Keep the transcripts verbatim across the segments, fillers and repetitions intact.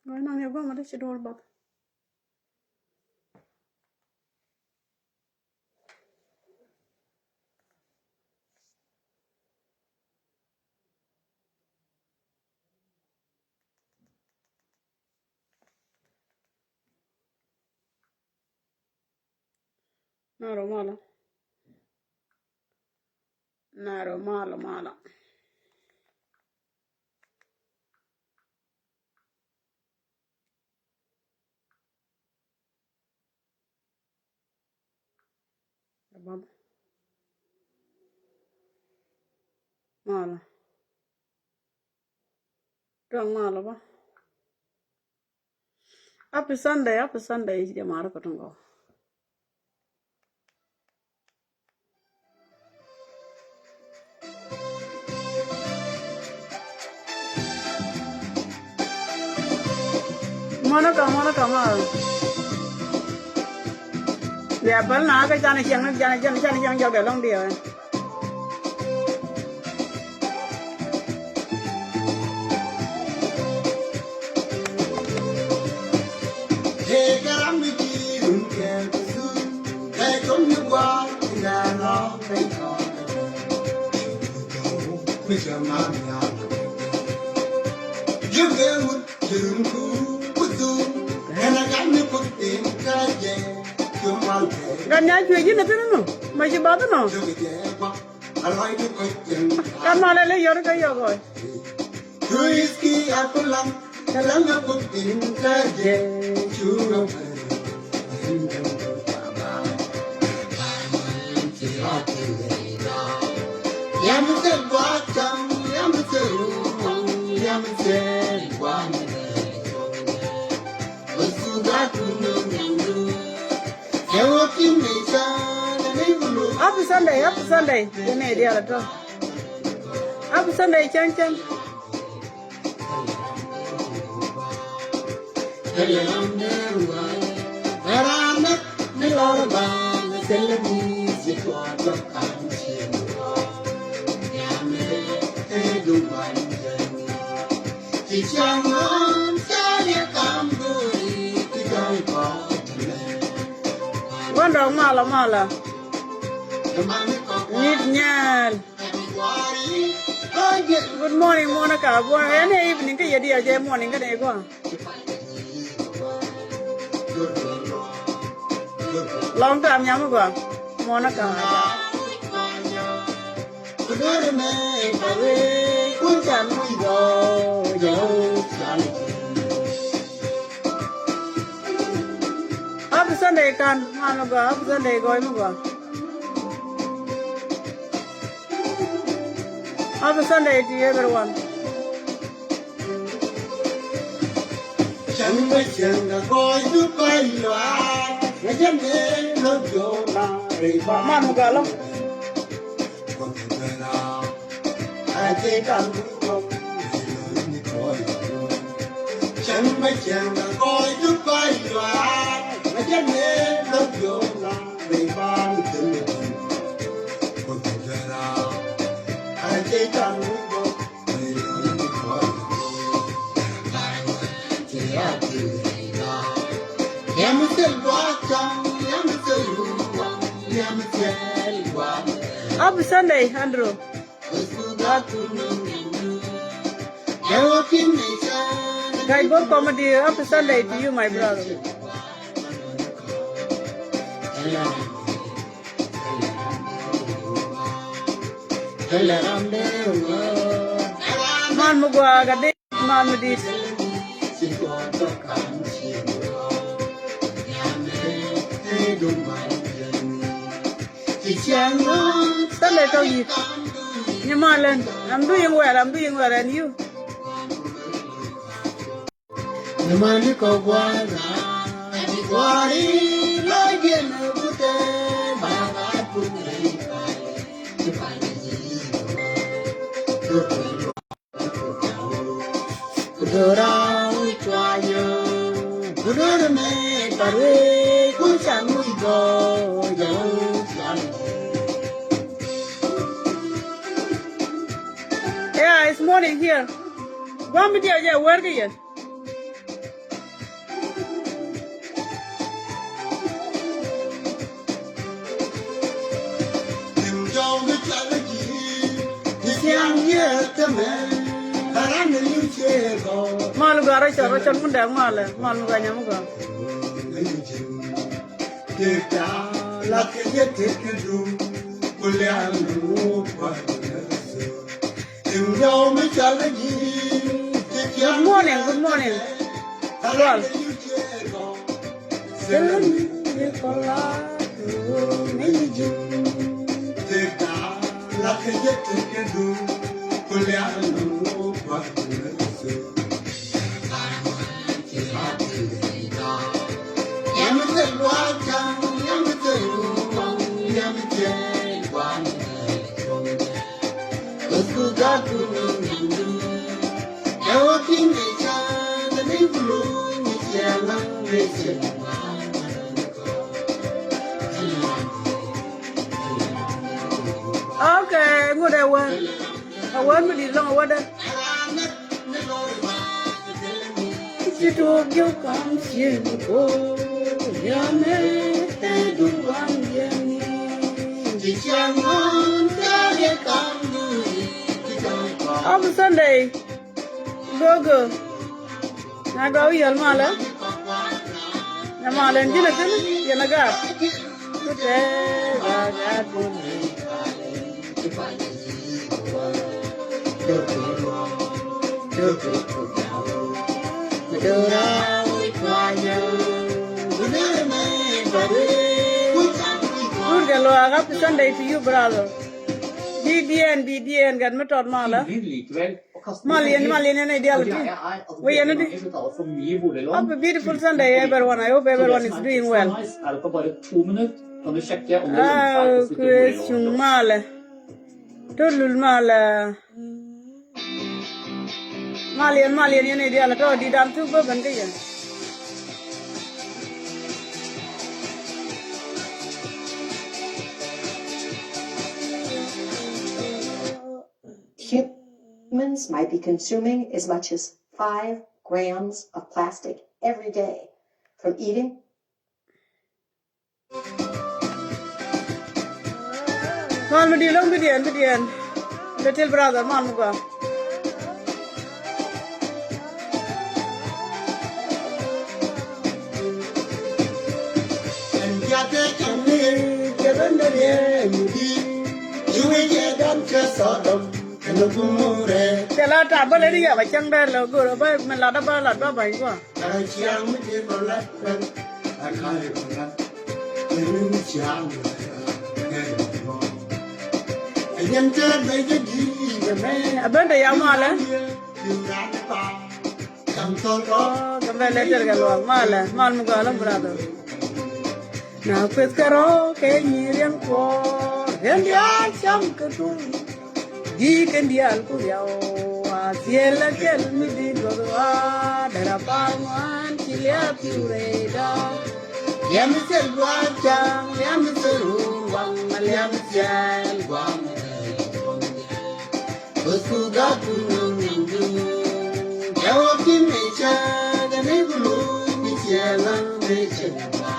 Gɔaa naŋ yɛ guamɛ dee ci duɔl bath. Naro malo. Naro malo malo. Malo. Tuɔŋ malo ba. Happy Sunday, happy Sunday, jɛ marä kɛ tuŋ kɔ. Monica, Monica, ma. Bia päl na kä canɛ ciɛŋ, canɛ, canɛ, canɛ ciɛŋ jɔk dee lɔŋ diɛ. Gat nya cuɛ ji̱n a thin inɔ ma ci bath inɔ. Gat malɛ lɛ yɔr kä yɔk ɣɔc. Happy Sunday, happy Sunday. Yɛn ɛ diaal a tɔ. Happy Sunday, cäŋ cäŋ. Wandɔ malɔ malɔ. Nit nyɛɛl. Good morning, Monica. Bua, ɛn ɛ evening kä yɛ diɛ jɛ morning kä nɛ gua. Long time nyam gua. Monica. Happy Sunday kan, mama gua, happy Sunday gua, mama gua. Happy Sunday to you, everyone. Man mugalo. Happy Sunday, Andrew. Guy, both comedy, happy Sunday to you, my brother. Man mugua ka di, man mudit. Sunday tɔ yik. Ni malɛn. I'm doing well, I'm doing well, and you? Yeah, it's morning here. Guam mi diɛ jɛ wɛr kɛ yɛn. Mal gua rɔcɔl, rɔcɔl mun dɛ malɛ, mal mun gua nyam gua. Good morning, good morning. Well. Okay, ŋut ɛ wä. Ɛ wä mi di̱t lɔŋ ɛ wä dä. Ci tuɔɔk jiök ka̱m cieŋ ko̱r yamɛ ɛ duŋ waŋ yɛn ni. Ci ciaŋ ŋuan kɛ yɛ ka̱m duŋ. Happy Sunday. Gogo. Na gɔw yɛl malɛ. Na malɛ ji̱n a thi̱n yɛn a gaat. Kutɛ ba gaat bun. Good girl, happy Sunday to you, brother. Bidiɛn, bidiɛn, gat mi tɔt malä. Mal yɛn, mal yɛn, yɛn a diaal ti. Wä yɛn a di. Happy beautiful Sunday, everyone. I hope everyone is doing well. Ah, kueth cuŋ malä. Tɔ lul malä. Mal yɛn, mal yɛn, yɛn a diaal tɔ di dan thuk bä ben kä yɛn. Humans might be consuming as much as five grams of plastic every day from eating. Mal mi di lɔŋ bidiɛn, bidiɛn. Little brother, mal mi gua. Cɛ la ta bä lɛ ri yaba cäŋ dee lɛ go̱o̱r bä mi lat bä lat bä ba̱ny gua. A ben te ya malä. Kɛ mɛ lɛ tɛr kɛ lual malɛ, mal mi gɔalä brother. Na kueth kɛ rɔ kɛ nyi riɛn kuɔɔr, riɛn diaal cam kɛ tuŋ. Di kɛn diaal ku riaw a thiel a kɛl mi di duɔth a dɛr a pa̱a̱l ŋuan ci liap piu rɛy dɔ̱. Liam mi thiel gua̱a̱r ca̱ŋ, liam mi thiel wur waŋ, liam mi thiel gua̱a̱r. Bäth ku gat ku nöŋ nöŋ duun. Jɛ wä ki mi cä, jɛ ni ku lu mi ciɛ laŋ mi cɛ wä.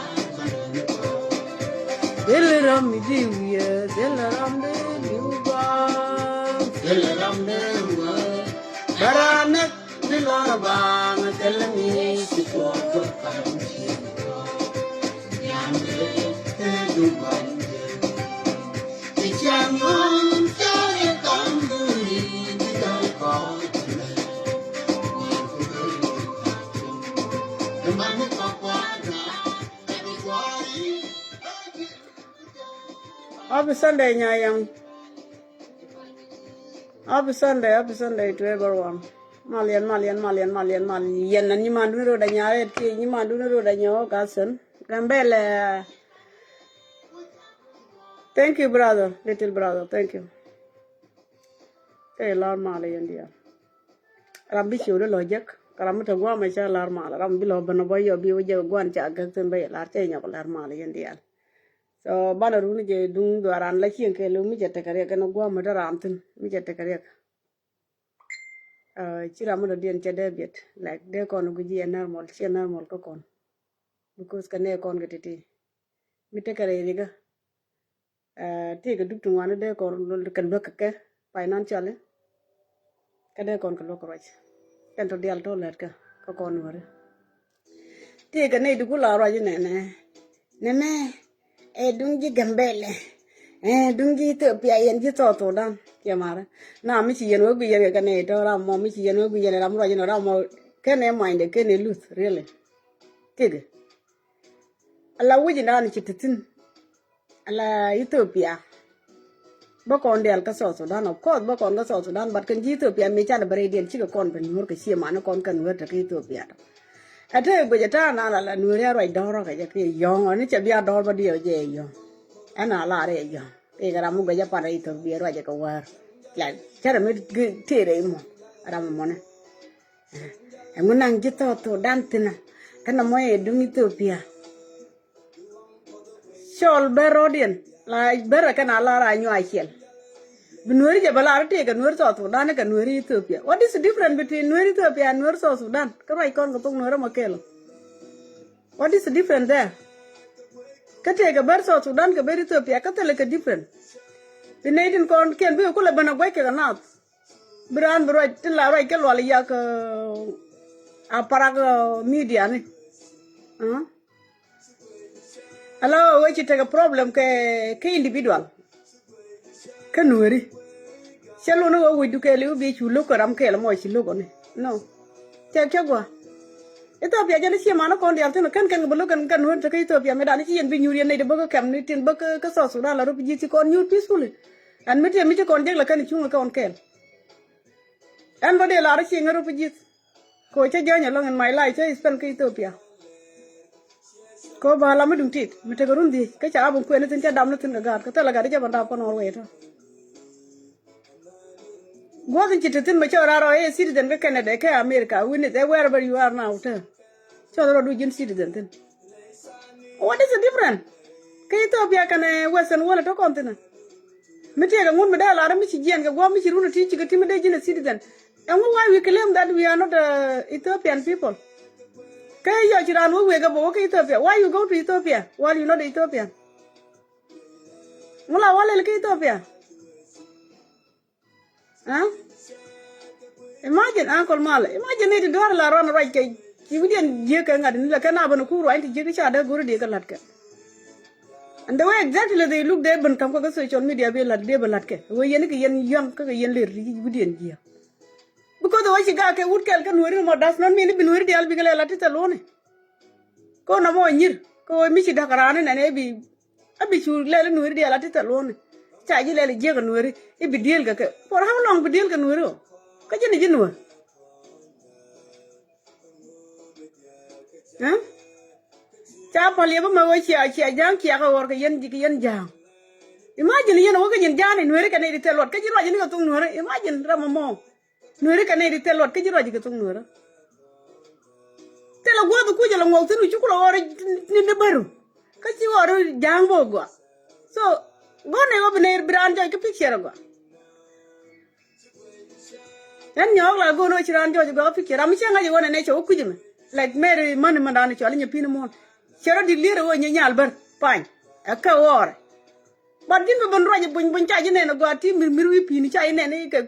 Thil ram mi di wiɛ, thil ram di di wä. Thil ram di wä. Bɛ ran näk ni lɔr baaŋ, thil mi ci tuɔɔk tuɔɔk ka̱m ci tuɔɔk. Yam di te du ban di. Happy Sunday, Nyayam. Happy Sunday, happy Sunday to everyone. Mal yɛn, mal yɛn, mal yɛn, mal yɛn, mal yɛn. Nyi mandun rot a nyarɛ ti, nyi mandun rot a nyɛ wä gasen. Gambɛlɛ. Thank you, brother, little brother, thank you. Cɛ lar mal yɛn diaal. Ram bi ciw di lɔ jek, ram bi te guam cɛ lar mal, ram bi lɔ ben bɔ yɔ bi wä jek guan ca gek thin bɛ lar cɛ nyɔk lar mal yɛn diaal. So banɛ run jɛ duŋ dhuaran la cieŋ kɛ lu mi cɛ tekɛ riɛk kɛn guam mi te ram thin mi cɛ tekɛ riɛk. Ci ram mi dɔ diɛn cɛ dee biɛt, like dee kɔn guic yɛ normal, ciɛ normal kä kɔn. Because kɛ nɛ kɔn kɛ titi. Mi tekɛ rɛy rikä. Ɛ, tëëkɛ dup ti ŋuan dee kɔn kɛ luäk kɛ financially. Kä dee kɔn kɛ luäk kɛ ruac. Kɛn tɔ dial tɔ lät kä kä kɔn nuäri. Tëëkɛ nɛy ti ku la ruac inɛnɛ. Nɛmɛ ɛ duŋ ji̱ Gambɛlɛ. Ɛ duŋ ji̱ Ethiopia yɛn ji̱ South Sudan. Kiɛ marä na mi ci yɛn wä guic yɛn kɛ kɛ nɛy tɔ ram mɔ mi ci yɛn wä guic yɛn ram ruac inɔ ram mɔ. Kɛn ɛ muanydɛ kɛn ɛ luth really. Tëëkɛ. Ala wi̱c indan ci te thi̱n. Ala Ethiopia. Bä kɔn dial kä South Sudan, of course bä kɔn kä South Sudan, but kɛn ji̱ Ethiopia mi canɛ bä rɛydiɛn cikɛ kɔn ben nuɔ̱ɔ̱r kɛ cie mani kɔn kɛn wër te kä Ethiopia tɔ. Ɛ te guic ɛ ta̱a̱ na la nuɔ̱ɔ̱r ya ruac dɔ̱rä kɛ jɛ kiɛ yɔ̱ŋ ɔ ni cɛ bia dɔ̱r bä diɛw jɛ yɔ̱ŋ. Ɛn a la rɛy yɔ̱ŋ kiɛ kɛ ram mi guic ɛ pan rɛy Ethiopia ruac ɛ kɛ wär. Like cɛ rɛ mi tëë rɛy mɔ ram mɔnɛ. Ɛŋu naŋ ji̱ South Sudan thi̱n ɛ kä nɔmɔ ɛ duŋ Ethiopia. Cɔl bär rɔ̱diɛn la bär ɛ kɛn a lar a nyuac ciɛl. Bi nueeri jɛ bɛ lar tëëkɛ nueeri South Sudan kɛ nueeri Ethiopia. What is the difference between nueeri Ethiopia and nueeri South Sudan? Kä ruac kɔn kɛ thok nueeri ɛmɔ kɛɛl ɔ. What is the difference there? Kä tëëkɛ bär South Sudan kɛ bär Ethiopia kä thilɛ kɛ different. Bi nɛy tin kɔn kiɛn bikɛ kulɛ ben a gua̱c kɛ kɛ naath. Bi raan bi ruac ti la ruac kɛ lual yak a parak media ni. Ala wee ci tekɛ problem kɛ kɛ individual. Kä nueri cɛ luni wee wecdu kɛɛli wi̱i̱ bi cu lo̱k kɛ ram kɛɛl mɔ ci lo̱k ɔni. No. Cɛ cɛ gua. Ethiopia jɛn i̱ cie man kɔn diaal thin kɛn kɛn kɛ bi lo̱k kɛn kɛn nueri tekɛ Ethiopia mi dan i̱ ci yɛn bi nyuur yɛn nɛy di bäk kɛ kɛm ni tin bäk kä South Sudan la rop ji̱ ci kɔn nyuur peacefully. Ɛn mi tiɛ mi ci kɔn jek la kɛn cuŋ kɛ kɔn kɛɛl. Ɛn bä dee lar i̱ ci ŋäru pi ji̱th. Ko cä jäny along in my life cä spend kä Ethiopia. Ko ba la mi duŋ tit mi tekɛ run dhiec kä ca abun kuɛn ni thin cä dam ni thin kɛ gaat kä thilɛ gat i̱ cä bä dap kä Norway tɔ. Guɔth in ci te thin bä cä rar rɔ i̱ citizen kä Canada kä America wi̱n i̱ wherever you are now tɔ. Cɔth rɔɔdu ji̱n citizen thin. What is the difference? Kä Ethiopia kɛnɛ Western world tɔ kɔn thin. Mi tiɛɛkɛ ŋun mi dee lar mi ci jiɛn kɛ guɔ̱m mi ci run ti ci kɛ ti mi dee ji̱n a citizen. And why we claim that we are not uh, Ethiopian people? Kä yɔ ci raan wä wek ɛ bä wä kä Ethiopia. Why you go to Ethiopia while you not Ethiopian? Ŋu la wä lɛl kä Ethiopia? Huh? Imagine Uncle Mal. Imagine ni ti duar la ran ruac kɛ ci widiɛn jiek kɛ ŋa̱t ni la kɛ na bän ku ruac ti jiek ca dee go̱ri diɛ kɛ la̱t kɛ. And the way exactly they look dee bän kam kɛ kɛ social media bi la̱t dee bä la̱t kɛ wee yɛn kɛ yɛn young kɛ kɛ yɛn ler ti widiɛn jiek. Because the way ci gak kɛ wut kɛl kɛ nueri mɔ does not mean ibi nueri dial bikɛ lɛ la̱t ti thɛ luɔni. Kɛ wä nɔmɔ nyir kɛ wee mi ci da̱k raan inɛn ibi. A bi cu lɛl inuuri diaal a ti thɛ luɔ̱ni. Ca ji̱ lɛl i̱ jiäk inuuri i̱ bi diëël kɛ kɛ. For how long bi diëël kɛ nuuri ɔ? Kä ji̱n i̱ ji̱ nuɔ̱ɔ̱r. Ca päl yɛ bä mɛ wee cia cia ja̱a̱ŋ kiak ɛ ɣɔr kɛ yɛn ji̱ kɛ yɛn ja̱a̱ŋ. Imagine yɛn ɛ wä kä ji̱n ja̱a̱n inuuri kɛ nɛy ti thɛ luɔt kä ji̱ ruac ni kɛ thok nuuri. Imagine ram ɛmɔ. Nueri kɛ nɛy ti thil luɔt kä ji̱ ruac kɛ thok nueri. Thilɛ gua̱th kuc ala ŋuɔk thi̱n wi̱c ci kulɛ ɣɔr ni ni bäru. Kä ci ɣɔr ja̱a̱ŋ bä gɔaa. So gua̱n nɛy ɣɔr bi nɛy bi raan jɔc kä picture gɔaa. Ɛn nyɔɔk la go̱o̱n ɣöö ci raan jɔc gɔaa kä picture ram mi cɛ ŋa̱c ɣöö nɛnɛ cɛ wä kui̱c ɛmɛ. Like Mary mani mɛ raan cɔal inyɛ pi̱n muɔ̱ɔ̱n. Cɛ rɔ dik lier ɣöö nyɛ nyal bär pany. Ɛ kɛ ɣɔɔrɛ. But ji̱n bi ben ruac buny buny ca ji̱ nɛn gɔaa ti mir mir wi̱i̱ pi̱i̱ni ca ji̱ nɛn kɛ.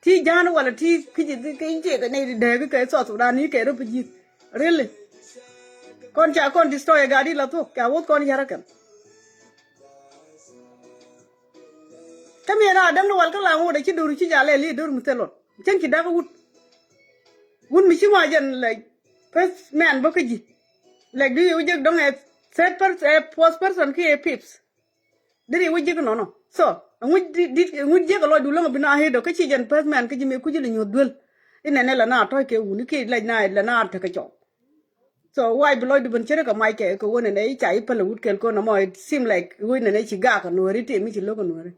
Ti ja̱a̱n wala ti kici ti kɛ i̱ ciɛ kɛ nɛy ti dääk kɛ South Sudan ni kɛ rɔ pi ji̱th. Really? Kɔn ca kɔn destroy ɛ gaat i̱ la thuɔ̱k ca wuɔth kɔn ya̱r ɛ kɛm. Kä mi ɛn a däm ni wal kä la ŋot ɛ ci do̱r ci jal ɛ li do̱r mi thil luɔt cäŋ ci da̱k wut. Wut mi ci ma jɛn lɛ first man bä kä ji̱. Lɛ du yɛ wä jek dɔ̱ŋ ɛ third person ɛ fourth person ki ɛ fifth. Deri wä jiäk nɔnɔ. So ɛŋu dit ɛŋu jiäk lɔcdu läŋ bi na ɣet ɔ kä ci jɛn path mɛn kä ji̱ mëë kuc ilɛ nyuɔ̱th duel. Inɛnɛ lɛ na tɔ̱c kɛ wuni ki lɛc na lɛ na tekɛ cɔk. So why bi lɔcdu ben cärä kɛ mac kɛ kɛ ɣöö nɛnɛ i̱ ca i̱ päl ɛ wut kɛl kɔn ɛmɔ it seem like ɣöö nɛnɛ ci gak kɛ nuääri tëë mi ci lo̱k kɛ nuääri.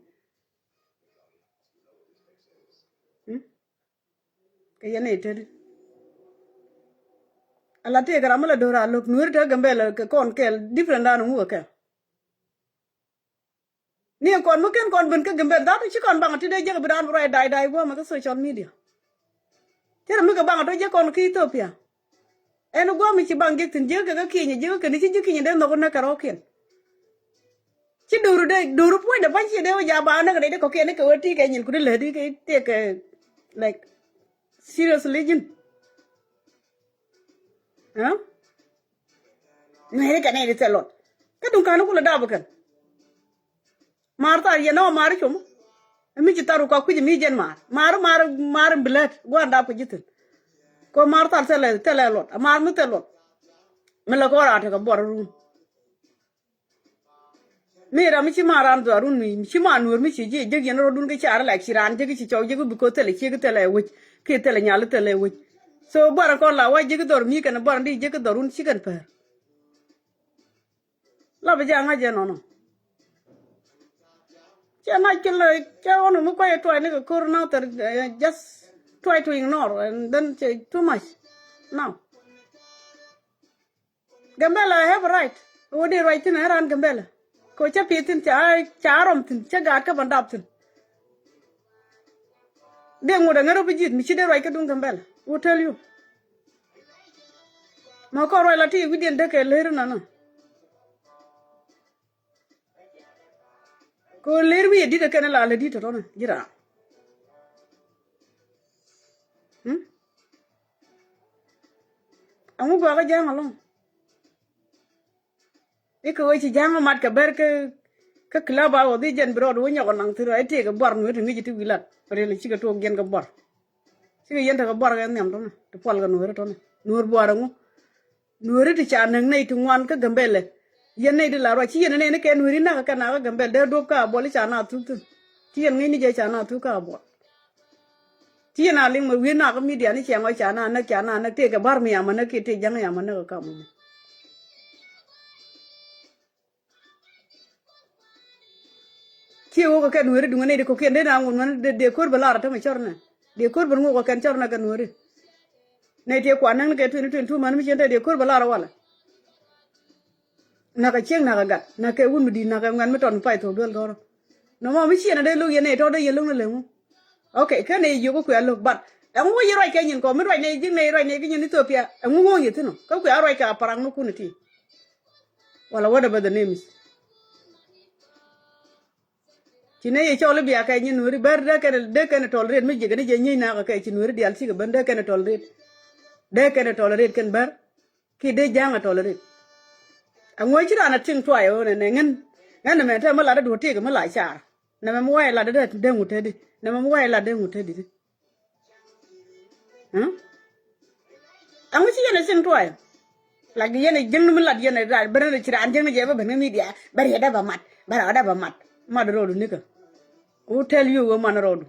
Kɛ yɛn i̱ teti. Ala tëë kɛ ram mi lɛ do̱r a lo̱k nuääri tekɛ Gambɛl kɛ kɔn kɛl different dan ŋu kɛ kɛl. Ni kɔn mi ken kɔn ben kä Gambɛl that ci kɔn baŋ ti dee jek bi raan bi ruac day day guɔmɛ kä social media. Cɛ rɛ mi kɛ baŋ tɔ jek kɔn kä Ethiopia. Ɛn guɔmɛ ci baŋ jek thin jek kɛ kä Kenya jek kɛ ni ci jek Kenya dee nhɔk nɛ kɛ rɔɔkiɛn. Ci do̱ru dee, do̱ru puɔ̱nydɛ bäny ci dee wä ja̱ ba näk dee kɔ̱kiɛn ni kɛ wä ti kɛ nyin kudi lät di kɛ ti kɛ, like, seriously jin. Ɛ? Nuɛɛri kɛ nɛy di thil luɔt. Kä duŋ ka̱n kulɛ dap kɛn. Maar thar yɛn ɔ maar cum. Mi ci thar kua kui̱c mi jɛn maar. Maar, maar, maar in bi lät gua̱n dap kɛ ji̱ thi̱n. Kɛ maar thar thilɛ, thilɛ luɔt. A maar mi thil luɔt. Mi lɛ kɔn raa tekɛ buɔr run. Mi ram mi ci ma ran dhɔrun mi ci ma nuɔr mi ci ji̱ jek yɛn rɔdun kä car lak ci ran jek ci cɔw jek bi ko thilɛ ciek thilɛ wec. Ki thilɛ nyal thilɛ wec. So buɔr kɔn la wa jek dhɔr mi kɛn buɔr di jek dhɔrun ci kɛn pär. La bi ja̱ ŋa̱c jɛ nɔnɔ. Cɛ ŋa̱c kɛ lɛ cɛ ɣɔn mi kuay tuay ni kɛ ko̱r na thɛr, eh, just try to ignore and then cɛ too much. Now. Gambela, I have a right. Wä dee ruac thi̱n ɛ ran Gambela. Kɛ cä pi̱i̱th thi̱n ca, ca rɔm thi̱n cä gaat kä ban dap thi̱n. Dee ŋut ɛ ŋär ɔ bi ji̱th mi ci dee ruac kä duŋ Gambela. Wä tell you. Ma kɔn ruac la ti wi̱diɛn dee kɛ ler nɔnɔ. Kɛ ɣöö ler mi yɛ di̱t ɛ kɛn ɛ la lɛ di̱t tɔ̱tɔ̱nɛ ji̱ raam. Hmm? Ɛŋu gɔaa kä ja̱a̱ŋ ɛlɔ̱ŋ? I̱ kɛ ɣöö ci ja̱a̱ŋ ɛ mat kɛ bɛr kä, kä club a ɣɔth i̱ jɛn bi rɔɔd wä nyɔk ɛ naŋ thi̱n rɔ i̱ tëëkɛ buar nueer ti ŋi̱ci ti wi̱i̱ lat. Rɛl i̱ cikɛ tuɔɔk jiɛn kɛ buar. Cikɛ yɛn tekɛ buar kɛ nhiam tɔ̱nɛ ti pual kɛ nueeri tɔ̱nɛ. Nueer buar ɛŋu? Nueeri ti ca näk nɛy ti ŋuan kä Gambɛlɛ. Yɛn nɛy ti la ruac ci yɛn nɛy ni kɛ nueeri nak kɛ nak kä Gambɛl dee duɔ̱p kä a buɔl i̱ ca na thuk thi̱n. Ci yɛn ŋäcni jɛ ca na thuk kä a buɔl. Ci yɛn a liŋ mɛ wi̱i̱ nak kä midia ni ciɛŋ ɔ ca na näk ca na näk tëëkɛ bar mi yam a näk kiɛ tëëk ja̱ŋ yam a näk kä kam mɔ. Ciɛ wä kɛ kɛn nueeri duŋä nɛy di kɔ̱kiɛn dee na ŋun män dee, dee ko̱r bɛ lar a tämɛ cɔr nɛ. Dee ko̱r bɛ ŋuk kɛ kɛn cɔr nɛ kɛ nueeri. Nɛy ti kuan näŋ ni kɛ twenty twenty two män mi cien te dee ko̱r bɛ lar a walɛ. Nakä ciek nakä gat nakä wun mi di̱i̱t nakä ŋuɛn mi tɔn mi pay thok duel gɔrɔ. Nɔmɔ mi cienɛ dee lo̱k yɛn nɛy tɔ̱ dee yɛn lo̱k ni leŋ wä. Ok, kɛn nɛy jiök kä kuɛ lo̱k, but ɛŋu wä yɛ ruac kɛ nyin kɔ mi ruac nɛy ji̱ nɛy ruac nɛy kä nyin Ethiopia ɛŋu ŋo̱o̱ŋ yɛ thi̱n ɔ kä kuɛ ruac kɛ a parak ni kun iti. Wala whatever the name is. Ci nɛy yɛ cɔl i̱ bia kɛ nyin nueeri bär dee kɛn, dee kɛn tɔl riet mi jiɛkɛ ni jɛ nyiey nakä kɛ ci nueeri diaal cikɛ ben dee kɛn tɔl riet. Dee kɛn tɔl riet kɛn bär. Ki dee ja̱a̱ŋ a tɔl rit. Aŋuɔ̱c ci raan a tiŋ tuay ɣöö nɛnɛ ŋän. Ŋän nɛmɛ te mi lat a duɔ̱t tiek mi la car. Nɛmɛ mi wa̱i̱ lat a dee ŋut te di. Nɛmɛ mi wa̱i̱ lat dee ŋut te di. Aŋuɔ̱c ci yɛn a tiŋ tuay. Lak yɛn a jiäŋ ni mi lat yɛn a rat ben a ci raan jiäŋ ni jɛ bä ben kä midia bä riɛt a bä mat bä rɔɔdɛ bä mat. Mat rɔɔdu nikä. Who tell you ɣöö man rɔɔdu?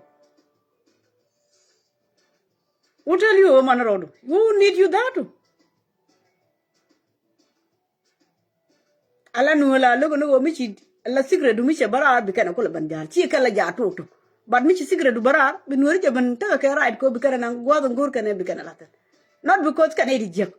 Who tell you ɣöö man rɔɔdu? Who need you that? Ala nuɔ̱ɔ̱r la lo̱k ni ɣöö mi ci ala secret du mi cɛ bä raar bi kɛn a kulɛ ben ja̱a̱r ci kɛn la ja̱a̱r tok tok. But mi ci secret du bä raar bi nuɔ̱ɔ̱r jɛ ben tekɛ kɛ right kɛ ɣöö bi kɛn a naŋ gua̱a̱th in go̱o̱r kɛn ɛ bi kɛn a lath kɛn. Not because kɛn ɛ ti jiäk.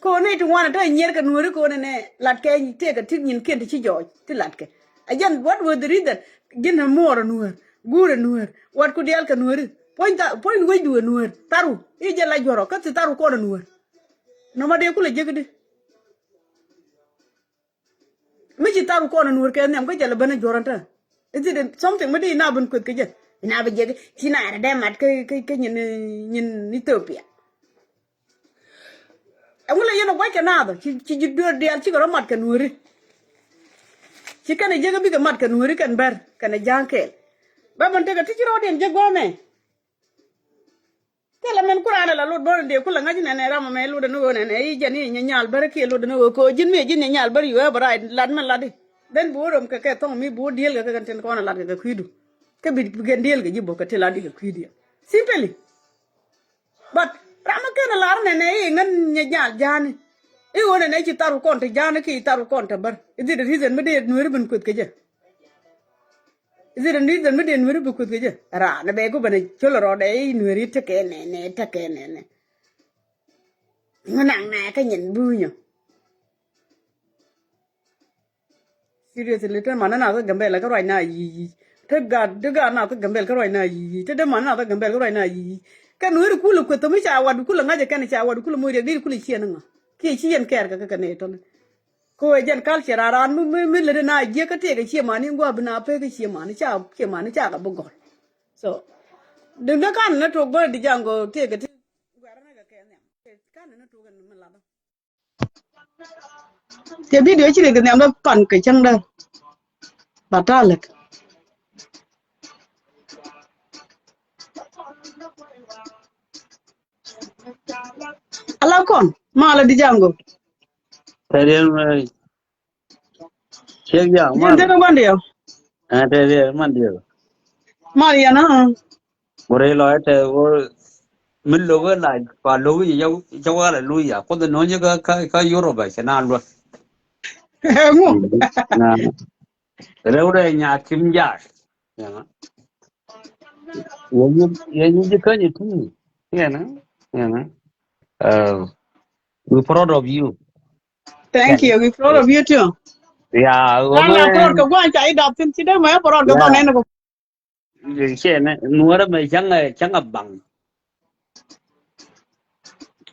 Ko̱n ni ti ŋuan a te nyier kɛ nuɔ̱ɔ̱ri ko̱n ɛnɛ lat kɛ tëëkɛ ti nyin kiɛn ti ci jɔɔc ti lat kɛ. A jɛn what was the reason? Ji̱n ɛ muɔɔr ɛ nuɔ̱ɔ̱r guur ɛ nuɔ̱ɔ̱r wat ku diaal kɛ nuɔ̱ɔ̱ri puɔ̱ny tha puɔ̱ny wecdu ɛ nuɔ̱ɔ̱r tharu i̱ jɛ la juɔ̱rɔ kä thi tharu kɔn ɛ nuɔ̱ɔ̱r. Nɔmɔ dee kulɛ jiäkdi. Mi ci tharu kɔn in wur kɛ nhiam kä jɛ lɛ ben a juɔr in te. Is it something mi di ina bin kueth kä jɛ? Ina bi jɛ ci na rɛ dee mat kä kä kä nyin nyin Ethiopia. Ɛŋu lɛ yɛn a guac kɛ naath ci ci ji̱ duer diaal cikɛ rɔ mat kɛ nuuri. Ci kɛn a jiäk a bikɛ mat kɛ nuuri kɛn bär kɛn a ja̱a̱ŋ kɛɛl. Bä ben tekɛ ti ci rɔɔdiɛn jiäk gua̱a̱mɛ. Thilɛ mɛn ku raan ala lot bä ni dee ku la ŋa̱c nɛnɛ ram ɛmɛ lot ni ɣöö nɛnɛ i̱ jɛn i̱ nyɛ nyal bär kiɛ lot ni ɣöö kɛ ji̱n mi ji̱n nyɛ nyal bär you have a right lat mɛn lat i̱. Then bi wä röm kɛ kɛ thɔŋ mi bi wä diëël kɛ kɛ kɛn tin kɔn a lat kɛ kɛ kui̱du. Kä bi bi kɛn diëël kɛ ji̱ bä kɛ ti lat i̱ kɛ kui̱du. Simply. But ram mi ken a lar nɛnɛ i̱ ŋän nyɛ nyal ja̱a̱ni. I̱ ɣöö nɛnɛ ci thar ku kɔn ti ja̱a̱ni ki thar ku kɔn ti bär. Is it a reason mi dee nueeri bin kueth kɛ jɛ? Is it a reason mi dee nueeri bi kueth kɛ jɛ? Raan bɛ ku ben a col rɔɔdɛ i̱ nueeri tekɛ nɛnɛ tekɛ nɛnɛ. Ŋu naŋ nɛ kä nyin bunyɔ. Seriously te man na kä Gambɛl kä ruac na yic yic. Te gat te gat na kä Gambɛl kä ruac na yic yic. Te te man na kä Gambɛl kä ruac na yic yic. Kɛ nueeri kulɛ kueth thom i̱ ca wat bi kulɛ ŋa̱c ɛ kɛn ca wat bi kulɛ moc riɛk di kulɛ ciɛ ni ŋa. Kiɛ ci yɛn kɛɛr kɛ kɛ kɛ nɛ tɔni. Kɛ ɣöö ɛ jɛn culture a raan mi, mi, mi lät ɛn a jiäk kä tëëkɛ ciëmani gua̱a̱ bi na pek kä ciëmani ca, ciëmani ca kɛ bi gɔl. So, dundä kan ni tok bä di jaŋ kɛ tëëkɛ ti guɛrä ni kɛ kɛ nhiam. Kan ni tok ɛn mi latdä. Cɛ video ci ri kɛ nhiam dä pan kɛ cäŋ dä. Ba ta̱a̱ lɛk. Ala kɔn ma ala di jaŋ kɛ. Tɛriɛn mɛ. Ciek ya, man. Jɛn tɛn wan diɛ. Ɛ, tɛriɛn man diɛ. Man yɛn a. Wore lɔ tɛ wore. Mi loge la, pa loge ya, ya wala luya. Kuoth nɔ nyɛ ka, ka, ka Europe cɛ na luɔt. Ŋu. Na. Rɛw rɛ nya Kim Jack. Ya. Yɛ nyi, yɛ nyi ji̱ käny ti. Yɛn a, yɛn a. Uh, we proud of you. Thank you. We proud of you too. Ya, ran la proud kɛ gua̱n ca idap thin ci dee mɛ proud kɛ gua̱n ɛn kɛ. Cɛ nɛ nuɔrɛ mɛ cäŋ, cäŋ a baŋ.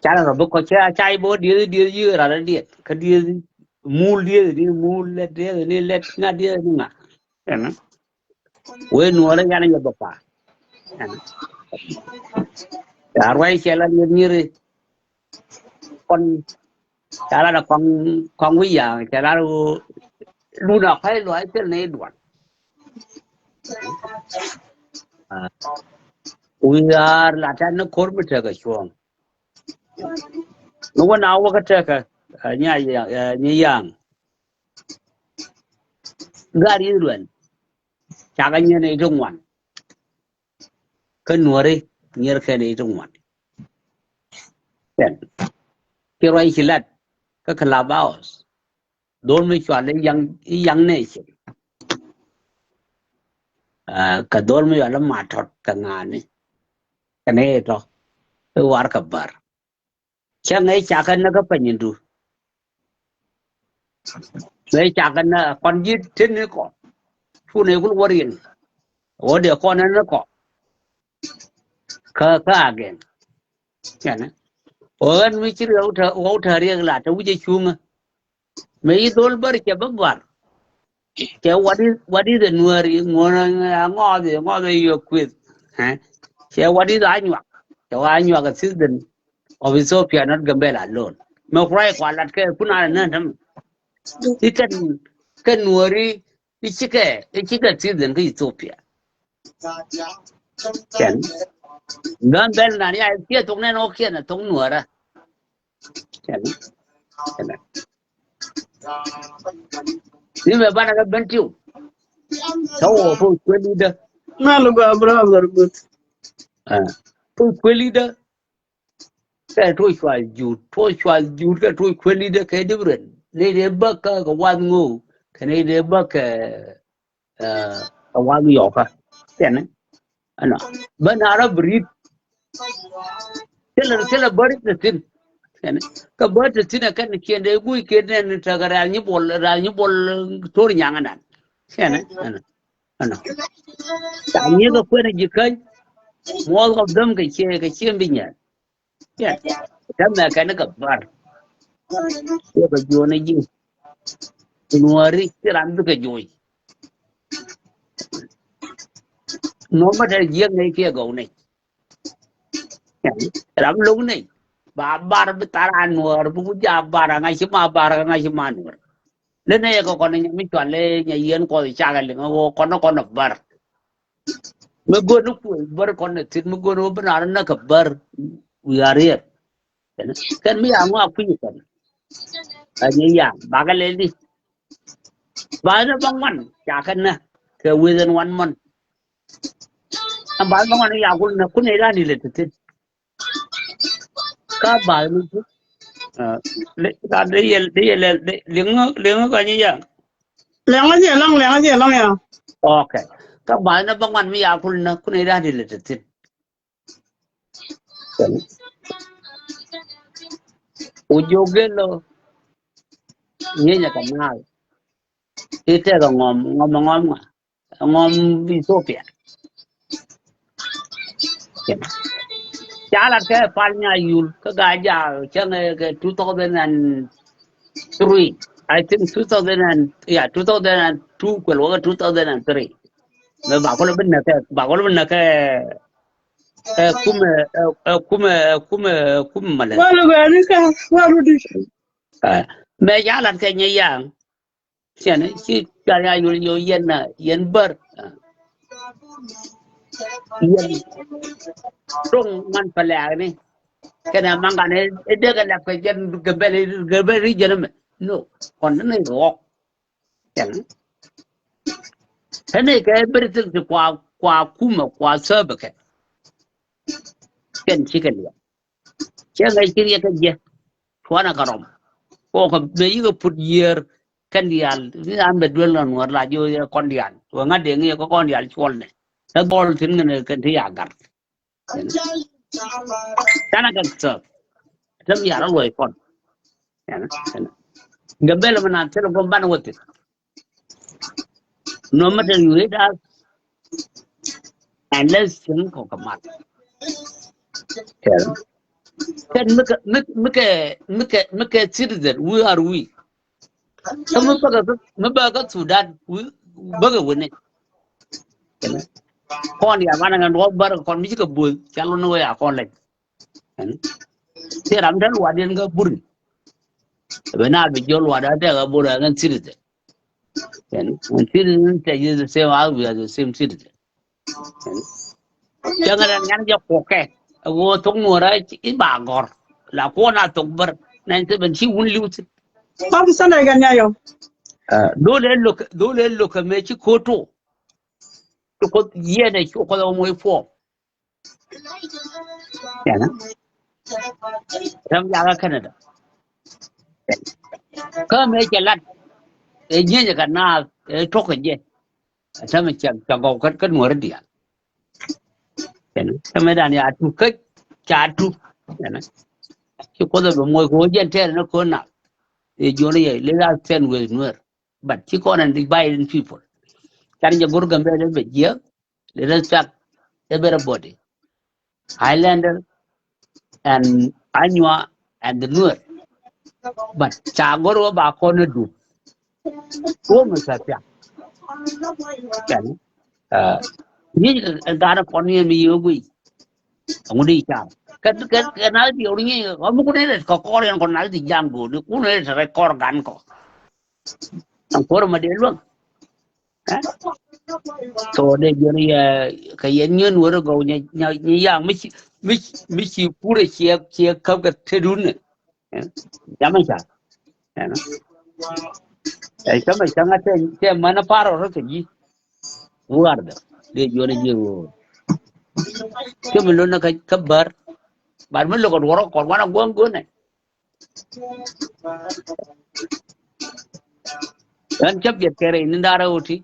Ca la rɔ bi kɔ cɛ ca ibo dieth dieth yi ran dieth kä dieth mul dieth ni mul lɛt dieth ni lɛt ŋa dieth ni ŋa. Ɛn. Wee nuɔrɛ yan yɛ bä pa. Ɛn. Ya ruac cɛ la nyir nyiri. Kɔn ca la da kɔŋ, kɔŋ wi̱i̱ ya̱a̱ŋ ca la ru lun a kɔc luɔc thil ni duɔn. Wi̱i̱ ya̱a̱r la tɛn ni ko̱r mi tekɛ cuɔ̱ɔ̱ŋ. Ni wä na wä kä tekɛ, ɛ, nya, ɛ, nyi ya̱a̱ŋ. Gar yi̱ luɛn. Cakɛ nyier ni ti ŋuan. Kä nuɔri nyier kɛn ni ti ŋuan. Kɛn. Ci ruac ci lat kä Clubhouse. Dhol mi cual i̱ Young, i̱ Young Nation. Ɛ, kɛ dhol mi cual i̱ Matɔt kɛ ŋa̱a̱ni. Kɛn i̱ tɔ i̱ war kɛ bär. Cä ŋäc cakɛ näk kä panyindu. Ŋäc cakɛ näk kɔn ji̱ tin ni kɔ. Cu nɛy kul wä riɛn. Wä dee kɔn ni kɔ. Kä, kä agɛn. Cɛnɛ. Wä ɣän mi ci riɛk wä tɛ, wä tɛ riɛk la tɛ wi̱cɛ cuŋä. Mëë i̱ dhol bär cɛ bä gɔ̱a̱r. Cɛ what is, what is the Nuääri? Ŋuɔ̱n a ŋɔth, ŋɔth a yɔ kueth. Ɛ? Cɛ what is Anyuak? Cɛ wa Anyuak a citizen of Ethiopia, not Gambela alone. Mɛ kuray kua lat kɛ kun a nä täm. I̱ kɛn, kɛn Nuääri, i̱ cikɛ, i̱ cikɛ citizen kä Ethiopia. Cɛn. Gambɛl nan ya i̱ kiɛ thok nɛn ɔ kiɛ na thok Nuäärä. Cɛn. Cɛn. Ni mɛ banɛ kɛ ben tiu. Tɔ wä pu kueli dä. Mal gua brother good. Ah. Pu kueli dä. Kɛ tuɔc cual jut, tuɔc cual jut kɛ tuɔc kueli dä kɛ different. Ni dee bä kä kɛ wath ŋo̱o̱ kɛ ni dee bä kɛ, eh, kɛ wath yɔkä. Cɛn. Ɛnɔ. Bä na rɔ bi ri̱t. Thilɛ, thilɛ bäri te thi̱n. Kɛn. Kä bäri te thi̱n ɛ kɛn kiɛn dee guic kiɛn nɛn tekɛ rɛl nyi buɔl, rɛl nyi buɔl, eh, to̱r nyaŋä nan. Kɛn. Ɛnɔ. Ɛnɔ. Ca nyieth ɛ kuɛn ɛ ji̱ käny. Muɔth kɔ bem kɛ ciɛ, kɛ ciɛ bi nyɛl. Kɛn. Tɛmɛ kɛn kɛ bär. Ciɛ kɛ juɔ̱n ɛ ji̱. Nuääri ci ran bikɛ joc. Nɔmɔ te jiäk nɛy kiɛ gɔw nɛy. Ram lo̱k nɛy ba bar bi thar a Nuäär bi ku ja bar a ŋa̱c ci ma bar a ŋa̱c ci ma Nuäär. Lä nɛy kɛ kɔn nyɛ mi cual lɛ nyɛ yɛn kuɔth cakɛ liŋ ɣöö kɔn kɔn bar. Mi go̱n ni kuëë bär kɔn ni thit mi go̱n wä bi na rɔ näk kɛ bär. Wi̱i̱ a riɛt. Kɛn mi ya ŋɔak kui̱ kɛn. Ɛ ni ya bakɛ lɛl di. Ba ni bä ŋuan ca kɛn nä kɛ within one month. Ɛn ba ni bä ŋuan ya kul nä kun ni ran ilɛ ti thin. Ka ba ni ti. Ka de yɛl de yɛl de liŋ liŋ ka ni ya. Lɛŋä jɛ lɔŋ, lɛŋä jɛ lɔŋ ya. Okay. Kä ba̱a̱th ni bä ŋuan mi ya kul nä kun i̱ da̱a̱n ti lɛ te thi̱n. Ku jiök gel lo nyieny ɛ kɛ naal. I̱ tɛk ɛ ŋɔm, ŋɔm ɛ ŋɔm ŋa? Ɛ ŋɔm Ethiopia. Ca lat kɛ pal nya yul kä Gaa-jaak cäŋ kɛ two thousand and three. I think two thousand and, yeah, two thousand and two kuɛl wä kä two thousand and three. Mɛ ba kɔl bi näkɛ, ba kɔl bi näkɛ, ɛ, kumɛ, ɛ, ɛ, kumɛ, ɛ, kumɛ, ɛ, kumɛ malɛ. Walu gani ka, walu di. Ɛ, mɛ ya lat kɛ nyɛ yaŋ. Cɛn ci ca ya yol yol yɛn na, yɛn bär. Ɛ. Yɛn. Rong man pɛlɛ agni. Kɛnɛ maŋ kan ɛ, ɛ dee kɛ lɛp kɛ jɛn Gambɛl, Gambɛl region mɛ. No, kɔn ni rɔk. Kɛn. Kɛnɛ kɛ everything ti kua, kua kumɛ, kua sɛbɛ kɛ. Kɛn cikɛ liɛ. Cɛ ŋäc ci riɛk kä jiɛ. Tuanɛ kɛ rɔm. Kɔkɛ bɛ yikɛ put yiër kɛn diaal. Ni an bɛ duel nɔ nuɔr la jiö yɛ kɔn diaal. Wɛ ŋa̱t dee ŋiɛ kä kɔn diaal cuɔl nɛ. Kä gɔl tin ŋän kɛn ti ya gar. Canɛ kɛ thäk. Tɛm yar a luɔi kɔn. Gambɛl mi na thil gom banɛ wä thil. No matter you hate us, unless thil kɔ kɛ mat. Kɛn mikɛ, mikɛ, mikɛ, mikɛ citizen, who are we? Kä mi bäkɛ, mi bäkɛ Sudan, who, bäkɛ wini. Kɔn ya banɛ ŋɛn duɔk bär kɔn mi cikɛ buth, ca lun wee a kɔn lɛc. Ti ram te luat yɛn kä buri. Bɛ na bi jɔ luat a tɛk a buri a ŋɛn citizen. Ɛn, when citizen tɛ yi the same as we are the same citizen. Cäŋ ɛ dɛn yan jɛ kuɔkɛ. Ɛ woo thok nuɔrä i̱ ba gɔr. La kuɔn a thok bär. Nɛn thibɛn ci wun liw thin. Thok sɛn ɛ gɛn ya yɔ. Dole lok, dole lok kɛ mɛ ci koto. Ci koth yiɛn ɛ ci koth ɛ wä moc puɔk. Yɛnɛ. Ram yaga Canada. Kä mɛ cɛ lat. Ɛ nyieny ɛ ka naath ɛ tuɔk kɛ jɛ. Ɛ tämɛ cɛ cɛ gɔw kä kä nuɔri diaal. Yɛnɛ tämɛ dan ya tu kä ca tu. Yɛnɛ. Ci kuoth ɛ bɛ moc kɛ wä jɛn tɛɛr ni kön naath. Ɛ jiɔni yɛ lɛ la tɛn weth nuer. But ci kɔn and dividing people. Can jɛ go̱r Gambɛl bɛ jiɛ. They respect everybody. Highlander and Anywa and the Nuer. But ca go̱r wä ba kɔn ni du. Wä mi sa pia. Kɛn. Ni gana kɔn ni mi yɛ gui. Ŋu di ca. Kɛ kɛ kɛ na di ori ni. Ŋu ku ni ret kɔ kɔr yɛn kɔn na di jam go. Ni ku ni ret kɔr gan kɔ. An kuɔr ma dee luäŋ. Ɛ? So dee jiɔn yɛ kɛ yɛn nyien wär gɔw nyɛ nyɛ nyɛ yaŋ mi ci mi ci mi ci purɛ ciɛ ciɛ käp kɛ tetdun nɛ. Ɛ? Jamɛ ca. Ɛ? Ɛ, cämɛ cäŋ a tɛ tɛ män a parɔ rɔ kɛ ji̱. Wuar dɛ dee jiɔn jiɛ woo. Cämɛ lon na kä kä bär. Bar mi lokɛ duɔrɔ kɔn wan a guɔ̱ŋ guɔ̱n nɛ. Ɣän cä biɛt kɛ rɛy ni da̱rä ɣöö ti.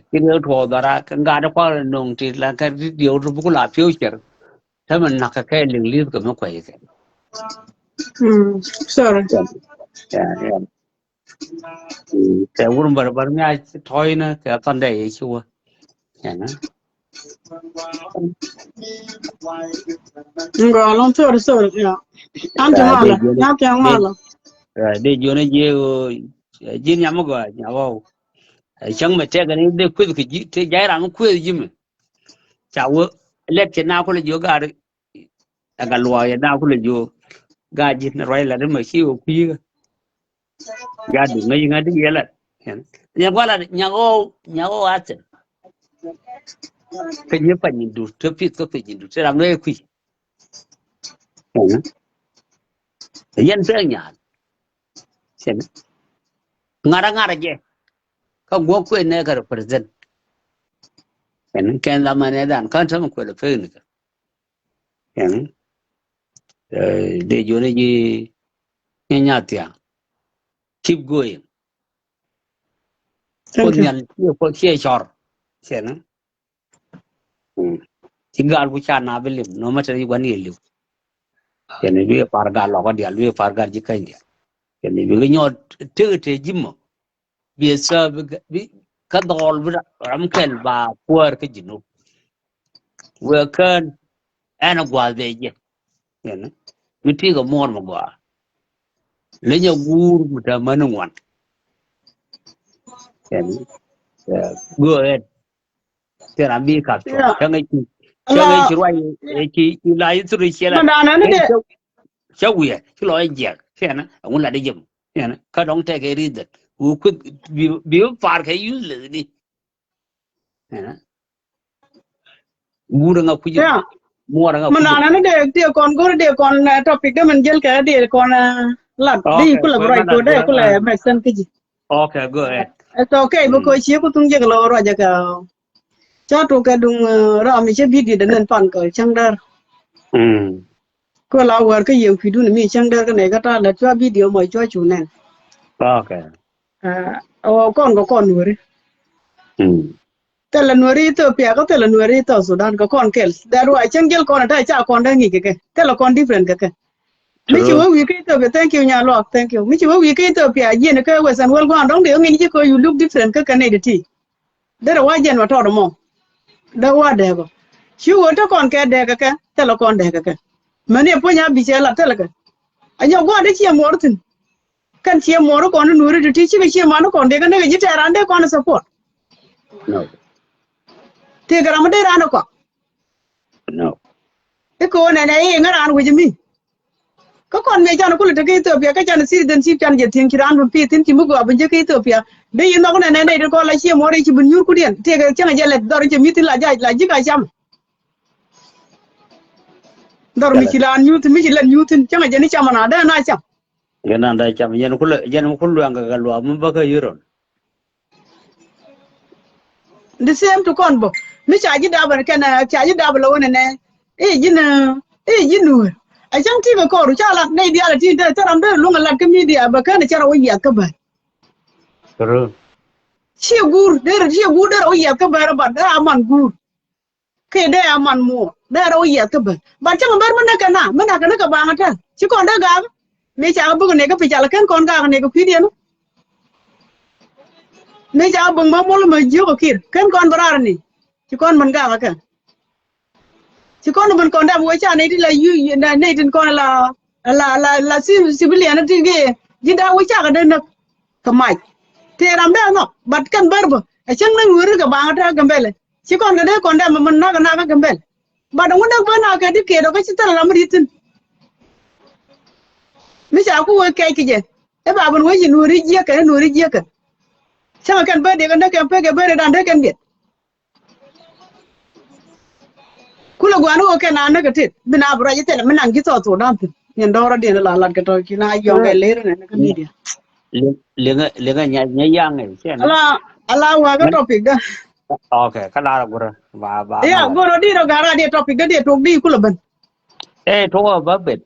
Ci rɛw tuɔɔk dhɔra kɛ ŋa̱t kuak rɛ no̱o̱ŋ ti la kɛ ri diɛw ti buk la future. Tämɛ na̱k kɛ kɛ liŋ li̱th kɛ mi kuɛy kɛ. Mm, sorry. Yeah, yeah. Mm, kɛ wur bär bär mi a tɔ̱ɔ̱cnä kɛ Sunday i̱ ci wä. Ɛnä. Ŋgɔl, I'm sorry, sorry, yeah. An ti malä, na ti malä. Dee jiɔn jiɛ ɣöö ji̱n nyam mi gɔaa nyam ɣɔw. Cäŋ mɛ tɛk ni dee kueth kɛ ji̱ te jay ram kueth ji̱ mɛ. Ca wä lɛt cɛ na kulɛ jiɔ gaari. Ɛ ka luɔɔyɛ na kulɛ jiɔ gaa ji̱ ni ruac la ri mɛ ci wä kui̱. Ya du ŋäc ŋäc di yɛlɛ. Nyɛ guala nyɛ ɣɔw nyɛ ɣɔw a thil. Kä nyɛ pany in dut te pith kä piny in dut te ram rɛy kui̱. Yɛn pek nyaal. Ŋa̱rä ŋa̱rä jɛ. Kä guɔk kuëë nɛ kä represent. Ɛn kɛn la manɛ dan kä täm kuël pek ni kä. Ɛn dee joni ji nyɛ nyath thiaŋ. Keep going. Thank you. Kuoth nhial ciɛ kuoth ciɛ cɔr. Cɛn. Ci gal ku ca na bi lim no matter yi guan yɛ liw. Cɛn bi par gal lɔk dial bi par gal ji kany dial. Cɛn bi ki nyɔ tëk te jimɔ. Bi sa bi kä dhɔl bi ram kɛl ba kuäär kä jinub. Wee kään ɛn a gua̱a̱th bɛ jɛ. Cɛn mi ti kɛ muɔr mi gɔaa. Leny a guur mi te män ŋuan. Kɛn, yeah, go ahead. Tëë ram bi kak cuɔ̱ŋ. Yeah. Cäŋ ɛ ci, cäŋ ɛ ci ruac, ɛ ci, ci la history ciɛ la. Cä wiɛ ci lɔ jiɛk. Cɛ na a wun la di jim. Cɛ na kä dɔŋ tɛk ɛ reason. Wä kuth bi, bi par kɛ useless ni. Cɛ na. Guur ŋa kuc. Yeah. Muɔr ŋa kuc. Mɛ nana ni dee, dee kɔn go̱r dee kɔn, eh, topic dee mɛn jɛl kɛ dee kɔn, eh, lat. Okay, di kulɛ bi ruac ko dee kulɛ make sense kä ji̱. Okay, go ahead. It's okay, mm, because ci ku thuŋ jek lɔ ruac jɛ kɛ. Ca tok kɛ duŋ, eh, ram mi cɛ video dee nɛn pan kɛ cäŋ dɛr. Mm. Kɛ la wär kä yieŋ kui̱dun mi cäŋ dɛr kä nɛy kä ta̱a̱ lät cua video mɔ cua cu nɛn. Okay. Ah, ɔ kɔn kɛ kɔn nueri. Mm. Thilɛ nueri Ethiopia kä thilɛ nueri South Sudan kɛ kɔn kɛl. That why cäŋ jɛl kɔn ata ca kɔn dee ŋi̱i̱c kɛ kɛ. Thilɛ kɔn different kɛ kɛ. Mi ci wä wi̱i̱ kä Ethiopia, thank you Nyaluak, thank you. Mi ci wä wi̱i̱ kä Ethiopia jiɛn kä Western world gua̱a̱n dɔ̱ŋ dee ŋi̱n ci kɛ you look different kä kɛ nɛy ti ti. Derɛ wa jɛn wa tɔt mɔ. Dee wa dɛɛkɔ. Ci wä te kɔn kɛ dɛɛkɛ kɛ, thilɛ kɔn dɛɛkɛ kɛ. Mɛni puɔ̱ny a bi cɛ lat thilɛ kɛ. A nyɔk gua̱a̱r dee ciɛ muɔɔr thi̱n. Kɛn ciɛ muɔɔr kɔn nuuri ti ti cikɛ ciɛ man kɔn dee kɛ nekɛ ji̱ tɛɛr an dee kɔn support. No. Tëëkɛ ram mi dee ran kɔak. No. Ikɛ wä nɛnɛ i̱ ŋä ran wi̱c mi. Kä kɔn mëë can kulɛ te kä Ethiopia kä can citizenship can jɛ thi̱eŋ ci raan bi pi̱i̱ thi̱n ci mi gɔaa bi jek kä Ethiopia. Dee yi nhɔk nɛnɛ nɛy ti kɔn la ciɛ muɔr i̱ ci bi nyuur kudiɛn tëëkɛ cäŋɛ jɛ lɛt dhɔr i̱ cɛ mi̱th in la jac la ji̱ ka cam. Dhɔr mi ci la nyuur thi̱n mi ci lɛt nyuur thi̱n cäŋɛ jɛ ni cam ana dee na cam. Gɛ nan dee cam yɛn kulɛ yɛn mi kul luaŋ kɛ kɛ luaak mi bä kä yurɔn. The same to kɔn bä. Mi ca ji̱ dap kɛn ca ji̱ dap lɛ wä nɛnɛ. I̱ ji̱n i̱ ji̱n nuur. A cäŋ ti kɛ kɔr ca lat nɛy diaal a ti te thil ram dee luŋ a lat kä media bä kɛn a cɛ rɔ wä yiath kä bär. True. Ciɛ guur der ciɛ guur der a wä yiath kä bär but dee a man guur. Kɛ dee a man muɔɔr dee rɛw yiɛth kä bär. But cä mɛ bär mi näk kɛ na mi nak kɛ ni kɛ baŋ a tɛl ci kɔn dee gaak. Mi ca kɛ bäk ni kä pi ca lɛ ken kɔn gaak ni kɛ kui̱diɛn. Mi ca kɛ bäk mɛ muɔl mɛ jiök kɛ kir ken kɔn bä raar ni. Ci kɔn mɛn gaak kɛ ci kɔn mɛn kɔn dam wee ca nɛy ti la yu nɛy tin kɔn la la la la civilian ti gi ji̱ daa wee ca kɛ dee näk. Kɛ mac tëë ram dee nhɔk but kɛn bär bä a cäŋ ni ŋuuri kɛ baŋ a tɛl kɛ mbɛlɛ. Ci kɔn kɛ dee kɔn dɛm mɛ nak nak kä Gambɛl. But ŋun dee bä nak kɛ di kɛɛt ɔ kä ci thil ram mi ri̱t thi̱n. Mi ca ku wee kɛc kɛ jɛ i̱ ba bin wee ci nuɔ̱ɔ̱ri jiäkɛ nuɔ̱ɔ̱ri jiäkɛ. Cäŋɛ kɛn bä dee kɛ näk kɛn pek kɛ ben rɛdan dee kɛn biɛt. Kulɛ gua̱a̱n wä kɛn a näk kɛ tet bi na bi ruac i̱ thilɛ mi naŋ ji̱ thɔɔk thok da̱ŋ thi̱n. Nyin dɔ̱ɔ̱r rɔ̱diɛn la lat kɛ tɔ̱ ci na yɔ̱ŋ kɛ ler nɛ kä media. Liŋä liŋä nya nya yaŋ ɛ cɛ na. Ala ala wakä topic dä. Okay, kä lar a gurä ba ba. Ya gurä di rɔ gara di topic dä di tok di kulä ben. Eh, tok ba bet.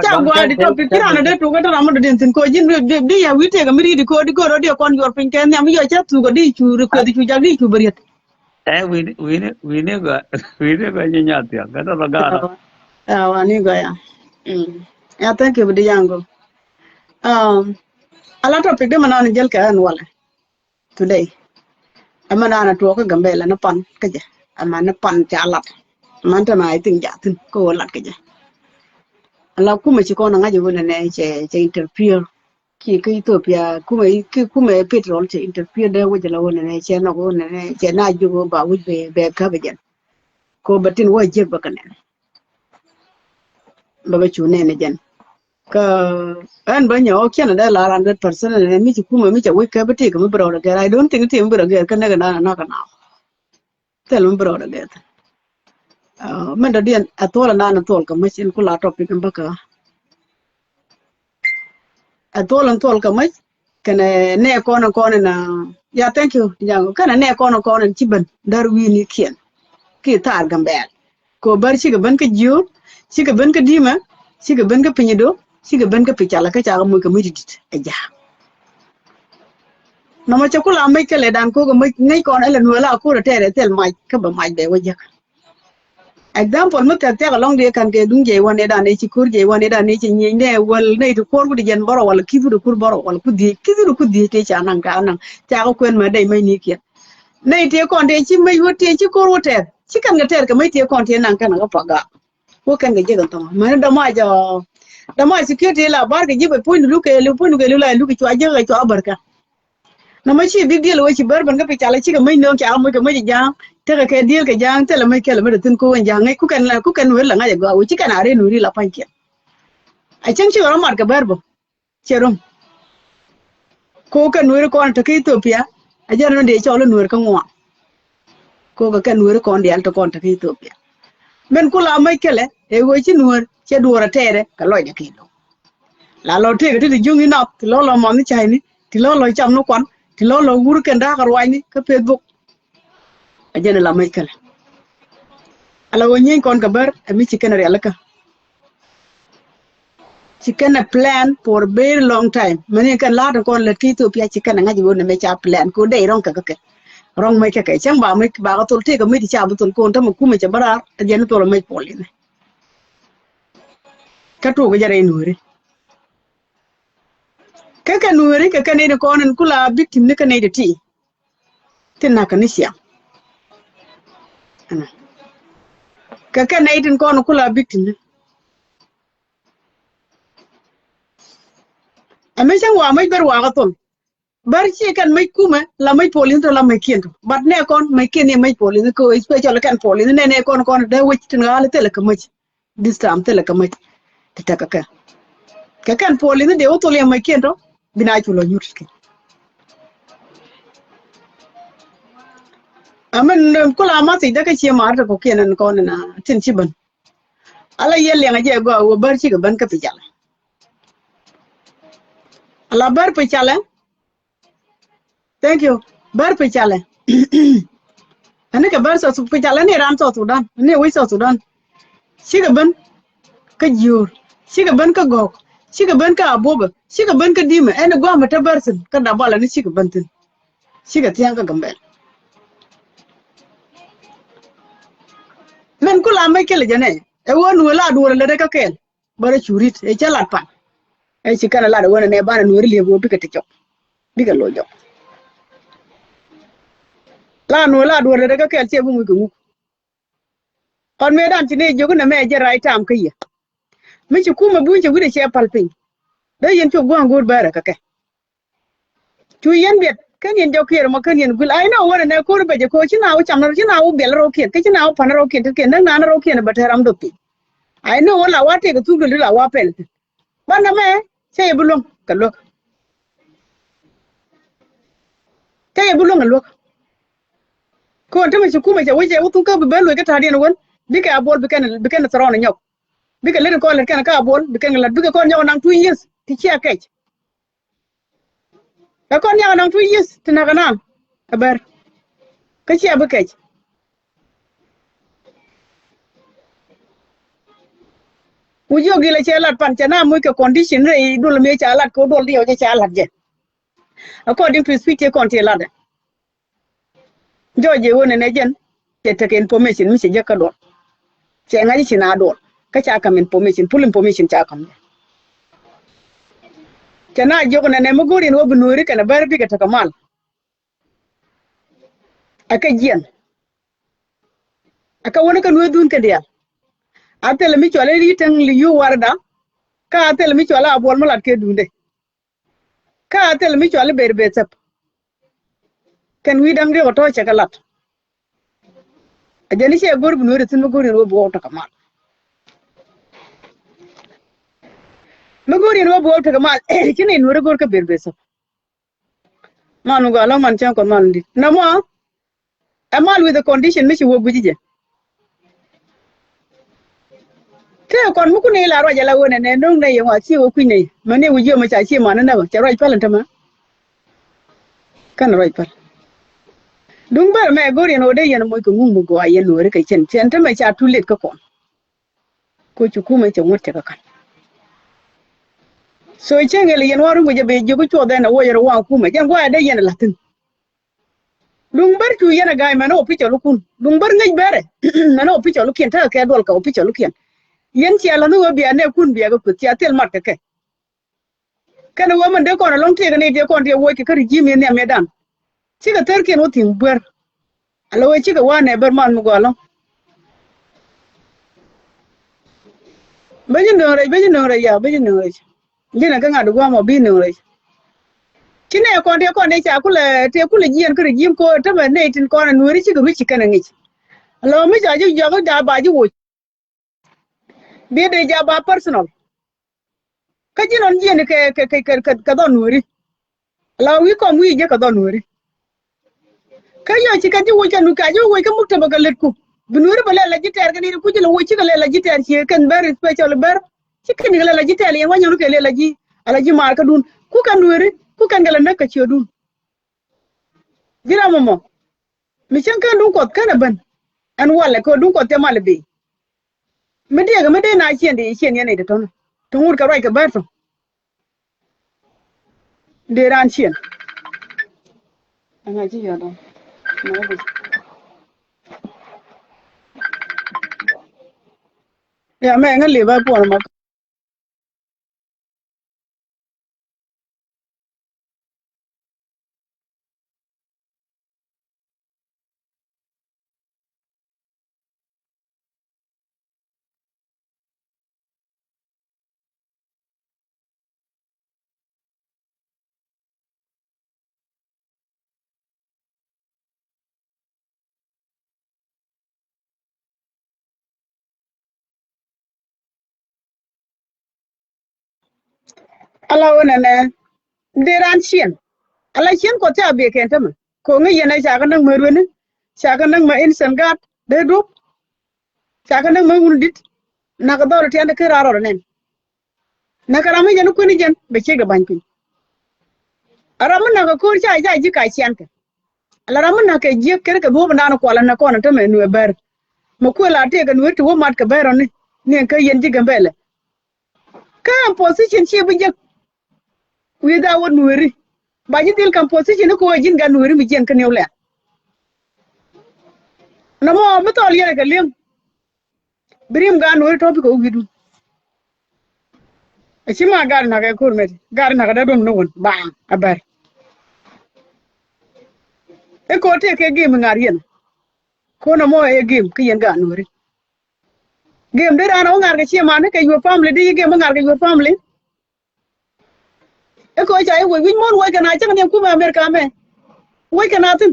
Ca gua di topic kira na de tok dä ram dä din tin ko jin di ya wi tega mi ri di ko di gurä di kon yor pin kɛ nyam yo ca tu ko di cu ri ko di cu jak di cu beriet. Eh, wini wini wini gua wini gua nyi nyatia kata ba gara. Ya wani gua ya. Mm. Ya thank you bidi yango. Um, ala topic de manan jel kɛ an wala. Today. Ɛmɛ naan a tuɔɔk kä Gambɛla ni pan kä jɛ. Ɛmɛ ni pan ca lat. Ɛmɛ ni tɛmɛ I think ja thin kä wä lat kä jɛ. Ala kumɛ ci kɔn a ŋa̱c wä nɛnɛ cɛ cɛ interfere. Ki kä Ethiopia kumɛ ki kumɛ petrol cɛ interfere dee wä jɛ la wä nɛnɛ cɛ nɔk wä nɛnɛ cɛ na jiök wä ba wi̱c bɛ bɛ käp jɛn. Ko bɛ tin wä jiäk bä kä nɛn. Bä bä cu nɛn jɛn. Kä ɛn bä nyɛ ɣɔ̱k cɛn dee lar hundred percent ɛn mi ci kumɛ mi cɛ wec kɛ bi tëëk mi bi rɔɔdɛ gɛr. I don't think tëëk mi bi rɔ gɛr kä näk ɛn an anɔk ɛn a thil mi bi rɔɔdɛ gɛr. Mɛn dɔ̱diɛn ɛ thuɔl ɛn an ɛ thuɔl kɛ mäc in ku la topic in bä kä ɛ thuɔl in thuɔl kɛ mäc. Kɛnɛ nɛ kɔn in kɔn in ya thank you jaŋ kɛnɛ nɛ kɔn in kɔn in ci ben däär wi̱i̱ni kiɛn ki thaar Gambɛl. Ko bär cikɛ ben kä Jiöör, cikɛ ben kä Dimɛ, cikɛ ben kä Pinydo, cikɛ ben kä Picalɛ kä cakɛ moc kɛ moc ti dit ɛ ja̱a̱. Nɔmɔ cɛ kula mec kɛ lɛ dan ko̱k ɛ mec ŋäc kɔn ɛ lɛ nuɔ̱ɔ̱l a ko̱r ɛ tɛɛr ɛ thil mac kä bɛ mac bɛ wä jäk. Example mi thɛk thiak ɛlɔ̱ŋ diɛ ka̱n kɛ duŋ jɛ iwän ɛ dan ɛ ci ko̱r jɛ iwän ɛ dan ɛ ci nyieny nɛ wäl nɛ iti ko̱r wut jɛn bärɔ wala ki̱th wut kur bärɔ wala ku dhiec ki̱th wut ku dhiec tëë ca naŋ ka naŋ cakɛ kuɛn mɛ dɛy mec ni kiɛn. Nɛ iti kɔn tëë ci mec wä tëë ci ko̱r wä tɛɛr ci kɛn kɛ tɛɛr kɛ mec tëë kɔn tëë naŋ kɛn kɛ pa gaak. Wä kɛn kɛ jek ɛn thɔŋ mɛn dɔ̱mɔ a jɔ. Dama security la bar kɛ ji̱ bɛ puɔ̱ny luk kɛ luk puɔ̱ny luk kɛ luk la luk kɛ cua ji̱ kɛ cua bär kɛ. Nɔmɔ ci big deal wee ci bär ben kä pi calɛ cikɛ mäc nööŋ ca mäc kɛ mäc ja̱a̱ŋ. Tekɛ kɛ deal kɛ ja̱a̱ŋ thilɛ mäc kɛlɛ mi te thi̱n ko̱ wee ja̱a̱ŋ ŋäc ku kɛn ku kɛn nueeri la ŋa̱c ɛ gɔaa wee ci kɛn a rɛy nueeri la pa̱ny kiɛn. A cäŋ cikɛ rɔ mat kɛ bär bä. Cɛ rum. Ko kɛ nueeri kɔn te kä Ethiopia. A jɛn ni dee cɔl i̱ nueeri kä ŋuan. Ko kɛ kɛ nueeri kɔn diaal te kɔn te kä Ethiopia. Min ku la mäc kɛlɛ ɛ ɣöö ci nueer cɛ duɔɔr a tɛɛrɛ kɛ lɔcdɛ kɛ lo̱ŋ. La lɔ tëëkɛ ti ti juŋ inɔk ti lɔ lɔ mɔnh ni cayni ti lɔ lɔ cam ni kuan ti lɔ lɔ wur kɛn da̱a̱k a ruacni kä Facebook. A jɛn la mäc kɛlɛ. Ala ɣöö nyieeny kɔn kɛ bär ɛ mi ci kɛn rialikä. Ci kɛn a plan for a very long time. Mɛni kɛn la̱a̱t in kɔn lät kä Ethiopia ci kɛn a ŋa̱c i̱ ɣöö nɛmɛ ca plan ko dee rɔ̱ŋ kɛ kä kɛ. Rɔ̱ŋ mec kä kɛ cäŋ ba mec ba kɛ thol tëëkɛ mec ti ca bi thol ko̱n tämɛ kumɛ cɛ bä raar a jɛn ni thol a mec puɔl inɛ. Kä tuukɛ jɛ rɛy nueeri. Kä kɛ nueeri kɛ kɛ nɛy ti kɔn in kula victim ni kä nɛy ti ti. Ti nak kɛ ni ciaŋ. Ɛnɛ. Kɛ kɛ nɛy tin kɔn kula victim ni. Ɛ mi cäŋ wa mec bär wa kä thol. Bär ci kɛn mec kumɛ la mec police tɔ la mec kiɛn tɔ. But nɛ kɔn mec kiɛn ni mec police ko especially kɛn police nɛ nɛ kɔn kɔn dee wec tin ɣa̱l thilɛ kɛ mec. This time thilɛ kɛ mec. Ti tekɛ kɛ. Kɛ kɛn police dee wä thol yɛ mec kiɛn tɔ. Bi na cu lɔ nyut kɛ. Amin kula ma thiec dee kä cie mar te kɔ kiɛn ɛn kɔn ɛn a tin ci ben. Ala yɛ liɛŋ a jɛ gɔaa wä bär cikɛ ben kä pi calɛ. Ala bär pi calɛ. Thank you. Bär pi calɛ. Ani kɛ bär South pi calɛ ni ran South Sudan ni wi̱c South Sudan. Cikɛ ben kä jiöör. Cikɛ ben kä gɔ̱k. Cikɛ ben kä abobɛ. Cikɛ ben kä dimɛ ɛn guamɛ te bär thin kä dabalɛ ni cikɛ ben thin. Cikɛ thia̱ŋ kä Gambɛl. Mɛn ku la mec kɛl jɛ nɛ ɛ ɣöö nuɔ̱ɔ̱r la duɔ̱ɔ̱r lɛ dee kä kɛɛl. Bärɛ cu rit ɛ cä lat pan. Ɛ ci kɛn ɛ lat ɛ ɣöö nɛ nɛ banɛ nuɔ̱ɔ̱r liep ɣöö bikɛ ti cɔk. Bikɛ loc jɔk. La nuɔ̱ɔ̱r la duɔ̱ɔ̱r lɛ dee kä kɛɛl ciɛ bi ŋuc kɛ ŋuk. Kɔn mëë dan ci ni jiök inɛ mɛ jɛ right time kä yɛ. Mi ci kumɛ buny cɛ wi̱cdɛ cɛ pal piny. Dee yɛn cop gua̱a̱ŋ go̱o̱r bäärä kɛ kɛ. Cu yɛn biɛt kän yɛn jɔk kiɛɛr mɔ kän yɛn guil. I know wänɛ nɛ ko̱r bɛcɛ ko̱ ci na wä cam na ci na wä biɛl rɔw kiɛn kä ci na wä pan rɔw kiɛn tet kiɛn näk na ni rɔw kiɛn bä tɛr ram dhoth piny. I know wä la wa tëëk ɛ thuk dul ti la wa pɛl. Banɛ mɛ cä yɛ bi luäŋ kɛ luäk. Cä yɛ bi luäŋ kɛ luäk. Kɔn tämɛ ci kumɛ cɛ wec cɛ wä thuk kä bi ben luec kä ta̱a̱diɛn wän bikɛ a buɔl bikɛn bikɛn thɔrɔn nyɔk. Bikɛ lät kɔn lät kɛn kä a buɔl bikɛn lät bikɛ kɔn nyɔk naŋ two years ti ciɛ kɛc. Ɛ kɔn nyɔk naŋ two years ti näk ɛ nan ɛ bär kä ciɛ bi kɛc. Wi̱c yio̱k gilɛ cɛ lat pan cɛ na muc kɛ condition rɛy duɔl mi ca lat kɛ duɔl diɛw cɛ ca lat jɛ. According to speech cɛ kɔn ti lat ɛ. Jɔɔc ɛ ɣöö nɛnɛ jɛn cɛ tekɛ information mi cɛ jek kä duɔl. Cɛ ŋa̱c ci na duɔl kä ca ka̱m information, full information ca ka̱m. Cɛ na jiök nɛnɛ mi go̱o̱r in wä bi nueeri kɛnɛ bär bikɛ tekɛ mal. Ɛ kɛ jiɛn. Ɛ kɛ wä ni kɛ nueer duun kɛ diaal. A thilɛ mi cual i̱ ri teŋ li yu warda. Kä a thilɛ mi cual a buɔl mi lat kɛ duunde. Kä a thil mi cuali ber beth thäp. Kɛn wi̱i̱ da̱ŋ riɛk ɔ tɔ̱ cɛ kɛ lat. A jɛn i̱ cɛ go̱r bi nueeri thi̱n mi go̱r yɛn wä bi wä wä tekɛ mal. Mi go̱r yɛn wä bi wä wä tekɛ mal ci nɛy nueeri go̱r kä ber beth thäp. Man mi gɔaa lɔ̱ŋ man cäŋ kɔn man di̱t nɔmɔ. Ɛ mal with the condition mi ci wä gui̱ci jɛ. Tëë kɔn mi kun i̱ la ruac ala ɣöö nɛnɛ no̱o̱ŋ nɛ yɛn wa ci wä kui̱ nɛy mɛ ni wä jiö mɛ ca ci man ni nɛ bä cɛ ruac päl in tämɛ. Kɛn ruac päl. Duŋ bär mɛ go̱r yɛn ɣöö dee yɛn moc kɛ ŋuŋ mi gɔaa yɛn nuɔ̱ɔ̱ri kɛ cɛn cɛn tämɛ ca too late kä kɔn. Ko ci kumɛ cɛ ŋuɔ̱t cɛ kɛ ka̱n. So cieŋ yɛl yɛn wa ruŋ kɛ jɛ ben jiök i̱ cuɔth ɛn ɛ wä yɛn rɔ waŋ kumɛ jɛn gua̱a̱ dee yɛn ɛ la̱thi̱n. Duŋ bär cu yɛn ɛ ga̱a̱c mɛn ɛ official ikun. Duŋ bär ŋäc bɛrɛ mɛn ɛ official ikiɛn tekɛ kɛ duɔl kɛ official ikiɛn. Yɛn cia la̱th ni wee bia nɛ kun bia kɛ kueth cia thil mat kɛ kɛ. Kɛn ɛ wee mɛn dee kɔn ɛ lɔŋ tëëk ni dee kɔn dee woc kɛ kä regime yɛn nhiam yɛn dan. Cikɛ thärkiɛn wä thi̱ŋ buer. Ala wee cikɛ wa̱a̱ nɛ bär man mi gɔaa lɔ̱ŋ. Bä ji̱ nööŋ rɛc, bä ji̱ nööŋ rɛc, ya, bä ji̱ nööŋ rɛc. Ji̱n ɛ kä ŋa̱t gua̱a̱m ɔ bi nööŋ rɛc. Ci nɛ kɔn tëë kɔn ëë ca kulɛ, tëë kulɛ jiɛn kä rɛ ji̱m ko̱ tämɛ nɛy tin kɔn ɛ nueeri cikɛ rui̱c ci kɛn ɛ ŋic. Lɔ mi ca ji̱ jɔk i̱ da ba ji̱ woc. Bi dee ja ba personal. Kä ji̱n ɣän jiɛn kɛ, kɛ, kɛ, kɛ, kɛ, kɛ dhɔn nueeri. La wi̱i̱ kɔm wi̱i̱ jɛ kɛ dhɔn nueeri. Kä yɔ ci kɛn ji̱ woc kɛ nu ka ji̱ woc kä muk tɛmɛ kɛ lɛt ku. Bi nueeri bɛ lɛ la ji̱ tɛɛr kɛ ni ku ji̱ la woc cikɛ lɛ la ji̱ tɛɛr ci kɛn bɛr special bɛr. Ci kɛn kɛ lɛ la ji̱ tɛɛr yɛn wa nyɔn kɛ lɛ la ji̱, a la ji̱ maar kä dun. Ku kɛn nueeri, ku kɛn kɛ lɛ näk kɛ ciö dun. Ji̱ ram mɔmɔ. Mi cäŋ kɛn duŋ kuɔth kɛn ɛ ben. Ɛn walɛ kɛ duŋ kuɔth cɛ mal ɛ ben. Mi diɛkɛ mi dee na ciɛn di ciɛn yɛn i̱ di tɔ̱nä. Ti ŋut kɛ ruac kɛ bɛr tɔ̱. Dee raan ciɛn. Ɛŋa ci yɔt ɔ. Ya mɛ ŋä lip a puɔn ma. Ala wä nɛnɛ. Dee raan ciɛn. Ala ciɛn kɔ thia biɛ kɛn tämɛ. Ko̱ŋi yɛn ɛ ca kä näk mä rueni. Ca kä näk mä instant gaat dee duɔ̱p. Ca kä näk mä wun di̱t. Nak dhɔr tiɛn kä raar rɔɔd nɛn. Nak ram mi jɛn kueni jɛn bɛ ciek dɛ ba̱ny piny. A ram mi nak kä ko̱r ca ca ji̱ ka ciɛn kɛ. Ala ram mi nak kɛ jiek kɛn kɛ duɔ̱p naan kualɛ nɛ kɔn tämɛ nuɛ bɛr. Mɛ kuɛ la tëëkɛ nuɛ ti wä mat kɛ bɛr rɔni. Ni ɛn kä yɛn ji̱ Gambɛlɛ. Kä ɛn position ci bi jek. Wi̱i̱ dha wä nueeri ba ji̱ dhil kam position ni kɛ wä ji̱n gat nueeri mi jiɛn kä niw lɛn. Nɔmɔ mi thɔɔl yɛn kɛ li̱eŋ. Bi rim gat nueeri tɔ̱ bikɛ wä wi̱i̱dun. Ɛ ci ma gat nak ɛ ko̱r mɛt gat nak ɛ dee duɔ̱m ni wun ba ɛ bɛr. I̱ ko̱r tëë kɛ gem i̱ ŋa̱r yɛn. Ko̱r nɔmɔ ɛ gem kä yɛn gat nueeri. Gem dee raan a wä ŋa̱r kɛ ciɛ man ni kɛ your family di yi gem wä ŋa̱r kɛ your family. I̱ ko̱ ca i̱ wec wi̱c muɔ̱n wec kɛ na cäŋ ni ɛn kumɛ America mɛ. Wec kɛ na thi̱n.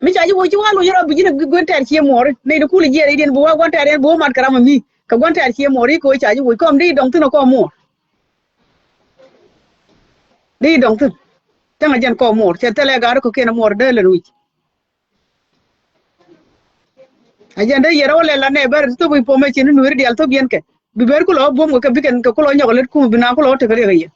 Mi ca ji̱ wec ci wa loc rɔ bi ji̱n gua̱n tɛɛr cie muɔɔri nɛy ti kul jiɛɛr i̱diɛn bi wa gua̱n tɛɛr yɛn bi wä mat kɛ ram mi kɛ gua̱n tɛɛr cie muɔɔri i̱ ko̱ ca ji̱ wec kɔm di dɔŋ thi̱n ɛ kɔm muɔɔr. Di dɔŋ thi̱n. Cäŋ a jɛn kɔm muɔɔr cɛ thilɛ gaari kɔ̱kiɛn ɛ muɔɔr dee lɛn wi̱c. A jɛn dee yɛr ɛ wä lɛl anɛ bɛr ti thop wi̱c pom ɛ cin ni nueeri diaal thop yɛn kɛ. Bi ber kulɔ buɔ̱m kɛ kɛ bikɛn kɛ kulɔ nyɔk lät kum bi na kulɔ tekɛ riɛk a yɛ.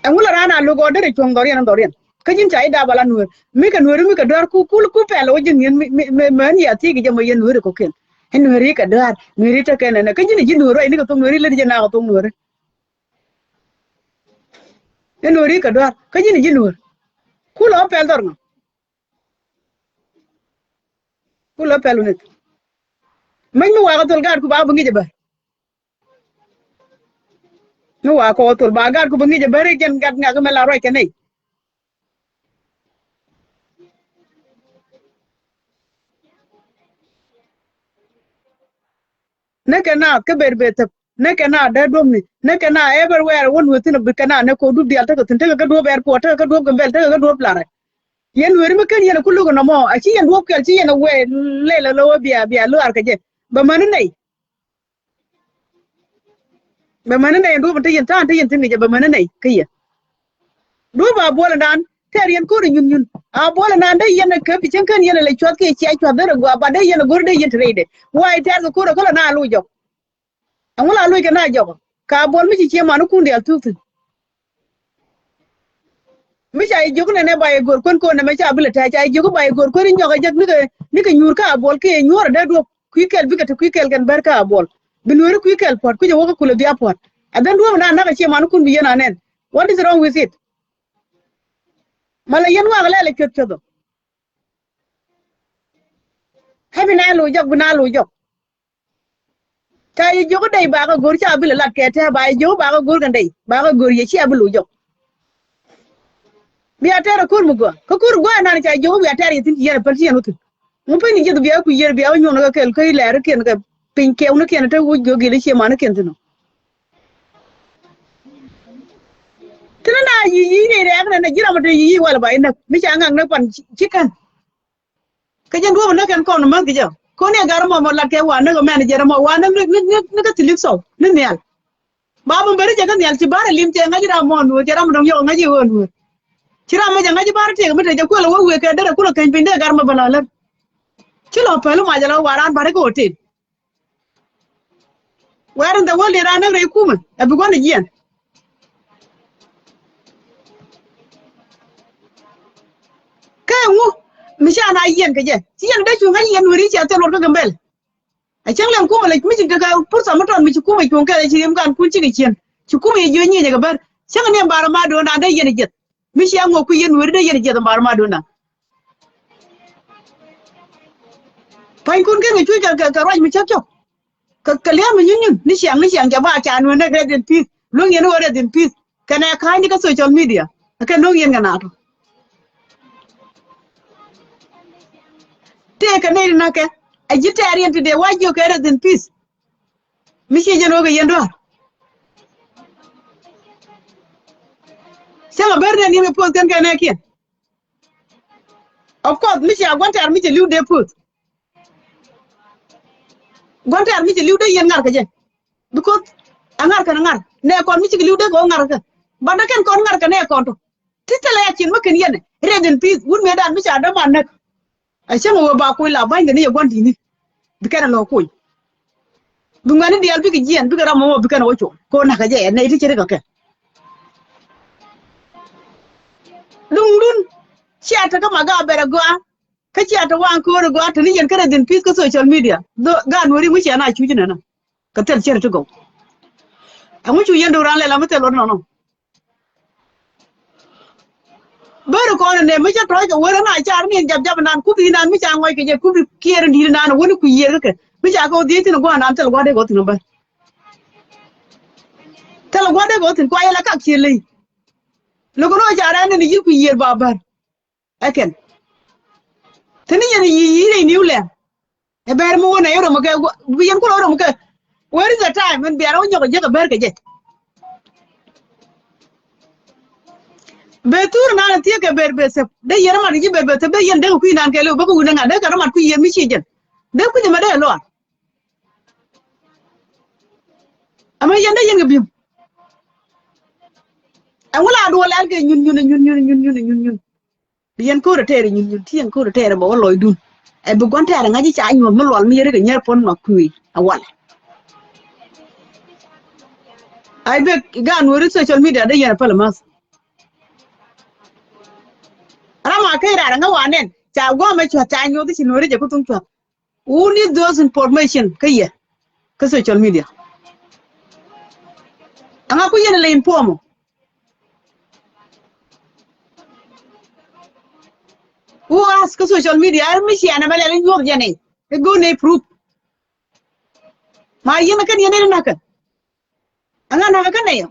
Ɛŋu la raan a lo̱k ɔ derɛ cuɔ̱ŋ dhɔriɛn dhɔriɛn kä ji̱n ca ji̱ dap ala nueer mi kɛ nueeri mi kɛ dɔ̱a̱r ku kul ku pɛl ɔ ji̱n ŋi̱n mi mi mi mɛn yɛ thiec kɛ jɛ mɔ yɛn nueeri kɔ̱kiɛn. Ɛn nueeri kɛ dɔ̱a̱r nueeri tekɛ nɛnɛ kä ji̱n ji̱ nueer ruac ni kɛ thok nueeri lät jɛ na kɛ thok nueeri. Ɛn nueeri kɛ dɔ̱a̱r kä ji̱n ji̱ nueer. Kulɔ pɛl dhɔr ŋɔ. Kulɔ pɛl wunith. Meny mi wakɔ thol gaat ku ba bi ŋic ɛ bär. Mi wakɔ thol ba gaat ku bi ŋic ɛ bär i̱ jɛn gat ŋak mɛ la ruac kɛ nɛy. Näkɛ naath kä ber ber thäp. Näkɛ naath dee duɔ̱pni näkɛ naath everywhere wä nueth thi̱n bi kɛ naath näk ko̱ dup diaal tekɛ thi̱n tekɛ kä duɔ̱p airport tekɛ kä duɔ̱p Gambɛl tekɛ kä duɔ̱p Larɛ. Yɛn nueeri mi ken yɛn ɛ ku lo̱k ɛ nɔmɔ a ci yɛn duɔ̱p kɛl ci yɛn ɛ wee lɛl ɛ lo̱ wä bia bia luaar kɛ jɛ. Bɛ mäni nɛy. Bɛ mäni nɛy duɔ̱p in te yɛn tha̱a̱ŋ te yɛn thi̱n kɛ jɛ bɛ mäni nɛy kä yɛn. Duɔ̱p a buɔl in daan tɛɛr yɛn ko̱r ɛ nyuth nyuth a buɔl in daan dee yɛn ɛ käp i̱ cäŋ ken yɛn ɛ lɛ cuath kiɛ cia cuath derɛ gɔaa ba dee yɛn ɛ go̱r dee yɛn te rɛydɛ. Wa i̱ tɛɛr kɛ ko̱r ɛ kä lɛ na loc jɔk. Ɛŋu la loc kɛ na jɔk ka buɔl mi ci ciɛ man ikun diaal thuk thi̱n. Mi ca i̱ jiök nɛnɛ ba i̱ go̱r kuän ko̱n nɛmɛ ca bi lɛ tɛ̈ ca i̱ jiök ba i̱ go̱r kuän i̱ nyɔk ɛ jek nikɛ nikɛ nyuur ka a buɔl kiɛ nyuɔ̱ɔ̱r ɛ dee duɔ̱p kui̱ kɛl bikɛ te kui̱ kɛl kɛn bär ka a buɔl. Bi nueeri kui̱ kɛl puɔ̱t kui̱c ɛ wä kä kulɛ bia puɔ̱t. Ɛ dhɛn duɔ̱ɔ̱p na nak ɛ ciɛ man ikun bi yɛn anɛn. What is wrong with it? Malɛ yɛn wakɛ lɛl ɛ cueth cueth ɔ. Ɛ bi na loc jɔk bi na loc jɔk. Ca yɛ jiök dɛy bakɛ go̱r ca bi lɛ lat kɛ tɛ̱̈ɛ̱̈ ba yɛ jiök bakɛ go̱r kɛn dɛy bakɛ go̱r yɛ cia bi lo̱c jɔk. Bia tɛr ɛ ko̱r mi gɔaa kä ko̱r gɔaa nan ca jiök bia tɛr yɛ thi̱n ci yɛn ɛ päl ci yɛn wä thi̱n. Ŋu piny ji̱th bia ku yiër bia wä nyuɔn kɛ kɛl kä ilɛɛr kiɛn kɛ piny kɛwnikiɛn te wuc göögil i̱ ciɛ manikiɛn thi̱n ɔ. Thin na yic yic ni rɛɛk nɛ na ji̱ ram te yic yic wal ba inäk mi ca ŋak näk pan ci kän. Kä jɛn duɔ̱ɔ̱p näk kɛn kɔn mäth kɛ jɛ ko̱n ni ɛ gar mɔ mɔ lat kɛ wa näk ɛ mɛn jɛ rɛ mɔ wa näk ni ni ni kä thilik thɔw ni nhial. Ba mɔ beri jɛ kä nhial ci bar ɛ lim cɛ ŋa̱c ram mɔ nuɔ̱ɔ̱r cɛ ram dɔ̱ŋ yɔk ŋa̱c i̱ ɣöö nuɔ̱ɔ̱r. Ci ram mɛ jɛ ŋa̱c i̱ bar tëk mi te jɛ kuël ɛ wä wëë kɛ derɛ kulɛ keny piny dee gar mɛ bä la lär. Ci lɔ päl mac ala waran bar ikä hotel. Where in the world did I never kumɛ ɛ bi gua̱n ɛ jiɛn. Kɛ ŋu mi ca na yiɛn kɛ jɛ ci yɛn dee cuŋ ŋa̱c yɛn weri cɛ thil luɔt kä Gambɛl. A cäŋ lɛn kumɛ lɛ mi ci kɛ pursa mi tɔt mi ci kumɛ cuŋ kɛ ci rim kan kun cikɛ ciɛn ci kumɛ yɛ jiö nyieny kɛ bär. Cäŋ ni bar ma do̱n dan dee yɛn jiɛth mi ci a ŋuɔk ku yɛn weri dee yɛn jiɛth bar ma do̱n dan. Pa̱nykun kɛ ŋɛ cuc kɛ kɛ ruac mi cäk cɔk. Kɛ kɛ lia̱a̱ mi nyuny nyuny ni ciaŋ ni ciaŋ jɛ ba ca nuɛn ni rest in peace luäŋ yɛn wä rest in peace. Kɛnɛ ka̱a̱cni kä social media kɛ no̱o̱ŋ yɛn kɛ naatɔ. Tëëkɛ nɛy ti näkɛ a ji̱ tɛɛr yɛn ti dee wa̱c jiök kɛ rest in peace. Mi ciɛ jɛn wä kɛ yɛn dua̱a̱r. Cäŋ a ber nɛn yɛn kɛ poth kɛn kɛ nɛɛkiɛn. Of course mi cia gua̱n tɛɛr mi cɛ li̱w dee poth. Gua̱n tɛɛr mi cɛ li̱w dee yɛn ŋa̱r kɛ jɛ. Because a ŋa̱r kɛn a ŋa̱r nɛ kɔn mi cikɛ li̱w dee kɛ wä ŋa̱r kɛ. But dee kɛn kɔn ŋa̱r kɛ nɛ kɔn tɔ. Ti thilɛ ya cin mi kɛn yɛn rest in peace wut mëë dan mi ca däman näk. A cäŋ a wee ba kuc la ba̱ny kɛ ni yɛ gua̱n di̱i̱ni. Bi kɛn a lɔ kuc. Bi ŋuɛ̈ni diaal bikɛ jiɛn bikɛ ram mɔmɔ bi kɛn a wä cuɔl kɛ wä na̱k kɛ jɛ nɛy ti cɛ ri kɛ kɛ. Duŋdun cia te kä ma ga bɛr a gɔaa. Kä cia te waŋ ko̱o̱r a gɔaa te ni yɛn kä rest in peace kä social media. Dho ga nuɔri ŋu cia na cuc nɛnɛ. Kɛ thil cɛ ri ti gɔw. Ɛŋu cu yɛn do̱ran lɛ la mi thil luɔt nɔnɔ. Beri kɔn ne mi cä tɔ̱ɔ̱c kɛ weri na car ni jap jap nan kupi nan mi ca ŋɔc kɛ jɛ kupi kiɛɛr in di̱i̱t nan wuni ku yiëër kä kɛ mi ca kɛ wä dhiec thin gua̱a̱r nan thil gua̱a̱r dee kɛ wä thin bär. Thil gua̱a̱r dee kɛ wä thin kua yɛl a kak cië ley. Lo̱k ni wä ca rɛn ni yiëër ku yiëër ba bär. Ɛ kɛn. Thin ni yɛn yiëër yiëër in niw lɛm. Ɛ bɛr mi wä nɛ yɛ rom kɛ bi yɛn kulɛ rom kɛ. Where is the time min biarɛ wä nyɔk jek ɛ bɛr kɛ jɛ. Bɛ thur nan thiek kɛ bɛr bɛ thep dee yɛn mat ji̱ bɛr bɛ thep dee yɛn dee kui̱ nan kɛ lɛ wä bä kɛ wun ɛ ŋa̱ dee kɛ rɔ mat kui̱ yɛn mi ci jɛn. Dee kui̱ jɛ mɛ dee lɔar. Ɛmɛ yɛn dee yɛn kɛ bi̱m. Ɛŋu la duɔl ɛl kɛ nyun nyun nyun nyun nyun nyun nyun nyun. Bi yɛn ko̱r tɛɛr nyun nyun ti yɛn ko̱r tɛɛr bɛ wä lɔcdun. Ɛ bi gua̱n tɛɛr ŋa̱c i̱ ca nyuɔ̱th mi lual mi yɛn ri kɛ nyɛr puɔ̱n ma kui̱ a walɛ. Ay bek gan weri social media de yɛn a päl math. Ram a key rar ŋä wa nɛn ca guam a cuath ca nyuɔth i̱ ci nuɔri jɛ ku thuŋ cuath. Who need those information kä yɛ kä social media? Aŋa ku yɛn lɛ inform ɔ. Who ask kä social media ɛn mi ciɛ nɛ mɛ lɛl inyuɔth jɛ ni i̱ go̱n ni proof. Ma yɛn kɛn yɛn ni nakä. Aŋa nakä kɛn nɛ yɔ.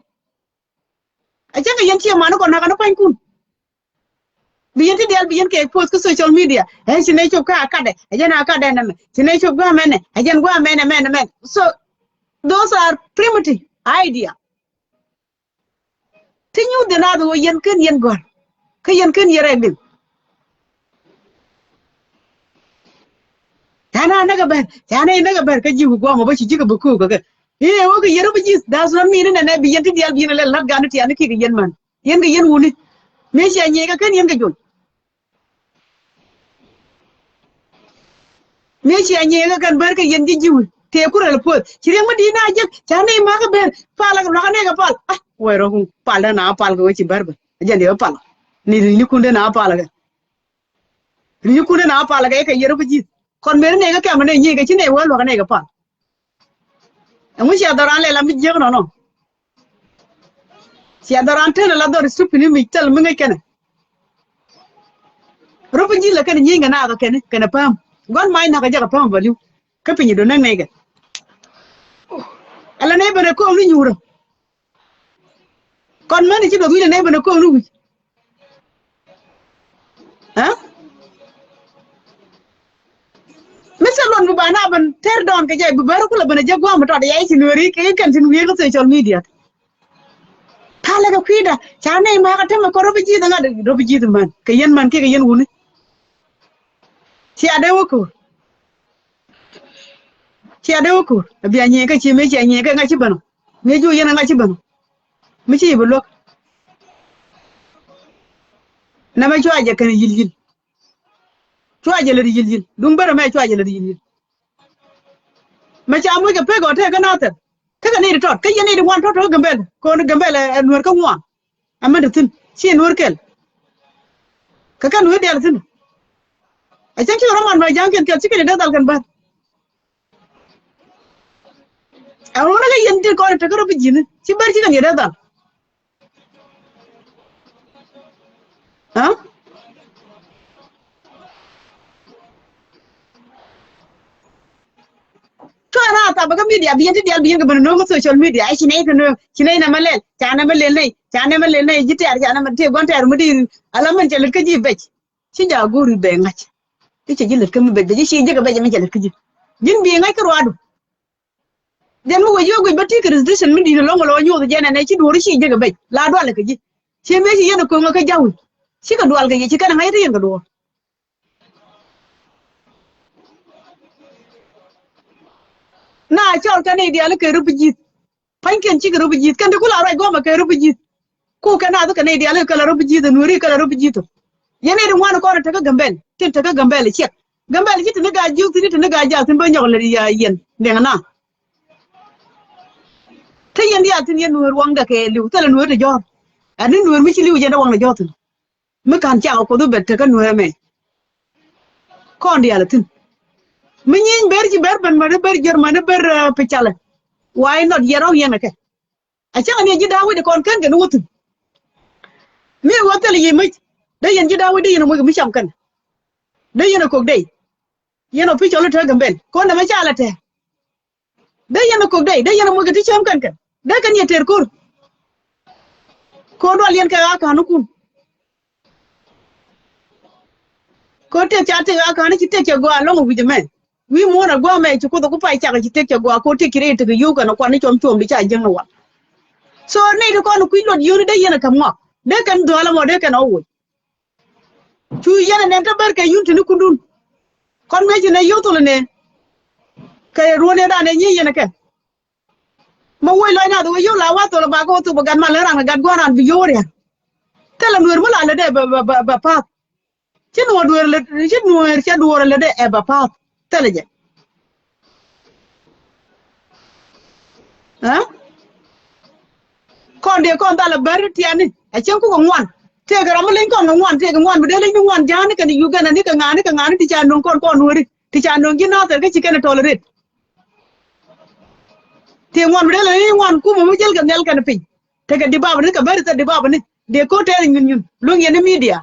A cä kɛ yɛn ciɛ man kɔ nakä ni pa̱nykun. Bi yɛn ti diaal bi yɛn kɛ post kä social media. Ɛ ci nɛ cop kä akadɛ ɛ jɛn akadɛ nɛmɛ ci nɛ cop guamɛnɛ ɛ jɛn guamɛnɛ mɛnɛ mɛn. So those are primitive idea. Ti nyuth jɛ naath ɣöö yɛn ken yɛn gɔ̱a̱r kä yɛn ken yɛn rɛk gil. Ca na näk ɛ bɛr ca na näk ɛ bɛr kä ji̱ wi̱i̱ gua̱a̱m ɔ bä ci ji̱ kɛ bä köök kɛ kɛ. I̱ ɛ ɣöö kɛ yɛn rɔ bi ji̱th that's not mean inɛnɛ bi yɛn ti diaal bi yɛn ɛ lɛl la̱t gan ti tiani kiɛ kɛ yɛn man. Yɛn kɛ yɛn wuni. Mëë cia nyiey kɛ ken yɛn kɛ jol. Mëë cia nyiey kɛ kɛn bär kɛ yɛn ji̱ ji̱ wi̱i̱ tëë ku rɛl puɔth ci riɛk mi di̱i̱t na jek ca nɛy ma̱kä ben pal luakä nɛy kɛ pal. Ah wɛy rɔ̱k pal dee na pal kɛ wee ci bär ben. Jɛn dee wee pal ni ri̱c ni kun dee na pal kɛ. Ri̱c ni kun dee na pal kɛ kɛ yɛr wä ji̱th kɔn mëë ri nɛy kɛ kɛm kɛ nɛy nyiey kɛ ci nɛy wee luakä nɛy kɛ pal. Ɛŋu cia dhɔran lɛ la mi jiäk nɔnɔ. Cia dhɔran tenɛ la dhɔr stupid ni mi thil mi ŋäc kɛnɛ. Rop in ji̱ la kɛnɛ nyieny kɛ nakä kɛnɛ kɛnɛ päm gua̱n mac nakä jɛ kɛ päm bä li̱w. Kä piny i̱ do̱n näk nɛy kɛ. Ala nɛy ben ɛ ko̱o̱k ni nyuurä. Kɔn män i̱ ci duɔth wi̱c la nɛy ben ɛ ko̱o̱k ni wi̱c. Ɛ Mi thil luɔn bi ba na ben tɛr dɔɔn kɛ jɛ bi bär kulɛ ben a jɛ gua̱a̱m tɔt yɛ ci nueeri kɛ kɛn tin wi̱i̱ kä social media. Thalɛ kɛ kui̱da ca nɛy makä tämɛ kɔ rɔ bi ji̱th ŋa̱t rɔ bi ji̱th män kɛ yɛn män kiɛ kɛ yɛn wuni. Cia dee wä ko̱r. Cia dee wä ko̱r a bia nyiëë kä ci mëë cia nyiëë kä ŋa̱c ci ben ɔ. Mëë ji̱ wä yɛn ŋa̱c ci ben ɔ. Mi ci yi bi luäk. Nɛmɛ cua jɛ kɛn yil yil. Cua jɛ lät yil yil duŋ bärä mɛ cua jɛ lät yil yil. Mɛ ca moc kɛ pek ɔ tëë kä nathɛr. Kä kɛ nɛy ti tɔt kä yɛn nɛy ti ŋuan tɔt tɔt kä Gambɛl kɔn Gambɛl ɛ nueer kä ŋuan. Ɛ mɛn ti thi̱n ci nueer kɛl. Kä kɛ nueer diaal thi̱n. Ɛ cäŋ ci rɔ man mɛ ja̱ŋ kɛn kɛl ci kɛn i̱ dee dhal kɛn bär. Ɛ ɣöö ni kä yɛn ti kɔn i̱ tekä rɔ bi ji̱ni ci bär ci kɛn i̱ dee dhal. Aa? Cuɛ na thabakä media bi yɛn ti diaal bi yɛn kɛ ben no̱o̱ŋ kä social media. Ɛ ci nɛy kɛ no̱o̱ŋ ci nɛy nɛmɛ lɛl ca nɛmɛ lɛl nɛy ca nɛmɛ lɛl nɛy ji̱ tɛɛr ca nɛmɛ tëë gua̱n tɛɛr mi di̱i̱r. Ala mɛn cɛ lät kä ji̱ bɛc. Ci ja̱ go̱o̱ri bɛ ŋa̱c. I̱ cɛ ji̱ lät kä mi bɛc bɛc i̱ ci ji̱ kɛ bɛc ɛmɛ cɛ lät kä ji̱. Ji̱n bi ŋa̱c kä ruaadu. Jɛn mi wec yio̱k guic bä ti kɛ reservation mi di̱i̱t ɛlɔ̱ŋ ɛlɔ nyuɔth jɛn ɛnɛ ci duɔ̱ɔ̱r ci jek ɛ bɛc la dualɛ kɛ ji̱. Ci mëë ci yɛn ɛ ko̱ŋ ɛ kä ja̱wi. Ci kɛ dual kɛ yɛ ci kɛn ɛ ŋa̱c ɛ ti yɛn kɛ duɔ̱ɔ̱r. Na cɔl kɛ nɛy diaal kɛ rɔ bi ji̱th. Pa̱nykiɛn cikɛ rɔ bi ji̱th kɛn ti ku la ruac guɔ̱mɛ kɛ rɔ bi ji̱th. Ku kɛ nath kɛ nɛy diaal kɛ la rɔ bi ji̱th ɛ nueeri kɛ la rɔ bi ji̱th ɔ. Yɛn nɛy ti ŋuan kɔn ɛ tekä Gambɛl tin tekä Gambɛl ɛ ciɛk. Gambɛl ci te ni gaa jiök thi̱n te ni gaa jaak thi̱n bä nyɔk lɛ yɛn dɛŋ na. Te yɛn diaal thi̱n yɛn nueer waŋdɛ kɛ li̱w thilɛ nueer te jɔ̱ɔ̱r. Ɛn ni nueer mi ci li̱w jɛn dee waŋdɛ jɔ̱ɔ̱r thi̱n. Mi ka̱n cakɛ Kuoth bi bɛt tekä nueer ɛmɛ. Kɔn diaal ɛ thi̱n. Mi nyieny ber ci ber ben mani ber Germany ber, eh, picalɛ. Why not yɛn rɔ̱ŋ yɛn ɛ kɛ. A cäŋ ni ji̱ da̱a̱ wi̱cdɛ kɔn kɛn kɛn wä thi̱n. Mi wä thil yi mic dee yɛn ji̱ da̱a̱ wi̱c dee yɛn ɛ moc kɛ mi cam kɛn. Dee yɛn ɛ kok dee. Yɛn ɔ pi̱c cɔl i̱ te Gambɛl kɔn nɛmɛ ca lɛ tɛ̱̈ɛ̱̈. Dee yɛn ɛ kok dee dee yɛn ɛ moc kɛ ti cäm kɛn kɛn dee kɛn yɛ tëër ko̱r. Ko̱r dual yɛn kɛ ɣa̱a̱ ka̱n ikun. Ko̱r tëk ca tëk ɣa̱a̱ ka̱n i̱ ci tëk cɛ gɔaa ɛlɔ̱ŋ ɛ wi̱c ɛmɛ. Wi̱i̱ muɔ̱ɔ̱n ɛ gua̱a̱ mɛ ci Kuoth ɛ ku pay cak ɛ ci tëk cɛ gɔaa ko̱r tëk ci rɛy tëk ɛ yio̱w kɛn ɛ kuan ni cuɔm cuɔm di ca jiäŋ ni wal. So nɛy ti kɔn ɛ kui̱ luɔt yio̱wni dee yɛn ɛ käm ŋɔak dee kɛn dhua̱l ɛmɔ dee kɛn ɛ woc. Cu yɛn ɛ nɛn te ber kɛ yun te ni kundun. Kɔn mëë ci nɛ yio̱w thol ɛ nɛ kɛ ruɔ̱n ɛ da̱a̱n ɛ nyi yɛn ɛ kɛ. Ma wec lɔc nath wec yio̱w la wath thol ɛ ba kɛ wä thop ɛ gat mal ɛ ran kɛ gat gua̱n ran bi yio̱w ria̱ŋ. Thilɛ nueer mi la lät ɛ bɛ, bɛ, bɛ, bɛ pa̱a̱th. Ci nuɔ̱ɔ̱r dueer lɛ, ci nuɔ̱ɔ̱r cɛ duɔ̱ɔ̱r lɛ dee ɛ bɛ pa̱a̱th. Thilɛ jɛ. Ɛ? Kɔn dee kɔn dhalɛ bär tiani a cieŋ kukɛ ŋuan. Tëëkɛ ram mi leny kɔn kɛ ŋuan tëëkɛ ŋuan bi dee leny ni ŋuan ja̱a̱ni kɛn Uganda ni kɛ ŋa̱a̱ni kɛ ŋa̱a̱ni ti ca no̱o̱ŋ kɔn kɔn nuɔ̱ɔ̱ri ti ca no̱o̱ŋ ji̱ nathɛr kä ci kɛn ɛ tolerate. Tëë ŋuan bi dee leny ni ŋuan kumɛ mi jäl kɛ nhial kɛn piny. Tekɛ dibabani kɛ bäri thil dibabani dee ko̱r tɛɛr nyuny nyuny luäŋ yɛn ni media.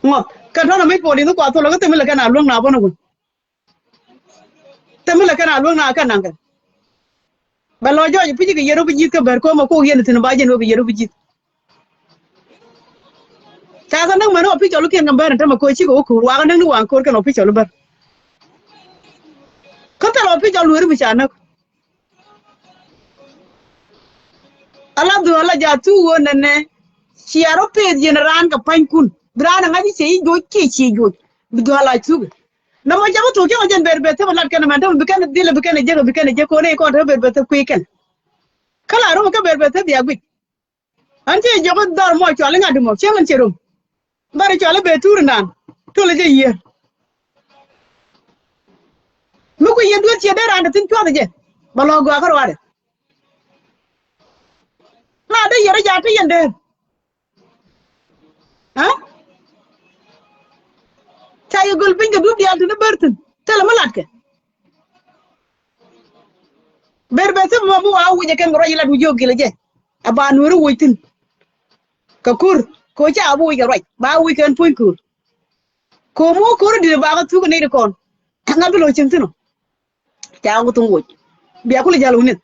Ŋɔth kɛ tɔ̱nɛ mi puɔl in kua thol kä thil mi lɛ kɛn a luäŋ na bä ni wun. Thil mi lɛ kɛn a luäŋ na kɛn naŋ kɛn. Bɛ lɔ jɔɔc pi̱ci kɛ yɛn wä bi ji̱th kä bär ko̱mɛ kok yɛn thi̱n ba jɛn wä bi yɛn wä bi ji̱th. Ca kɛ näk mɛn ɔ pi̱c cɔl kiɛn kɛ bär in tämɛ ko̱ cikɛ wä ko̱r wakä näk ni waŋ ko̱r kɛn ɔ pi̱c cɔl bär. Kä thil ɔ pi̱c cɔl lueeri mi ca näk. Ala dhuɔl a ja̱ thuk ɣöö nɛnɛ cia rɔ peth yɛn raan kɛ pa̱nykun bi raan ɛ ŋa̱c i̱ cɛ i̱ joc kiɛ cie joc. Bi dhuɔl a thuk. Nɔmɔ cɛ bä thuk cä ŋɔ jɛn ber ber thep a lat kɛn ɛmɛn thep bi kɛn dhilɛ bi kɛn ɛ jek bi kɛn ɛ jek ko̱n ɛ kɔn te ber ber thep kui̱ kɛn. Kä la rɔm kä ber ber thep bia guic. Ɣän cɛ jɔk dhɔr mɔ cual i̱ ŋa̱t di mɔ cieŋ ɣän cɛ rom. Dhɔr i̱ cual i̱ bee tuur inan tuɔl i̱ jɛ yiëër. Mi ku yɛn duet ciɛ dee raan dee thi̱n cuath i̱ jɛ bɛ lɔ gɔaa kä ruaadɛ. Na dee yɛr i̱ jaat ti yɛn dee. Aa? Ca yɛ göl piny kɛ dup diaal ti ni ber thi̱n thilɛ mi latkɛ. Ber bɛ thim mɔ mi wa wi̱cɛ kɛn kɛ ruac ilat wi̱c yio̱k gilɛ jɛ. Ɛ ba nueeri woc thi̱n. Kɛ ko̱r ko̱ ca bi wi̱c kɛ ruac ba wi̱c kɛn puɔ̱ny ko̱r. Ko̱ mi wä ko̱r di̱t ɛ ba kɛ thuk ɛ nɛy ti kɔn. Ŋa bi lo̱c cieŋ thi̱n ɔ. Ca wä thuŋ woc bia kulɛ ja̱l wä ni̱th.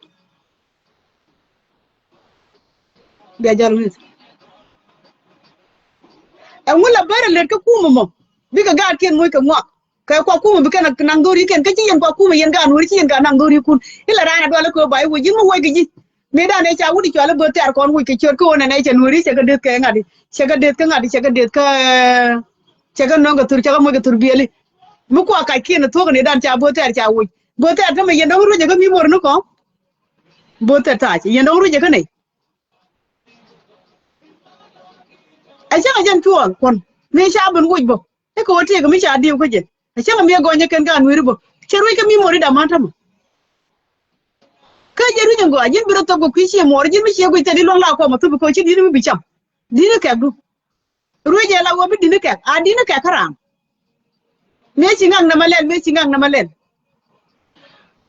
Bia ja̱l wä ni̱th. Ɛŋu la bär a lät kä kumä mɔ? Bikɛ gaatkiɛn moc kɛ ŋuak. Kɛ kua kumä bi kɛn a naŋ dho̱rikiɛn, kä ci yɛn kua kumä yɛn gaat Nuääri ci yɛn gaat naŋ dho̱rikun. Ilɛ raan a dualä kɛ ɣöö ba i̱ wec, ji̱n mi wec kɛ ji̱. Mëëdan ëë ca wut i̱ cɔal i̱ Bööth Tɛ̈r kɔn wec kɛ ciöt kä ɣöö nɛnɛ cɛ Nuääri cɛ kɛ deth kɛ ŋa̱t i̱, cɛ kɛ deth kä ŋa̱t i̱, cɛ kɛ deth kä, cɛ kɛ nöŋ kɛ thur, cɛ kɛ moc kɛ thur biɛli. Mi kua kackiɛn a thuɔ̱k nëëdan ca Bööth Tɛ̈r ca wec. Bööth Tɛ̈r tämɛ yɛn dɔ̱ŋ ruec ɛ kä mi muɔr ni kɔn. Bööth Tɛ̈r ta̱a̱ cɛ yɛn dɔ̱ŋ ruec ɛ kä nɛy. Ɛ cäŋ ɛ jɛn cuɔl kuɔn mi ca ben woc bä. I̱ kɛ wä tëëk mi ca diw kä jɛ. Ɛ cäŋ ɛ mi ɛ gɔny ɛ kɛn ka Nuääri bä. Cɛ ruec kä mi muɔri dam an tämɛ. Kä jɛ ruec ɛn gɔaa ji̱n bi rɔ thop kɛ kui̱ cië muɔri ji̱n mi ciɛ guic thil i̱ luäŋ la kuɔmɛ thop kɛ ci di̱t mi bi cam. Di̱t kɛkdu. Ruec ɛ la wä bi di̱t kɛk a di̱t kɛk kä raan. Mëë ci ŋaŋ nɛmɛ lɛl, mëë ci ŋaŋ nɛmɛ lɛl.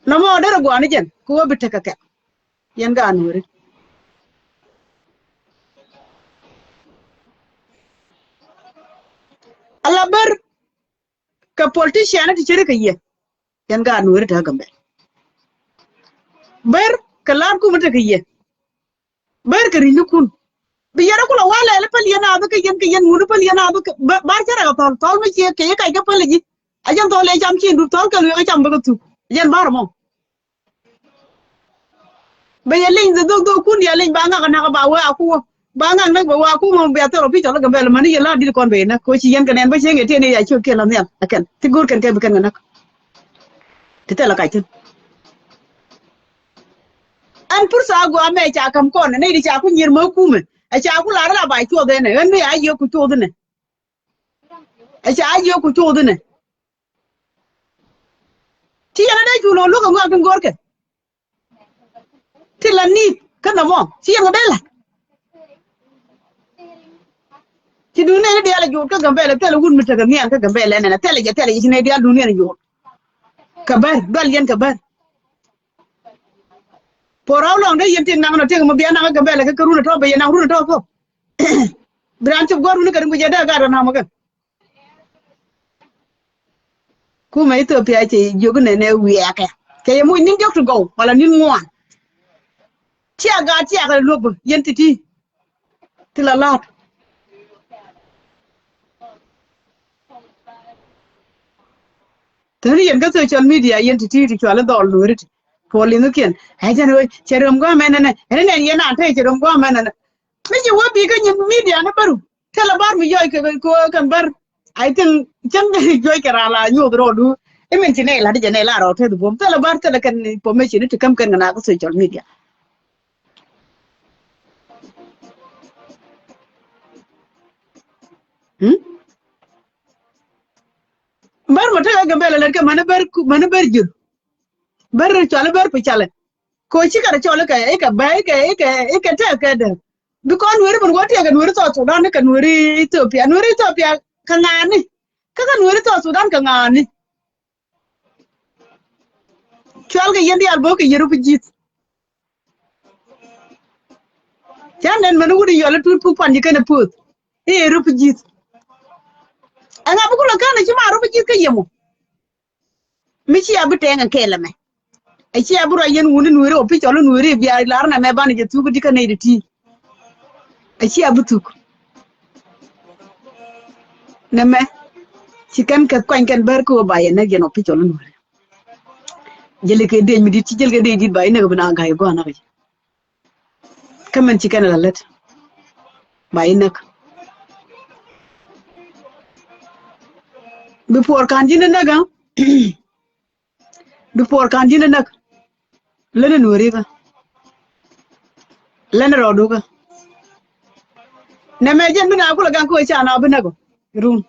Nɔmɔ derɛ gɔaa ni jɛn kɛ wä bi tekɛ kɛk. Yɛn gaat Nuääri. Ala bär kɛ politician ti ceri kɛ yɛ. Yɛn gaat Nuääri te kä Gambɛl. Bär kɛ laat kumä te kɛ yɛ. Bär kɛ ri̱cnikun. Bi yɛn rɔ kulɛ walɛ lɛ päl yɛn a bä kɛ yɛn kɛ yɛn ŋun päl yɛn a bä kɛ bär cɛ rɛ kɛ thɔl thɔl mi ciɛ kɛ yɛ kac kɛ päl ji̱. A jɛn thɔl ëë cam ci in dup thɔl kɛ lueek a cam bä kɛ thuk. A jɛn bär mɔ. Bɛ yɛ leny dhok dhok kun diaal leny ba ŋak a nak ba wee a kuwä. Ba ŋak nak ba wee a kuwä mɔ bia thil official Gambɛl mani yɛ la dil kɔn bɛ yɛ nak ko ci yɛn kɛ nɛn bä cieŋ yɛ tiɛn yɛ ya ciök kiɛ la nhial a kɛn ti go̱o̱r kɛn kɛ bi kɛn kɛ nak. Ti thil a kac thi̱n. Ɛn pursa a gɔaa mɛ ca ka̱m kɔn nɛ nɛy di ca ku nyier mä kumɛ. Ɛ ca ku lar la ba cuɔth ɛnɛ ɣän mi a yiëë ku cuɔth inɛ. Ɛ ca a jiök ku cuuth inɛ. Ci yɛn a dee cu lo̱o̱ luäk kɛ ŋɔak tin go̱o̱rkɛ. Ti la ni̱i̱k kä nɔmɔ ci yɛn kɛ dee la̱t. Ci duŋ nɛy ni diaal a juut kä Gambɛl, thilɛ wut mi tekɛ nhial kä Gambɛl ɛnɛn, thilɛ jɛ, thilɛ jɛ ci nɛy diaal duŋ ni ɛn a juut. Kɛ bär, dual yɛn kɛ bär. Puɔ̱rä wä lɔŋ dee yɛn tin naŋ nɔ tëk mi bia naŋ kä Gambɛl kɛ, kɛ run a tɔ̱ bɛ yɛn naŋ run a tɔ̱ kɔ. Bi raan cop gua̱r run kɛ rin ku jɛ dee gat rɔ na̱m kɛ. Kumɛ Ethiopia cɛ jiök nɛnɛ wiɛɛkɛ. Cɛ yɛ moc ni̱n diɔ̱k ti gɔw wala ni̱n ŋuan. Cia gaat cia kɛ luɔp yɛn ti̱ti̱. Ti la la̱t. Teni yɛn kä social media yɛn ti̱ti̱ ti cuali dhɔl Nuääri ti. Puɔl in thukiɛn. Ɛ jɛn wee cɛ röm gɔmɛ nɛnɛ. Ɛn nɛn yɛn an te cɛ röm gɔmɛ nɛnɛ. Mi ci wee bi kä nyin media ni bäru. Thilɛ bär mi yɔc kɛ kɛ kɛn bär. I think cäŋ juɔc kɛ raa la nyuɔth rɔɔdu. Imin ci nɛy la̱t jɛ nɛy la rɔɔd teth buɔ̱m. Thilɛ bär thilɛ kɛn information ti käm kɛn kɛ na kä social media. Hmm? Bär mɔ tekɛ Gambɛl lät kɛ mäni bär ku-, mäni bär jur. Bär cuali bär pi calɛ. Ko cikɛ rɛ cɔl ikɛ, ikɛ bä, ikɛ, ikɛ, ikɛ tɛk kɛ dɛ. Bi kɔn Nuääri min wä tɛk kɛ Nuääri South Sudan, ikɛ Nuääri Ethiopia. Nuääri Ethiopia kɛ ŋa̱a̱ni. Kä kɛ Nuääri South Sudan kɛ ŋa̱a̱ni. Cual kɛ yɛn diaal bo̱o̱k kɛ yɛn refugees. Ca nɛn mɛn wut in yɔl itut puk pan ji̱ kɛn a puɔth. I̱ refugees. Ɛŋa bi kulɛ kän a ci ma refugees kä yɛmɔ. Mi cia bi tɛŋ ɛn kɛɛl ɛmɛ. Ɛ cia bi ruac yɛn wuni Nuääri official Nuääri bia lar nɛmɛ banɛ jɛ thuk di kä nɛy di ti. Ɛ cia bi thuk. Nɛmɛ ci kɛn kɛ kuany kɛn bär kä wä ba yɛn nɛk yɛn official Nuääri. Jäli kɛ dec mi dit ci jäli kɛ dec dit ba yɛn nɛk bi na ga̱y gɔaa nak. Kä min ci kɛn la lät ba inäk. Bi puɔr ka̱n ji̱n inäk a. Bi puɔr ka̱n ji̱n inäk. Län in werikä. Län in rɔɔdukä. Nɛmɛ jɛn bi na kulɛ gaŋ kä wee ca na bi näk ɔ. Run.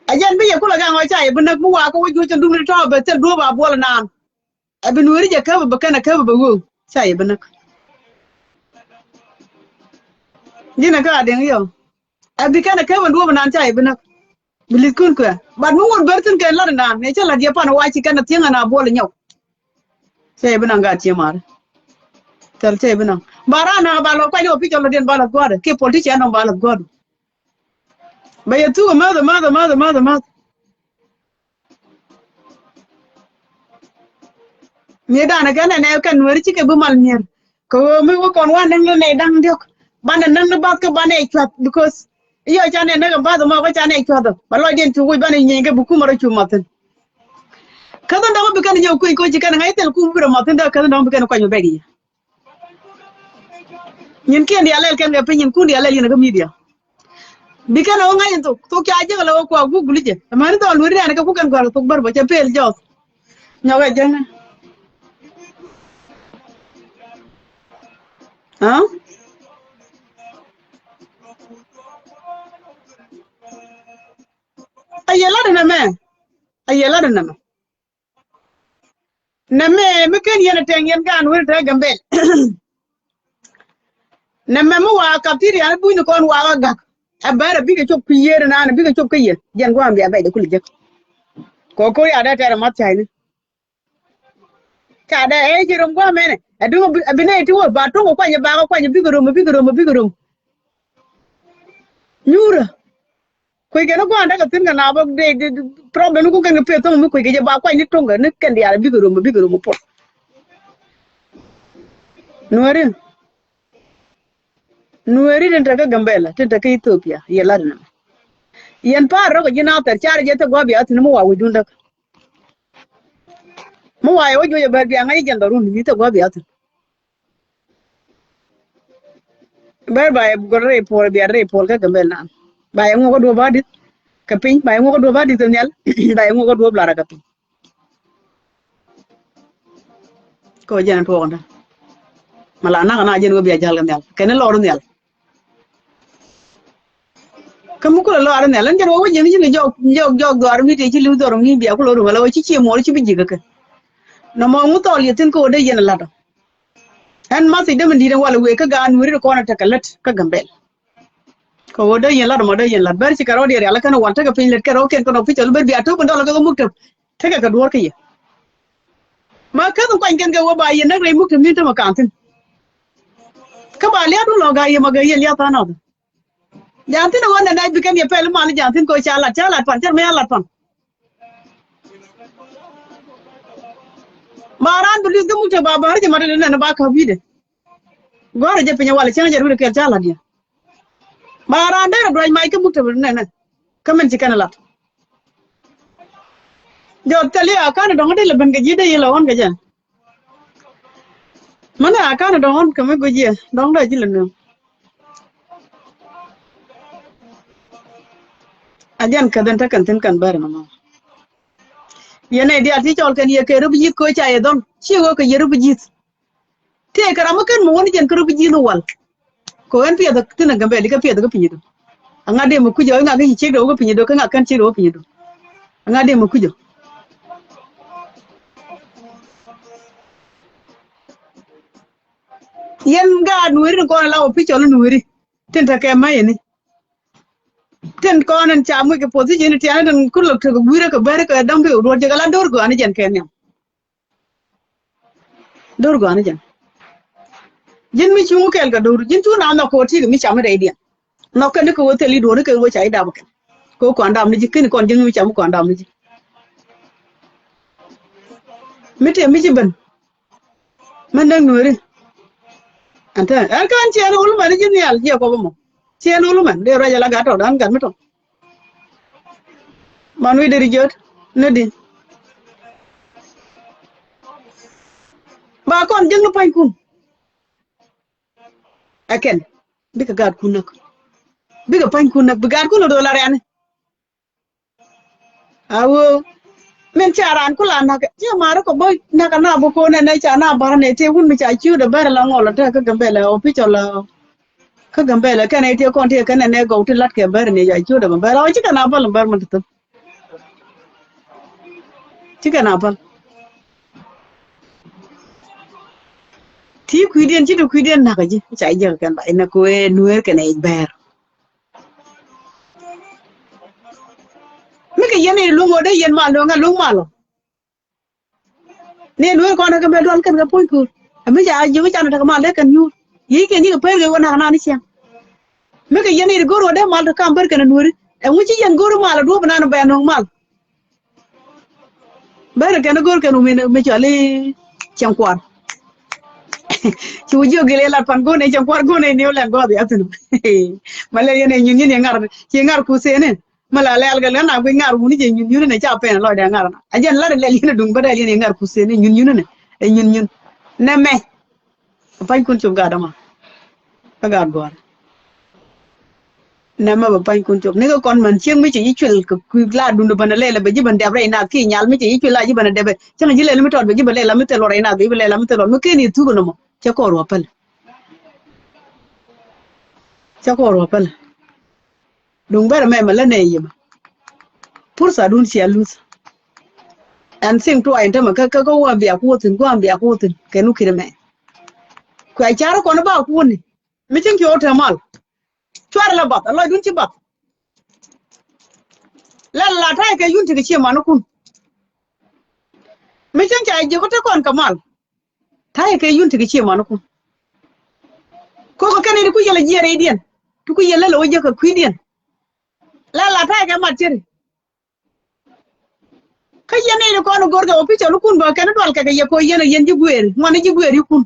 A jɛn bi yɛ kulɛ gaŋ ɔ ca yɛ bi näk mi wakä wä juɔ̱c cɛ dum ni tɔ̱ bɛ thil duɔ̱ɔ̱p a buɔl naan. Ɛ bi Nuääri jɛ käp ɛ bi kɛn ɛ käp ɛ bɛ ɣöö ca yɛ bi näk. Ji̱n ɛ kä a diɛŋ yɔ. Ɛ bi kɛn ɛ käp ɛ duɔ̱ɔ̱p ɛ naan ca yɛ bi näk. Bi li̱thkun kuɛ. But mi wut bär thi̱n kɛn lat ɛ naan. Ɛ cä la̱t yɛ pan ɛ wa ci kɛn ɛ thiäŋ ɛ na buɔl ɛ nyɔk. Ca yɛ bi naŋ gaat cië ma̱a̱ri. Thil ca yɛ bi naŋ. Ba raan naŋ ba lɔ kuany ɛ official lɔ diɛn ba lɔ gua̱a̱r ɛ. Kiɛ politician nɔŋ ba lɔ gua̱a̱r. Bɛ yɛ thuk amäth, amäth, amäth, amäth, amäth. Mi danɛ kɛn ɛnɛ kɛn Nuääri cikɛ bi mal mi̱er. Kɛ ɣöö mi wä kɔn wan da̱ŋ lä nɛy da̱ŋ diɔ̱k. banɛ näk ni bath kä banɛ cuath, because i̱ yɔ canɛ näk ɛ bath ɛmɔ kä canɛ cuath ɛ ba lɔcdiɛn cu wi̱c banɛ nyieeny kɛ bi kumɛ rɔ cu mathin. Käth in dɔ̱ŋ bi kɛn nyɛ kui̱ koci kɛn ŋa̱c thil kum bi rɔ mathin dee käth in dɔ̱ŋ bi kɛn kuany mi bɛk yɛ. Nyin kiɛn diaal lɛl kɛn kɛ piny, nyin kun diaal lɛl yɛn kä media. Bi kɛn ɛ wä ŋa̱c in thok, thok ca jek lɛ wä kua Google jɛ. Ɛmɛni dhɔl weri rɛn kɛ ku kɛn gua̱r thok bär bä cɛ pel jɔth. Nyɔkɛ jɛn. Aa? A yɛ lat in ɛmɛ. A yɛ lat in ɛmɛ. Nɛmɛ mi ken yɛn a tɛŋ yɛn gaan wen te Gambel. Nɛmɛ mi wa kap ti rian buny ni kɔn wa ka gak. A bɛr a bikɛ cop ki yier nan a bikɛ cop ki yier. Jɛn guam bia bɛc de kuli jek. Kɔ kori a dee tɛr a mat cayni. Ca dee ɛ ci rom guam mɛnɛ. A duŋ a bi nɛy ti wä ba tuŋ a kuany a ba ka kuany a bikɛ rom a bikɛ rom a bikɛ rom. Nyuurä. Kui̱ kɛn gua̱a̱n däkɛ thi̱n kɛ na bä de, de, de problem ni ku kɛn kɛ peth thok mi kui̱ kɛ jɛ ba kuany ni tuŋ kɛ ni kɛn diaal bikɛ rom bikɛ rom puɔt. Nuɛri. Nuɛri tin te kä Gambɛla tin te kä Ethiopia yɛ lat nɛ. Yɛn pa̱a̱r rɔ kɛ ji̱ na thɛr car jɛ thɛ gua̱a̱ bia thi̱n mi wa wi̱cdun däk. Mi wa yɛ wä juɔc ɛ bär bia ŋa̱c jɛn dhɔrun mi thɛ gua̱a̱ bia thi̱n. Ber ba yɛ gɔl rɛy puɔl bia rɛy puɔl kä Gambel nan. Ba yɛ ŋuɔk kä duɔp ba di̱th kɛ piny, ba yɛ ŋuɔk kä duɔp ba di̱th kɛ nhial. Ba yɛ ŋuɔk kä duɔp lar kɛ piny. Kɛ wä jɛn tuɔɔk ni ma la nak na jɛn wä bia jal kɛ nhial kɛn lɔr nhial. Kä mi kulɛ lɔr nhial ɛn jɛn wä wä ji̱n ji̱n kɛ jɔk jɔk jɔk dhuar mi tëë ci li̱w dhuar mi bia kulɛ rum ala wä ci cie muɔl ci bi ji̱ kɛ kɛ. Nɔmɔ ŋu thɔɔl yɛ thi̱n kä wä dee yɛn lat ɔ. Ɛn math i̱ dämɛ di̱t ɛn walɛ wëë kä gaat Nuɛri ti kɔn ɛ tekɛ lät kä Gambɛl. Kɛ ɣöö dee yɛn lat ɛmɔ dee yɛn lat bär ci kɛ rɔɔdiɛn rial ɛ kɛn ɛ wal tekɛ piny lät kɛ rɔɔkiɛn kɛn ɔ pi̱c ɔ lät bär bia tok bin dɔl ɛ kɛ muktäb tekɛ kɛ duɔ̱ɔ̱r kä yɛ. Ma käth in kuany kɛn kɛ ɣöö ba yɛn näk rɛy muktäb ni tämɛ ka̱n thi̱n. Kä ba lia̱a̱dun lɔ ga̱a̱c yɛ ma gɛ yɛn lia̱a̱ tha̱a̱n ɔth. Ja̱a̱n thi̱n ɛ ɣöö nɛn nɛy bi kɛn yɛ pɛl i̱ mal ja̱a̱n thi̱n kɛ ɣöö ca lat ca lat pan cär mi ca lat pan. Ba raan bi luth kä muktäb ba bäär jɛ mat ɛ nɛn ba käp wi̱i̱dɛ. Gɔ̱rä jɛ piny ɛ walɛ cäŋ jɛ run kɛl ca la̱t yɛ. Ba raan derɛ duac mac kä muktäb nɛnɛ. Kä min ci kɛn ɛ lat. Jɔth thil i̱ a ka̱n ɛ dɔ̱ŋ dee lɛ ben kɛ ji̱ dee yɛ lɛ ɣɔ̱n kɛ jɛ. Mɛnɛ a ka̱n ɛ dɔ̱ŋ ɣɔ̱n kɛ mi guic yɛ dɔ̱ŋ dee ji̱ lɛ nööŋ. A jɛn käth in te kɛn thi̱n kɛn bär in ɛmɔ. Yɛn nɛy diaal ti cɔl kɛn yɛ kɛ rop ji̱th kɛ ɣöö ca yɛ dhɔl ci ɣöö kɛ yɛ rop ji̱th. Tëëkɛ ram mi ken mi wä ni jɛn kä rop ji̱th ni wal. Kɛ ɣän piɛth thi̱n ɛ Gambɛl ikä piɛth kä pinydu. Aŋa dee mi kucä ɣän ŋa kä ci ciek dee wä kä pinydu kä ŋa kɛn ciek dee wä pinydu. Aŋa dee mi kucä. Yɛn gaat Nuɛri ni kɔn ala wä pi̱c cɔl ni Nuɛri tin tekɛ mäc ni. Tin kɔn in ca muc kɛ position in tiɛn in tin kulok tek gui̱rä kɛ bäri kɛ däŋ bi wä duɔt jɛ kɛ la do̱r gɔani jɛn kɛ nhiam. Do̱r gɔani jɛn. Ji̱n mi cuŋ kɛl kɛ do̱r ji̱n cu na nhɔk kɛ wä ti̱i̱ kɛ mi cam mi rɛydiɛn. Nhɔk kɛn ni kɛ wä thil i̱ duɔ̱ɔ̱r ni kɛ wä ca i̱ dap kɛn. Kɛ wä kɔn dap ni ji̱ kɛn kɔn ji̱n mi cam mi kɔn dap ni ji̱. Mi tëë mi ci ben. Mɛn näk Nuɛri. Ɛn tɛ ɛn kään ciɛɛn wul mɛn ji̱ nhial jiɛ kɔp ɛmɔ. Ciɛɛn wul mɛn dee ruac ala gat tɔt ɛn gat mi tɔt. Man wi̱i̱ deri jiöt ni di. Ba kɔn jiäkni pa̱nykun. Ɛ kɛn bikɛ gaatkun näk. Bikɛ pa̱nykun näk bi gaatkun ɛ do̱l a rɛ̈ni. A ɣöö min ca raan ku la na̱k ji̱ ma̱a̱ri kɔ bo̱c na̱k a na bi ko̱n ɛn ɛ ca na ba̱r nɛ tëë wun mi ca ciötdɛ bɛr la ŋɔl a tɛk kä Gambɛlɛ ɔ pi̱c ɔ la. Kä Gambɛlɛ kɛn ɛ tëë kɔn tëë kɛn ɛn ɛ gɔw ti la̱t kɛ bɛr nɛ ca ciötdɛ bɛ bɛr ɔ ci kɛn a bäl bɛr mi ti thäm. Ci kɛn a bäl. Ti kui̱diɛn ci ti kui̱diɛn na̱k a ji̱ ca jiäk kɛn ba inɛ ko̱ ɛ Nueer kɛn ɛ bɛr. Mi kɛ yɛn i̱ luŋ ɣöö dee yɛn mal luŋ ɛ luŋ mal ɔ. Ni luŋ kɔn ɛ kɛ mɛ dual kɛn kɛ puɔ̱ny köör. Ɛ mi ca ji̱ mi can ɛ tekɛ mal dee kɛn nyuur. Yi̱c kɛn yi̱ kɛ per kɛ wä nak nan i̱ ciaŋ. Mi kɛ yɛn i̱ go̱r ɣöö dee mal te kam ber kɛn ɛ Nueeri. Ɛ ŋuci yɛn go̱r mal ɛ duɔ̱ɔ̱p nan bɛ nuɔ̱ŋ mal. Ber kɛn i̱ go̱r kɛn wä mi cɔal i̱ ciaŋ kuar. Ci wä jiök gilɛ lat pan go̱o̱nɛ cɛ kuar go̱o̱nɛ ni wä lɛn gɔɔth ya thin. Ma lɛ yɛn ɛ nyun nyun yɛ ŋar ci ŋar kuseni. Ma la lɛl gɛ lɛ na gui ŋar wuni jɛ nyun nyun ni ca pɛn lɔcdɛ ŋar na a jɛn lat lɛl yɛn ɛ duŋ bä dɛl yɛn yɛ ŋar kuseni nyun nyun ni ɛ nyun nyun. Nɛ mɛ. Pa̱nykun cop gaat ama. Kä gaat gua̱a̱r. Nɛmɛ bɛ pa̱nykun cop ni kä kɔn män cieŋ mi cɛ ji̱ cuil kɛ kui̱ la dundä bänä lɛl bɛ ji̱ bän dɛp rɛy nath ki nyal mi cɛ ji̱ cuil la ji̱ bänä dɛp cieŋ ji̱ lɛl mi tɔt bɛ ji̱ bɛ lɛl mi thil luɔt rɛy nath bɛ ji̱ bɛ lɛl mi thil luɔt mi ken i̱ thuk nɔmɔ. Cɛ kɔɔr wä päl. Cɛ kɔɔr wä päl. Duŋ bɛrɛ mɛmɛ lä nɛ yemɛ. Pursa dun cia luth. Ɛn thiŋ tuay ɛn tämɛ kä kä kä wä bia kuothin guam bia kuothin kɛn wä kiri mɛ. Kua car kɔn ba kuoni. Mi cin ki ote mal. Cuar la bath a lɔcdun ci bath. Lɛl la ta̱yɛ kɛ yun ti kɛ cie manikun. Mi cin ca jiɛ ko te kɔn kɛ mal. Ta̱yɛ kɛ yun ti kɛ cie manikun. Kokɛ kɛn iti ku yɛl a jiɛ rɛydiɛn ti ku yɛl lɛl a wä jiɛ kɛ kui̱diɛn. Lɛl la ta̱yɛ kɛ mat ceri. Kä yɛn nɛy ti kɔn go̱rkɛ official ikun bä kɛn dual kɛ kɛ yɛ ko̱ yɛn a yɛn ji̱ gueeri ŋuan ji̱ gueeri ikun.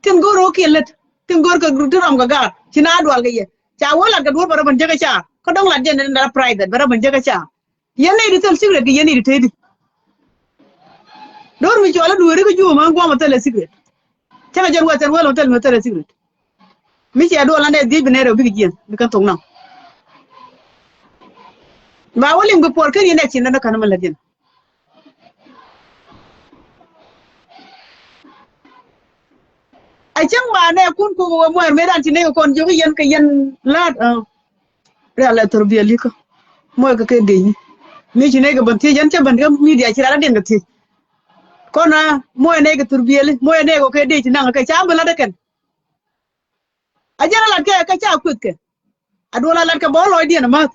Tin go̱r ɣöö kiɛ lät tin go̱r kɛ ti rɔm kɛ gaat ci na dual kɛ yɛ ca wä lat kɛ duɔ̱r bä rɔ ben jek kɛ ca kä dɔ̱ŋ lat jɛn ni dara private bä rɔ ben jek kɛ ca. Yɛn nɛy ti thil secret kɛ yɛn nɛy ti tëëdi. Do̱r mi cɔl i̱ dueeri kä juumä guamä thilɛ secret. Cä kɛ jɛn wä thil wä lɔ thil mi thil secret. Mi cia duɔl an dee dhiec bi nɛy rɛw bikɛ jiɛn bikɛ thok naŋ. Ba wä liŋ bi puɔr ken yɛn dee cin dɔ̱n dee kän mi lät yɛn. A cäŋ ba nɛ kun kuk wä muɛɛr mëë dan ci nɛy kɛ kɔn jiök yɛn kɛ yɛn la̱a̱t. Rial ɛ thurbiɛli kä muɔc kɛ kɛ dec ni mi ci nɛy kɛ bän thiec yɛn cä bän kä media ci ral adiɛn kɛ thiec. Kɔn a muɔc nɛy kɛ thurbiɛli muɔc nɛy kɛ kɛ dec ti naŋ kɛ ca bi lat ɛ kɛn. A jɛn a lat kɛ kɛ ca kueth kɛ. A duɔl a lat kɛ bä lɔcdiɛn amäth.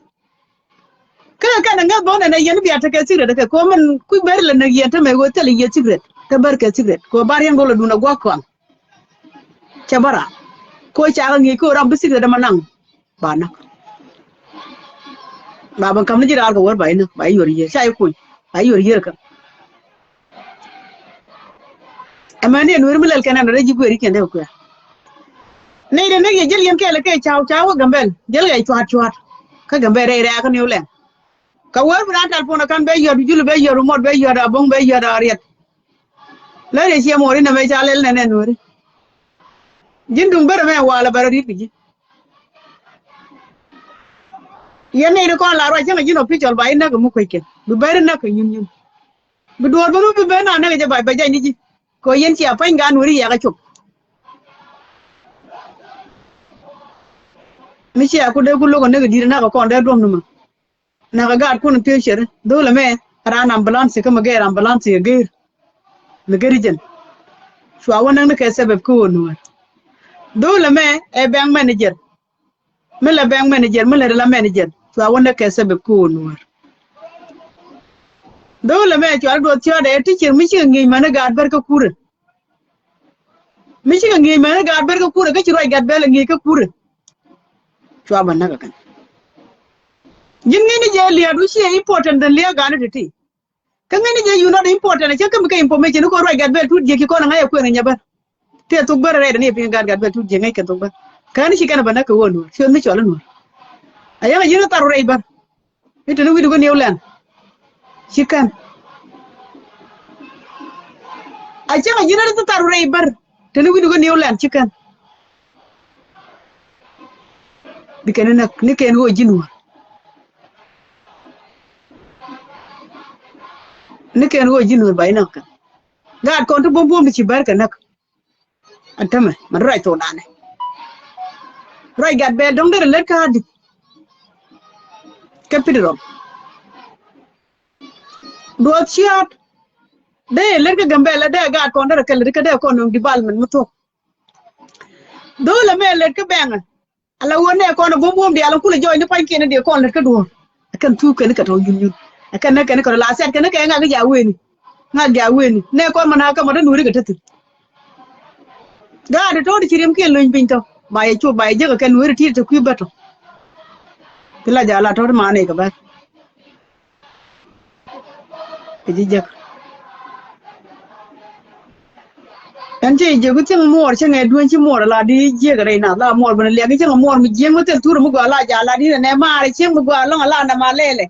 Kä kɛn a ŋäth bä nɛn a yɛn bia tekɛ secret kɛ ko̱ min kui̱ ber lɛ näk yɛn te mɛ ɣöö thil yɛ secret te ber kɛ secret ko̱ bar yɛn go̱l a dun a gua̱k kɔaŋ. Cɛ bä raar ko̱ ca kɛ ŋi̱i̱c ko̱ ram bi secret ɛmɛ naŋ. Ba näk ba ben ka̱m ni ji̱ raar kɛ wär ba inä ba i̱ yuɔr yiër ca i̱ kuny ba i̱ yuɔr yiër kä. Ɛmɛn ni ɛn weri mi lɛl kɛn ɛn rɛy ji̱ gueeri kɛn dee kuɛ. Nɛy dee näk yɛ jäl yɛn kɛɛl kɛ ca̱w ca̱w kä Gambɛl jäl kɛ cua̱t cua̱t. Kä Gambɛl rɛy rɛ̈ɛ̈kä ni wulɛn. Kä wär bi raan tal puɔn akan bɛ yɔt bi jul bɛ yɔt bi muɔt bɛ yɔt aboŋ bɛ yɔt ariɛt. Lä dee ciɛ muɔri nɛmɛ ca lɛl nɛn ɛn weri. Ji̱n duŋ bärɛ mɛ walɛ bärɛ ri̱t kɛ ji̱. Yɛn nɛy dee kɔn la ruac cäŋ a ji̱n official ba inäk kɛ mi kueckɛ bi bäri näk kɛ nyun nyun. Bi duɔ̱ɔ̱r bä mi bi ben na näk jɛ ba bɛ jany ni ji̱. Kɛ ɣöö yɛn cia pa̱ny gan weri yɛk a cop. Mi cia ku dee ku lo̱k a näk a di̱t a näk a kɔn dee duɔ̱m ni ma. Näk a gaat kun a piööc ceri dho̱l ɛmɛ. Raan ambulance kä mi gɛɛr ambulance kɛ gɛɛr. Mi gɛɛr jɛn cua wä näk ni kɛ sabab kä ɣöö nuäär. Dho̱l ɛmɛ ɛ bank manager. Mi lɛ bank manager mi lɛ ri la manager cua wä näk kɛ sabab kä ɣöö nuäär. Dho̱l ɛmɛ cua ri duɔth ciɔɔdɛ ɛ ti cier mi cikɛ ŋi̱i̱c mani gaat bär kä kurɛ. Mi cikɛ ŋi̱i̱c mani gaat bär kä kurɛ kä ci ruac gat bɛl ɛ ŋi̱i̱c kä kurɛ. Cua bä näk ɛ kɛn. Ji̱n ŋi̱i̱c ni jɛ lia̱a̱t wi̱c ciɛ important than lia̱a̱ gaat ni ti̱ti̱. Kä ŋäcni jɛ you not important cä kä mi kɛ information ni kɔn ruac gat bɛl tut jiäk ci kɔn ŋa̱c ɛ kuɛn kɛ nyɛ bär. Tëë thok bär rɛɛt ni piŋ gat gat bɛl tut jiäk ŋäc kɛn thok bär. Kä ni ci kɛn bä näk kɛ ɣöö nuɔ̱ɔ̱r ciöt mi cɔl i̱ nuɔ̱ɔ̱r. A yäŋ a ji̱n kä thar rɛy bär. I̱ te ni wi̱cdu kä New Land ci kɛn. A cäŋ a ji̱n kä thar rɛy bär te ni wi̱cdu kä New Land ci kɛn. Bi kɛn ni näk ni kɛn ɣöö ji̱ nuɔ̱ɔ̱r. Ni kɛn ɣöö ji̱ nuɔ̱ɔ̱r ba inɔ kɛn. Gaat kɔn ti buɔ̱m buɔ̱m ti ci bär kɛ näk. Ɛn tämɛ mɛ ruac thok danɛ. Ruac gat bɛl dɔ̱ŋ derɛ lät kä Adith. Kɛ pit rɔm. Duɔth ciaat. Dee lät kä Gambɛl dee gaat kɔn derɛ kɛ lät kä dee kɔn nöŋ development mi thuɔ̱k. Dho̱l ɛmɛ lät kä bɛŋɛ. Ala ɣöö nɛ kɔn ɛ buɔ̱m buɔ̱m diaal in kulɛ jɔɔc ni pa̱nykiɛn in diɛ kɔn lät kä duɔ̱ɔ̱r. Ɛ kɛn thuk kɛn kɛ tɔ̱ nyuny nyuny. Ɛ kɛn nɛ kɛn kɛ tɔ̱ la sɛt kɛn kɛ ŋak kɛ jaak weni. Ŋak jaak weni nɛ kɔn mɛ na kä mɔ te nuɔ̱ɔ̱ri kɛ te thi̱n. Gaat tɔ̱ ti ci riɛmkiɛn löny piny tɔ̱ ba yɛ cop ba yɛ jek ɛ kɛn nuɔ̱ɔ̱ri ti̱i̱t te kui̱ bä tɔ̱. Ti la jaal a tɔ̱ ti manɛ kɛ bär. Kɛ ji̱ jek. Ɛn cɛ jiɛk ku thieŋ muɔɔr cäŋɛ dueeny ci muɔɔr ala di jiɛk rɛy nath la muɔɔr ben liak cäŋɛ muɔɔr mi jiɛk mi thil thur mi gua la ja la di nɛ maar cieŋ mi gua lɔŋ ala nɛ ma lɛlɛ.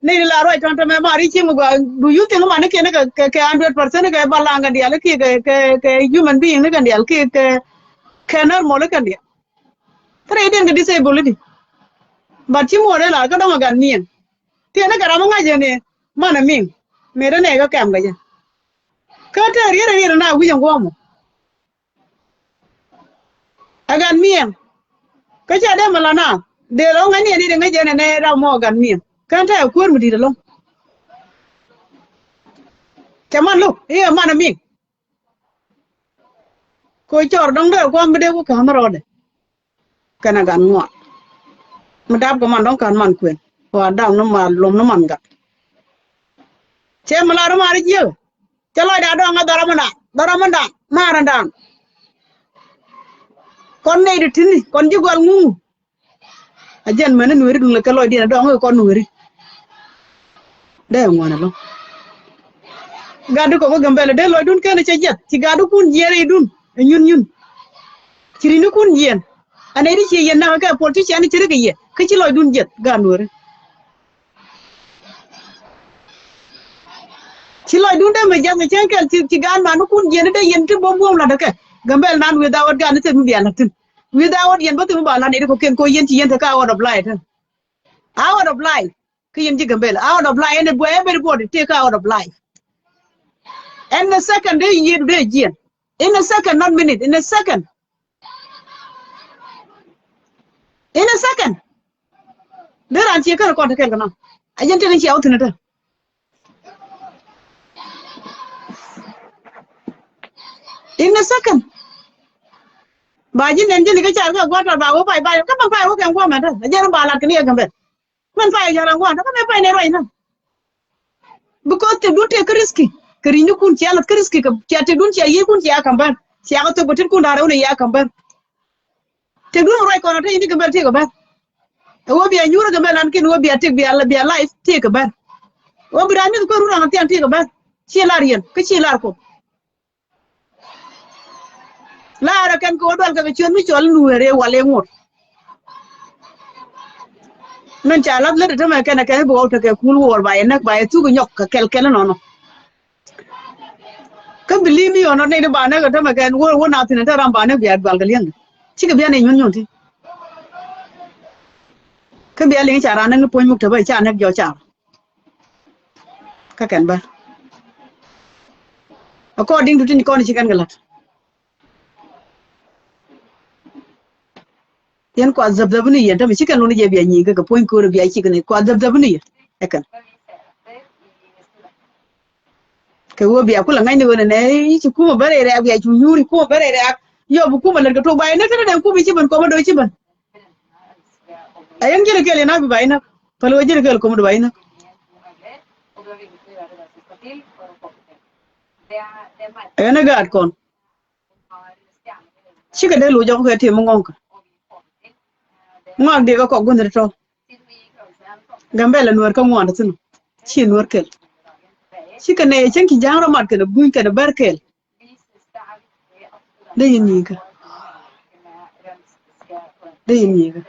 Nɛy di la ruac tɔn tɔmɛ maar cieŋ mi gua, do you think man ni kɛ ni kɛ, kɛ, kɛ hundred percent kɛ balaŋ kɛ dial ki kɛ, kɛ, kɛ human being ni kɛ dial ki kɛ, kɛ normal kɛ dial. Thilɛ idiɛn kɛ disable di. But ci muɔɔr ila kä dɔŋ a gat miɛn. Tiɛn ni kɛ ram mi ŋa̱c jɛ ni man a miŋ. Mëë dee nɛy kä kɛm kɛ jɛ. Kä te riet a riet a na wi̱c ɛn guɔ̱ɔ̱mɔ. Ɛ gat miɛn. Kä ca dee mi la na dee lɔ ŋa̱c ni ɛn i̱ dee ŋäc jɛ nɛ nɛ ram mɔ ɛ gat miɛn. Kä te ɛ kuäär mi di̱t ɛlɔ̱ŋ. Cɛ man lo̱k i̱ ɛ man a miŋ. Ko cɔr dɔŋ dee kuan bi dee ku ka̱n rɔɔdɛ. Kɛn a gan ŋuan. Mi dap kɛ man dɔŋ ka̱n man kuën. Ko a dap ni ma lom ni man gat. Cɛ mi lar mar jiëk. Cɛ lɔcda dɔŋ a dhɔra mi dan dhɔra mi dan mar dan. Kɔn nɛy di tini kɔn ji̱ gɔl ŋuŋ. A jɛn mɛn ni nueeri duŋ lɛ kɛ lɔcdiɛn a dɔɔŋ kɛ kɔn nueeri. Dee ŋuan ɛlɔ̱ŋ. Gatdu kɔk kä Gambɛlɛ dee lɔcdun kɛn cɛ jiɛth ci gatdukun jiɛn rɛydun. Ɛ nyun nyun. Ci ri̱nikun jiɛn. Ɛ nɛy ti ciɛ yɛn nak kɛ politician ci ri kɛ yɛ kä ci lɔcdun jiɛth gat nueeri. Ci lɔcdun dee mɛ jiath kɛ cäŋ kɛl ci, ci gaat manikun jiɛn dee yɛn ti buɔ̱m buɔ̱m lat kɛ Gambɛl nan without gaat ni thil mi bia la̱t thi̱n. Without yɛn bä thil mi ba la̱t nɛy ti kɔ̱kiɛn ko yɛn ci yɛn te kä out of line. Out of line. Kä yɛn ji̱ Gambɛl out of line ɛn ɛ buɛ everybody te kä out of line. Ɛn ɛ second dee yiëëdu dee jiɛn. In a second, not minute, in a second. In a second. Dee ran cie kän kɔn te kɛl kɛ nɔ. A jɛn tëë ni cia wä thi̱n tä. In a second. Ba ji̱ nɛn ji̱ ni kä car kɛ gua̱t tɔt ba wä pay ba kä ba pay wä kɛn gua̱t mɛ tä. A jɛn ba lat kɛ ni kɛ Gambɛl. Mɛn pay jɔl ɛn gua̱a̱n kä mɛ pay ni ruac na. Because tëkdun tëë kä riski kɛ ri̱cnikun cia la̱th kä riski kɛ cia tëkdun cia yiëëkun cia ka̱m bär cia kɛ thok bä titkun da̱r rɛw ni ya ka̱m bär. Tëkdun ruac kɔn ɔ te yini Gambɛl tëë kɛ bär. Ɛ wä bia nyuur ɛ Gambɛl an kin wä bia tëk bia, bia life tëë kɛ bär. Wä bi raan mi̱th kuäär wun ran ɔ thian tëë kɛ bär. Ci lar yɛn kä ci lar kɔ. Laarä kɛn kɛ wä dual kɛ kɛ ciöt mi cɔl nueer ëë wal ëë ŋot. Min ca lath lät ɛ tämɛ kɛn ɛ kɛn bi wä tekɛ kul wuɔɔr ba yɛ näk ba yɛ thuk nyɔk kɛ kɛl kɛl inɔnɔ. Kä bi li̱i̱m i̱ ɣän ɔ nɛy ti ba näk ɛ tämɛ kɛn wä wä na thi̱n ɛ te ram ba näk bia dual kɛ li̱eŋdɛ. Cikɛ bia nɛy nyuɔ̱n nyuɔ̱n ti. Kä bia liŋ ca ran näk ni puɔ̱ny muk te bä ca näk jɔk car. Kä kɛn bä. According to tin kɔn ci kɛn kɛ la̱t. Yɛn kua dhäp dhäp ni yɛn tämɛ ci kɛn luni jɛ bia nyi̱i̱ kä kɛ puɔ̱ny ko̱r bia cik ni kua dhäp dhäp ni yɛn. Ɛ kɛn. Kɛ wä bia kulɛ ŋa̱cni ɣöö nɛ nɛ i̱ ci kumä bä rɛy rɛ̈ɛ̈k bia cu nyuuri kumä bä rɛy rɛ̈ɛ̈k. Yɔ bi kumä lät kɛ tok ba yɛ näk kä ni dɛŋ kumä ci ben kɔmä do̱ ci ben. Ɛ yɛn ji̱n kɛl yɛn a bi ba yɛn näk päl ɣöö ji̱n kɛl kɔmä do̱ ba yɛn näk. Ɛ yɛn ɛ gaat kɔn. Cikɛ dee loc jɔk kɛ tim mi ŋɔ̱ŋkä. Ŋɔak diɛ kɛ kɔk gua̱n ri tɔ. Gambɛl ɛ nuɛr kä ŋuan thi̱n. Ci nuɛr kɛl. Cikɛ nɛ cäŋ ci ja̱a̱ŋ rɔ mat kɛn ɛ guny kɛn ɛ bär kɛl. Dee yɛn nyikä. Dee yɛn nyikä.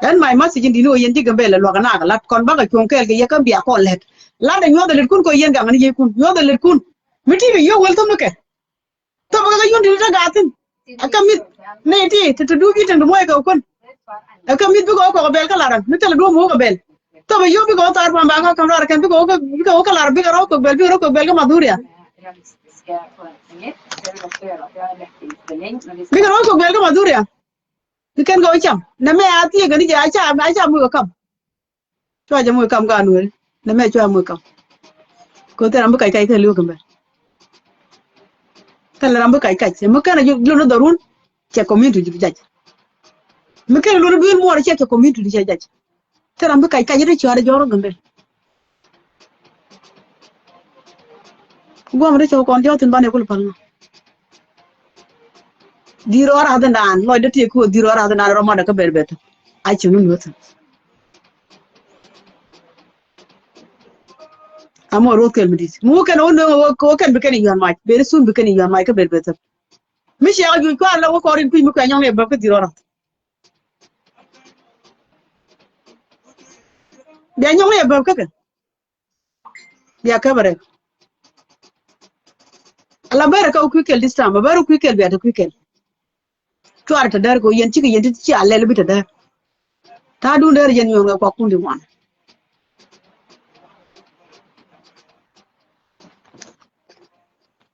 Ɛn my message in di̱t ni ɣöö yɛn ji̱ Gambɛl ɛ luakä nakä lat kɔn bakɛ cuɔ̱ŋ kɛɛl kɛ yɛ kä bia kɔn lɛt. Lat ɛ nyuɔth ɛ lɛtkun kɛ yɛn gaŋ ni yɛkun nyuɔth ɛ lɛtkun. Mi ti̱i̱ kɛ yio̱w wäl thäm ni kɛ. Thop kɛ yun ti te gathin. Ɛ kä mith ni ti te te dup yi te dup muɔy kɛ kuän. Ɛ kä mith bikɛ wä kɔk bɛl kä laran mi thilɛ dup muɔk kɛ bɛl. Thop ɛ yio̱w bikɛ wä thar pam ba kä kam rar kɛn bikɛ wä kä bikɛ wä kä lar bikɛ rɔ kɔk bɛl bikɛ rɔ kɔk bɛl kä madhuria. Bikɛ rɔ kɔk bɛl kä madhuria. Bi kɛn kɛ wä cam nɛ mɛ a thiek kɛ ni jɛ a ca a ca muɔk kɛ kam. Cua jɛ muɔk kam ka nueri. Nɛ mɛ cua muɔk kam. Kɛ thil ram bi kac kac kɛ li̱w kɛ mɛ. Thil ram bi kac kac mi kɛn a lon dhɔrun. Cɛ community di jac. Mi kɛn a lon duel muɔr cɛ cɛ community di cɛ jac. Thil ram bi kac kac ri cua di jɔr gambel. Guam ri cɛ kɔn jɔr thin banɛ kul pal na. Dhir ɔ rath in dan lɔc dee ti ku dhir ɔ rath in dan rɔ mɔdɛ kä ber ber. A ci nun wethin. Amɔ roth kɛl mi dit mi wä kɛn wä nöŋ wä kɛn bi kɛn i yuan mac ber sun bi kɛn i yuan mac kä ber ber thäp. Mi ciɛ kɛ juc kua̱r lɛ wä kɔr in kui̱ mi kuɛ nyɔŋ ni ɛ bäp kä dhil rɔrɔ. Bia nyɔŋ ni ɛ bäp kä kɛ. Bia käp rɛk. Ala bɛrɛ kä kui̱ kɛl this time. A bɛrɛ kui̱ kɛl bia te kui̱ kɛl. Cuarɛ te däär kɛ yɛn cikɛ yɛn ti cia lɛl bi te däär. Ta̱a̱ dun däär yɛn nyuɔ̱n kɛ kuak kun di ŋuan.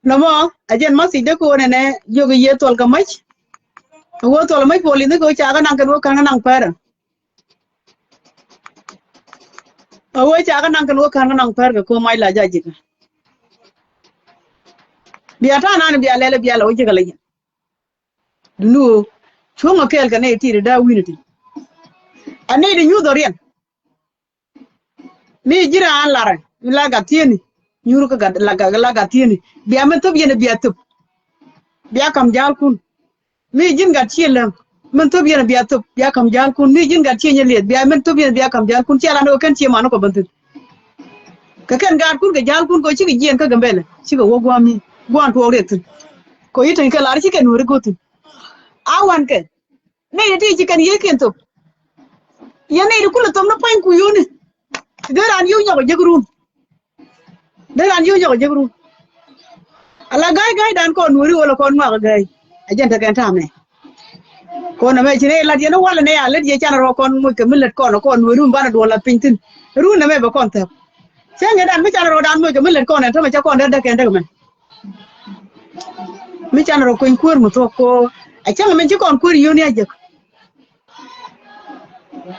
Nɔmɔ a jɛn message dee ko̱o̱n ɛnɛ jiök i̱ yiëë thuɔl kɛ mäc. Ɛ wä thuɔl mäc puɔl in dee ko̱o̱n ca kɛ naŋ kɛn wä ka̱n kɛ naŋ pɛrɛ. Ɛ wä ca kɛ naŋ kɛn wä ka̱n kɛ naŋ pɛrɛ kɛ ko̱o̱n mac la ja̱ ji̱kä. Bia ta̱a̱ nan bia lɛl bia lɛ wä ji̱kä lɛ yɛn. Duni ɣöö cuɔ̱ŋ ɛ kɛɛl kɛ nɛy ti ti da̱a̱ wi̱n ti. Ɛ nɛy ti nyuuth ɔ riɛn. Mi ji̱n raan larɛ mi la gat thieni. Nyuur kä gat la gat la gat thieni. Bia min thop yɛn bia thop. Bia ka̱m ja̱a̱lkun. Mi ji̱n gat cië läŋ. Min thop yɛn bia thop bia ka̱m ja̱a̱lkun. Mi ji̱n gat cië nyɛ lieth bia min thop yɛn bia ka̱m ja̱a̱lkun. Cia lan ɣöö kɛn cie man kɔ ben thi̱n. Kɛ kɛn gaatkun kɛ ja̱a̱lkun kɛ cikɛ jiɛɛn kä Gambɛlɛ cikɛ wä gua̱a̱m mi gua̱a̱n tuɔɔk riɛk thi̱n. Kɛ yi teny kɛ lar ci kɛn weri go̱o̱th thi̱n. A wankɛ nɛy ti ti ci kɛn yiëëkiɛn thop. Yɛn nɛy ti kulɛ thop ni pua̱ny ku yuni. Dee raan yio̱w nyɔk ɛ jek run. Dee raan yio̱w nyɔk ɛ jek run. Ala ga̱a̱c ga̱a̱cdan kɔn nuɔ̱ri wala kɔn ŋuak ɛ ga̱a̱c. A jɛn tekɛn ta̱a̱mɛ. Kɔn ɛmɛ ci nɛy lat yɛn walɛ nɛy a lät yɛ canɛ rɔ kɔn moc kɛ mi lät kɔn ɛ kɔn nuɔ̱ri mi banɛ duɔl lath piny thi̱n. Run ɛmɛ bɛ kɔn thäp. Cäŋ ɛ dan mi canɛ rɔ dan moc kɛ mi lät kɔn ɛ tämɛ cä kɔn dee däkɛn däk mɛn. Mi canɛ rɔ kueny kuäär mi thuɔ̱k ko. A cäŋ ɛmɛ ci kɔn kuäär yio̱w ni a jek.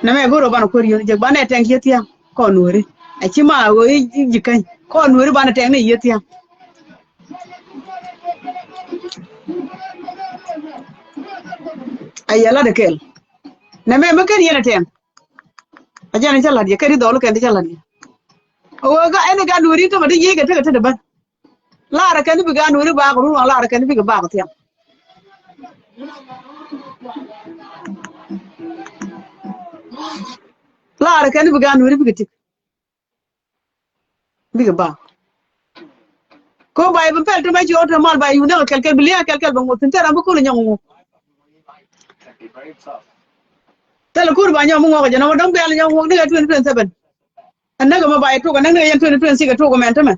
Nɛmɛ go̱r ɔ banɛ kuäär yio̱w ni jek banɛ tɛŋ yiëë thia̱a̱ŋ kɔn nuɔ̱ri. A ci ma ɣöö i̱ ji̱ käny kɔn nuɔ̱ri banɛ tɛŋ ni yiëë thia̱a̱ŋ. A yɛ lat ɛ kɛl. Nɛmɛ mi ken yɛn ɛ tɛŋ. A jɛn cä la̱t yɛ kɛn i̱ dhɔl kɛn ti cä la̱t yɛ. Ɣöö ga ɛn i̱ gan weri tämɛ ti yiëë kɛ tekɛ tetdä bän. Laarɛ kɛn i̱ bi gan weri baak run ɣɔn laarɛ kɛn i̱ bikɛ baak thiaŋ. Laarɛ kɛn i̱ bi gan weri bikɛ tik. Bikɛ baak. Ko bay bi pɛl tämɛ ci ɣɔt tämɛ mal bay yundä kɛ kɛl kɛl bi lia̱a̱ kɛl kɛl bɛ ŋuɔth thi̱n te ram bi kul nyɔk ŋuɔk. Thilɛ kur ba nyɔk mi ŋuɔk jɛ nɔmɔ dɔ̱ŋ bial nyɔk ŋuɔk ni kɛ twenty twenty seven. Ɛ näk ɛmɛ ba yɛ tok ɛ näk ni kɛ yɛn twenty twenty six ɛ tok ɛmɛn tämɛ.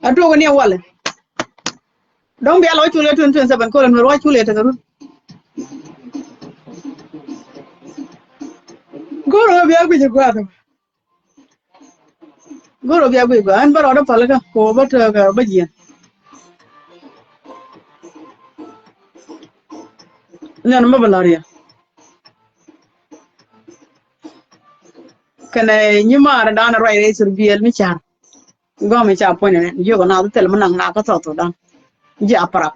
Ɛ tok ɛ ni ɛ walɛ. Dɔ̱ŋ bia lɔ cul kɛ twenty twenty seven kolɛ nuɛr wa cul kɛ tekɛ run. Go̱r ɛ bia guic ɛ gua̱a̱th ɛmɛ. Go̱r ɛ bia guic ɛ gua̱a̱th ɛn bä rɔɔdä päl kä kɛ wä bä tääk ɛ bä jiɛn. Nɛn mɛ bä la̱r yɛ. Kɛnɛ nyimaarɛ danɛ ruac rɛy thur biɛl mi car. Gɔm i̱ ca puɔ̱nyɛ nɛn jiök ɛ naath thil mi naŋ naath kä South Sudan. Ji̱ Aparak.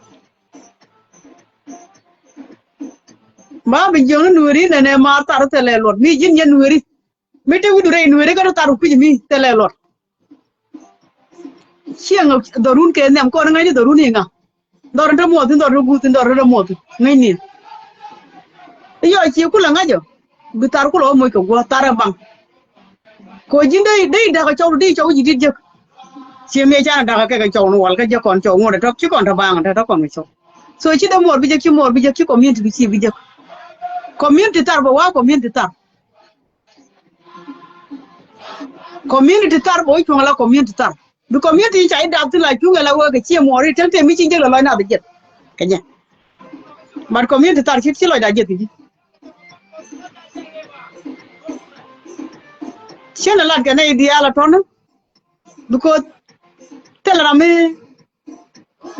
Ba bi jiök ni nueeri nɛnɛ maar thar thilɛ luɔt mi ji̱n yɛn nueeri. Mi te wi̱du rɛy nueeri kä thar kui̱c mi thilɛ luɔt. Cieŋ dhɔrun kɛ nhiam kɔn ŋa̱cni dhɔrun i̱ ŋa. Dhɔr in te muɔth in dhɔr in te guth in dhɔr in te muɔth in ŋäcni. I̱ yɔ cie kulɛ ŋa̱cä bi thar kulɛ wä moc kɛ guɔ thar ɛ baŋ. Kɛ ji̱n dee dee da̱k ɛ cɔw dee cɔw ji̱ dit jek. Cie miɛ canɛ da̱k ɛ kɛ kɛ cɔw ni wal kä jek kɔn cɔw ŋuɔ̱t ɛ tɔk ci kɔn te baŋ te tɔk kɔn kɛ cɔw. So ci dee muɔr bi jek ci muɔr bi jek ci community bi ci bi jek. Community thar bɛ wa̱a̱ community thar. Community thar bɛ wä cuɔ̱ŋ la community thar. Bi community ca i̱ dap thi̱n la cuŋ ɛ la wee kɛ ciɛ muɔɔri tɛn tëë mi ci jek lɔ lɔc nath jiɛth kɛ jɛ. But community thar ci ci lɔcda jiɛth kɛ ji̱. Cien ɛ lat kɛ nɛy diaal ɛ tɔ̱nä. Because thilɛ ram mi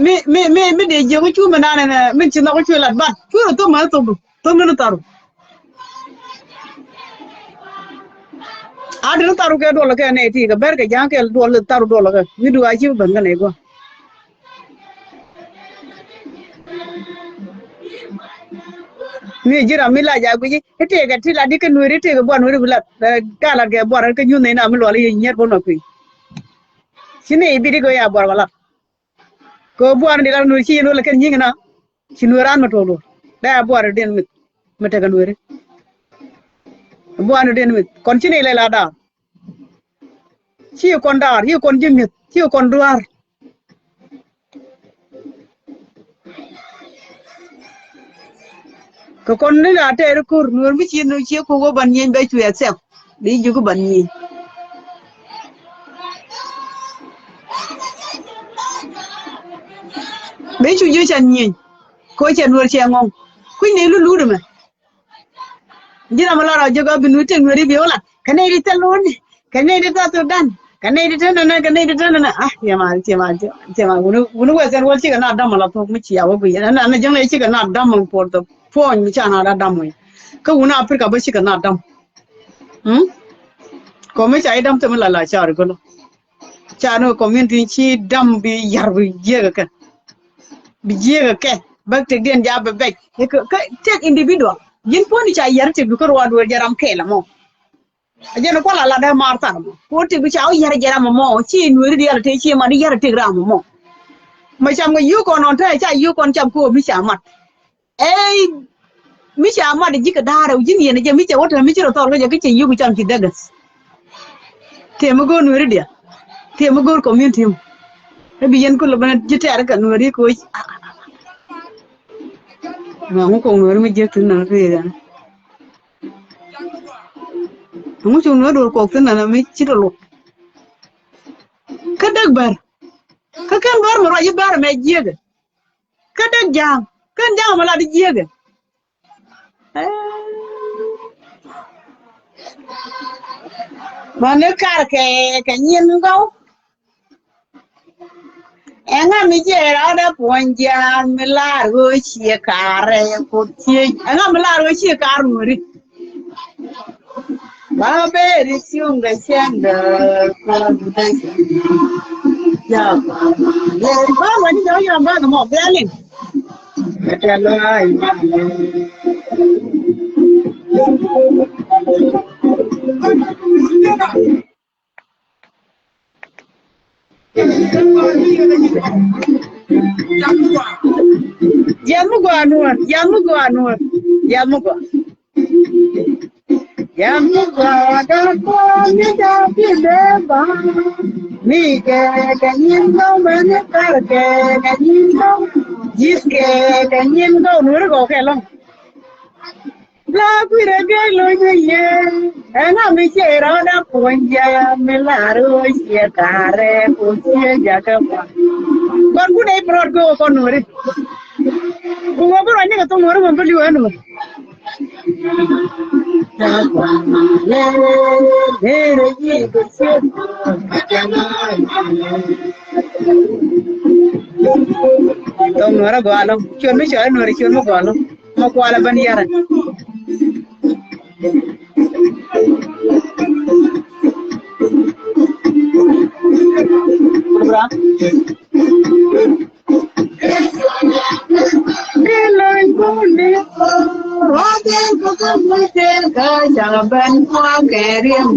mi mi mi mi dee jiök cu mi nanɛ nɛ min ci nhɔk cu lat bat cu rɔ thok mɛ thok du thok ni ni tharu. A di ni tharu kɛ duɔl kɛ nɛ ti kɛ ber kɛ ja̱a̱ŋ kɛ duɔl tharu duɔl kɛ wi̱du a ci bi ben kɛ nɛ guɔ. Mi ji̱ ram mi la ja guici i̱ tëëkɛ ti la di kɛ nueri i̱ tëëkɛ buan weri bi lat. Ka lat kɛ buan kɛ nyuth nɛ na mi luɔl i̱ nyiet bun ma kui̱. Ci ni i̱ bi di kɛ ya buan kɛ lat. Kɛ ɣöö buaarä di la nueeri ci yɛn wä lɛ kɛn nyiŋ ina. Ci nueeri raan mi tuɔɔk luɔr dee a buaarä diɛn mith. Mi tekɛ nueeri buaarä diɛn mith kɔn ci ni lɛ la daar. Ci kɔn daar ci kɔn ji̱ mi̱eth ci kɔn duaar. Kɛ kɔn ni la tɛɛri ko̱r, Nuɔ̱ɔ̱r mi ci, ni ci kok wä ban nyieny bɛ cuɛ thɛk. Bi jiök ban nyieny. Bi cu jiök can nyieny. Kɛ cɛ Nuɔ̱ɔ̱r cɛ ŋɔ̱ŋ. Kui̱ ni lulu di mɛ. Ji̱n ram mi la rɔ jiök a bi Nuɔ̱ɔ̱r tëk Nuɔ̱ɔ̱r i̱ bi wä la. Kɛ nɛy di thil wä ni. Kɛ nɛy di thil Sudan. Kɛ nɛy di thil nɛnɛ, kɛ nɛy di thil nɛnɛ. Ah, tiɛma, tiɛma, tiɛma. Wuni, wuni wɛ thil wä cikɛ na dam la thok mi ci a wä guiy. Ɛn na ji̱n lɛ cikɛ na dam for the point mi ca na da dam wä. Kä wuni Africa bä cikɛ na dam. Hmm? Kɔmi ca idam te mi la la ca ri golo. Ca ni community ci dam bi yar bi jiɛk kɛ. Bi jiɛk kɛ. Bäk tek diɛn ja bɛ bɛc. Kɛ, kɛ tek individual. Ji̱n puɔ̱ni ca yar tek bi kä ruaduɔr jɛ ram kɛɛl mɔ. A jɛn kual a lat dee maar thar mɔ. Ko tek bi ca wä yar jɛ ram mɔ. Ci Nuɔ̱ɔ̱ri diaal te ci mat yar tek ram mɔ. Ma cam kɛ yio̱o̱k kɔn nɔn te ca yio̱o̱k kɔn cam ko bi ca mat. Ey, mi ca mat ji̱ kɛ da̱a̱r ɛ ji̱n yɛn jɛ mi ca wä te mi ci rɔ thɔl kä jɛ kä cɛ yio̱o̱k cam ci dägäth. Tëë mi go̱o̱r Nuɔ̱ɔ̱ri diaal. Tëë mi go̱o̱r community mi. Ɛ bi yɛn kulɛ ben ji̱ tɛɛr kɛ Nuɔ̱ɔ̱ri koc. Ŋa ŋu kɔŋ Nuɔ̱ɔ̱ri mi jiäk thi̱n nɔnɔ ri gɛn. Ŋu cu Nuɔ̱ɔ̱ri duɔ̱ɔ̱r kɔk thi̱n nɔnɔ mi ci rɔ luɔk. Kä däk bär. Kä kɛn bär mi ruac i̱ bär mɛ jiäkɛ. Kä däk ja̱a̱ŋ, kɛn ja̱a̱ŋ mi lat i̱ jiäkɛ. Mani karkɛ kɛ nyin gɔw. Ɛŋa mi jɛ rɔɔdɛ puɔ̱ny jiaar mi lar ɣöö ciɛ karɛ Kuoth ciec. Ɛŋa mi lar ɣöö ciɛ kar Nuɔ̱ɔ̱ri. Ba beri siung ga siang ga kuan ga siang. Ya ba ma le ba wa ni jɔ ya ba ga mɔ bia liŋ. Ka ta la ai ma le. Yam mi gɔaa Nuɔ̱ɔ̱r, yam mi gɔaa Nuɔ̱ɔ̱r, yam mi gɔaa. Yam mi gɔaa da kɔn ni da bi bɛ ba. Mi kɛ kɛ nyin gɔw mɛ ni kar kɛ kɛ nyin gɔw. Ji̱th kɛ kɛ nyin gɔw Nuɔ̱ɔ̱ri gɔw kɛ lɔŋ. La kuirɛ gɛk lo̱c ni yee. Ɛŋa mi ciɛ rɔɔdɛ puɔ̱ny jɛ mi lar ɣöö ciɛ karɛ ku ciɛ jakä kua̱. Kɔn kun ɛ bi rɔɔd go̱o̱k kɔn Nuɔ̱ɔ̱ri. Ku ɣöö bi rɔɔd nyikɛ thok Nuɔ̱ɔ̱ri ɣöö bi li̱w ɛ Nuɔ̱ɔ̱r. Thok Nuɔ̱ɔ̱ri gɔaa lɔ. Ciöt mi cɔɔl Nuɔ̱ɔ̱ri ciöt mi gɔaa lɔ. Ma kualɛ ben yarɛ. Kɛ lɔny buni rɔɔdɛ kɛ kɛ mucɛ kɛ ca ben kuakɛ riɛm.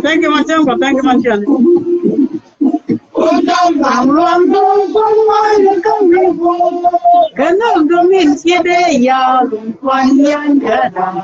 Thank you, Machongo. Thank you, Machongo. Kɛ nɔm domin ciɛ dee ya̱a̱ lum kuan yɛn kɛ da̱a̱.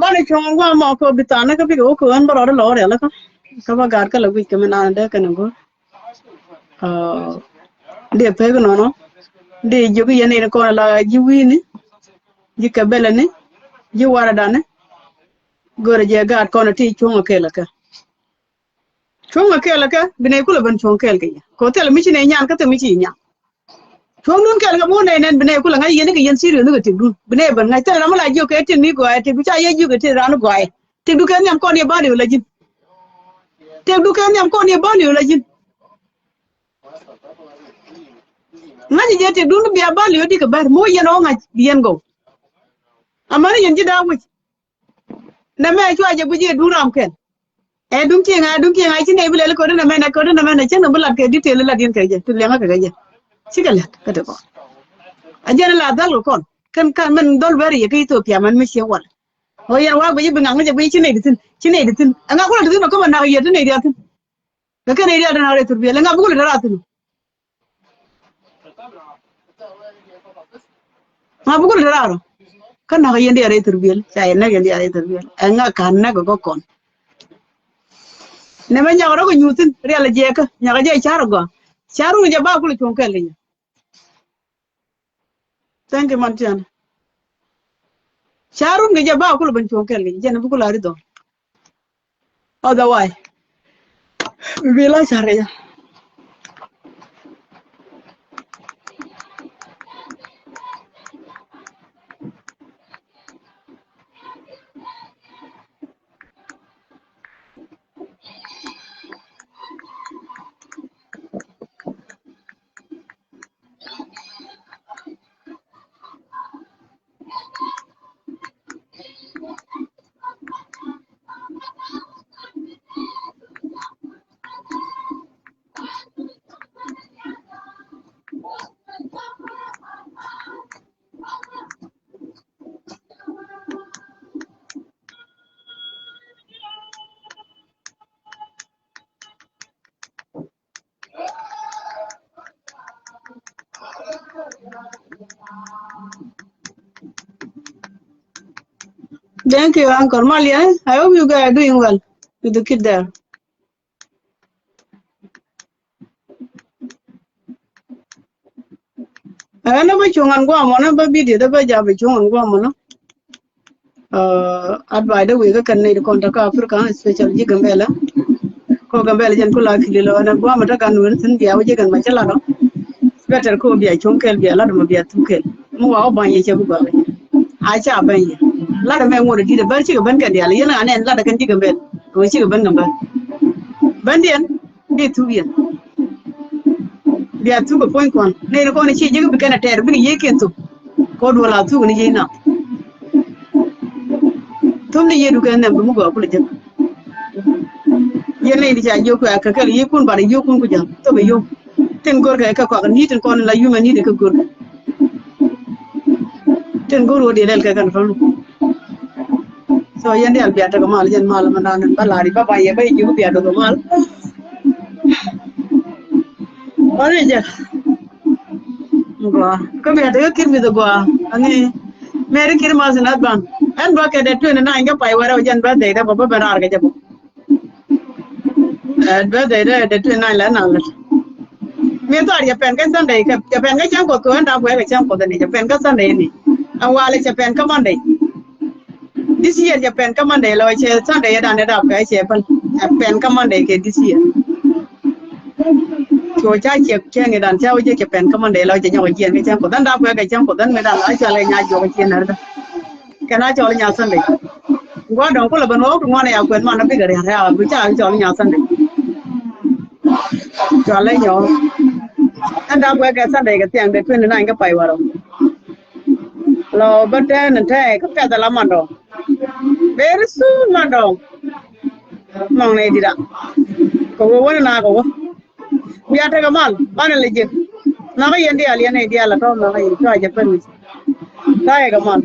Banɛ cuɔ̱ŋ guam mɔ kɛ bi tha̱a̱n kä bikɛ wä kɛ ɣän bä rɔɔdä lɔɔr yɛlä kä. Kä bä gaat kä lɛ guic kɛ mi naan dee kɛn ɛ go̱r. Dee pek nɔnɔ. Dee jiök yɛn in kɔn la ji̱ wi̱i̱ni. Ji̱ kɛ bɛlɛni. Ji̱ waradani. Görɛ jɛ gaat kɔn ti cuɔ̱ŋ kɛɛl kɛ. Cuɔ̱ŋ kɛɛl kɛ, bi nɛy kulɛ ben cuɔ̱ŋ kɛɛl kɛ yɛ. Kɛ thilɛ mi ci nɛy nyan kä thil mi ci nyan. Cuɔ̱ŋdun kɛɛl kɛ bi wä nɛy nɛn bi nɛy kulɛ ŋa̱c yɛn kɛ yɛn serious ni kɛ tëkdun. Bi nɛy ben ŋa̱c thilɛ ram mi la jiök kɛ tëk ni gɔaaɛ, tëkdu ca yɛ jiök kɛ tëk ran gɔaaɛ. Tëkdu kɛ nhiam kɔn yɛ bali wä la ji̱n. Tëkdu kɛ nhiam kɔn yɛ bali wä la ji̱n. Ŋa̱c jɛ tëkdun bia bali wä di kɛ bär mi wä yɛn ɔ ŋa̱c bi yɛn gɔw. Amäni yɛn ji̱ da̱a̱ wec. Nɛ mɛ cua jɛ guic i̱ duŋ ram kɛn. Ɛ duŋ cieŋ a duŋ cieŋ a ci nɛ bi lɛl kodi nɛ mɛnɛ kodi nɛ mɛnɛ cieŋ nɛ bi lat kɛ detail lat yɛn kɛ jɛ ti liɛŋä kɛ kɛ jɛ. Cikɛ lɛt kä ti kɔn. A jɛn la dhal kɛ kɔn kɛn kan mɛn dhɔl bɛr yɛ kä Ethiopia mɛn mi ciɛ wal. Ɣöö yɛn wa guic i̱ bi ŋaŋ ni jɛ guic ci nɛy di thi̱n ci nɛy di thi̱n ɛŋa kulɛ di thi̱n ɔ kä mɛ nak yɛ ti nɛy di a thi̱n. Kɛ kɛn i̱ diaal den a rɛy thurbiɛl ɛŋa bi kulɛ dɛ raar thi̱n. Ŋa bi kulɛ dɛ raar ɔ kä nak yɛn diaal rɛy thurbiɛl ca yɛn näk yɛn diaal rɛy thurbiɛl ɛŋa ka̱n näk ɔ kä kɔn. Nɛ mɛ nyakɔ rɔ kɛ nyuuth thi̱n rial ɛ jiɛkä nyakɔ jɛ car ɔ gɔaa. Car run jɛ ba kulɛ cuɔ̱ŋ kɛl kɛ nyɛ. Thank you man tian. Ca run kɛ jɛ ba kulɛ ben cuɔ̱ŋ kɛl kɛ jɛ jɛn bi kulɛ a ri dhɔl. Otherwise bi la car kɛ jɛ. Thank you, Uncle Malia. I hope you guys are doing well with the kid there. Ɛn bä cuŋ ɛn guam mɔnɔ bä video dee bä jap bä cuŋ ɛn guam mɔnɔ. Advice dee wek kä kɛn nɛy ti kɔn te kä Africa, especially ji̱ Gambɛla. Kɔ Gambɛla jɛn kula kili lɔ ɛn guam te kan wen thin bia wä ji̱ kɛn ma cä lat ɔ. Better kɔ bia cuŋ kɛl bia lat mɔ bia thuk kɛl. Mi wa wä ba̱ny yɛ cɛ bi gɔaa. A ca ba̱ny yɛ lat ɛmɛ ŋot ɛ di̱t ɛ bär cikɛ ben kɛn diaal yɛn a nɛn lat ɛ kɛn ji̱ Gambɛla. Kɛ wä cikɛ ben Gambɛla. Bändiɛn. Bi thuk yɛn. Bia thuk kɛ puɔ̱ny kɔn. Nɛy ni kɔn ci ji̱ bi kɛn a tɛɛr bikɛ yiëëkiɛn thuk. Kɔ duɔl a thuk ni ji̱ nath. Thum ni yiëëdu kɛn nhɛm bi mi gɔaa kulɛ jek. Yɛn nɛy di ca jiök kɛ kɛ kɛl yiëëkun bat a yiëëkun ku ja̱l. Thok a yiëëk. Tin go̱r kɛ kɛ kɔak ni tin kɔn la yumɛ ni di kɛ go̱r kɛ. Tin go̱r wä di lɛl kɛ kɛn tɔn. So yɛn dial bia tekɛ mal jɛn mal mɛ nan ba lari ba ba yɛ ba yɛ ji̱ bia tekɛ mal. Ɔni jɛ. Gua kä bia tekɛ kir mi gua ani. Merry Christmas in advance. Ɛn ba kɛ dɛ twenty nine kɛ pay wɛrɛ jɛn birthday dɛ ba ba ben rar kɛ jɛ ba. Ɛ birthday dɛ dɛ twenty nine lɛ naŋ lɛ. Mi thɔɔr cɛ pɛn kä Sunday kɛ cɛ pɛn kä cäŋ kuɔth kɛ ɣän da̱a̱ kuɛ kɛ cäŋ kuɔth ni cɛ pɛn kä Sunday ni. Ɛn walɛ cɛ pɛn kä Monday. This year cɛ pɛn kä Monday lɔ cɛ Sunday yɛ dan ɛ da̱a̱ kuɛ cɛ pɛn. Cɛ pɛn kä Monday kɛ this year. Cuɔ ca ciɛ cɛŋ idan ca wä jɛ cɛ pɛn kä Monday lɔ cɛ nyɔk jiɛn kɛ cɛŋ kuɔth ɣän da̱a̱ kuɛ kɛ cɛŋ kuɔth ɣän mi dan la cɔal kɛ nya juɔk jiɛn nɛr dä. Kɛn a cɔl nya Sunday. Gua̱a̱r dɔ̱ŋ kulɛ ben wä wä ti ŋuan ya kuɛn man a bikɛ ria̱r ya bi ca cɔl nya Sunday. Cɔl lɛ nyɔ. Ɛn da̱a̱ kuɛ kɛ Sunday kɛ thiaŋ dee twenty nine kä pay warɔ. Lɔ bä tɛn tɛ kä pɛth ala mandɔ. Very soon mandɔ. Mɔŋ nɛ dida. Kɛ wä wä ni na kɛ wä. Bia tekɛ mal banɛ lɛ jek. Nakä yɛn diaal yɛn nɛ diaal a tɔ nakä yɛn cua jɛ pɛn wi̱c. Ta̱yɛ kɛ mal.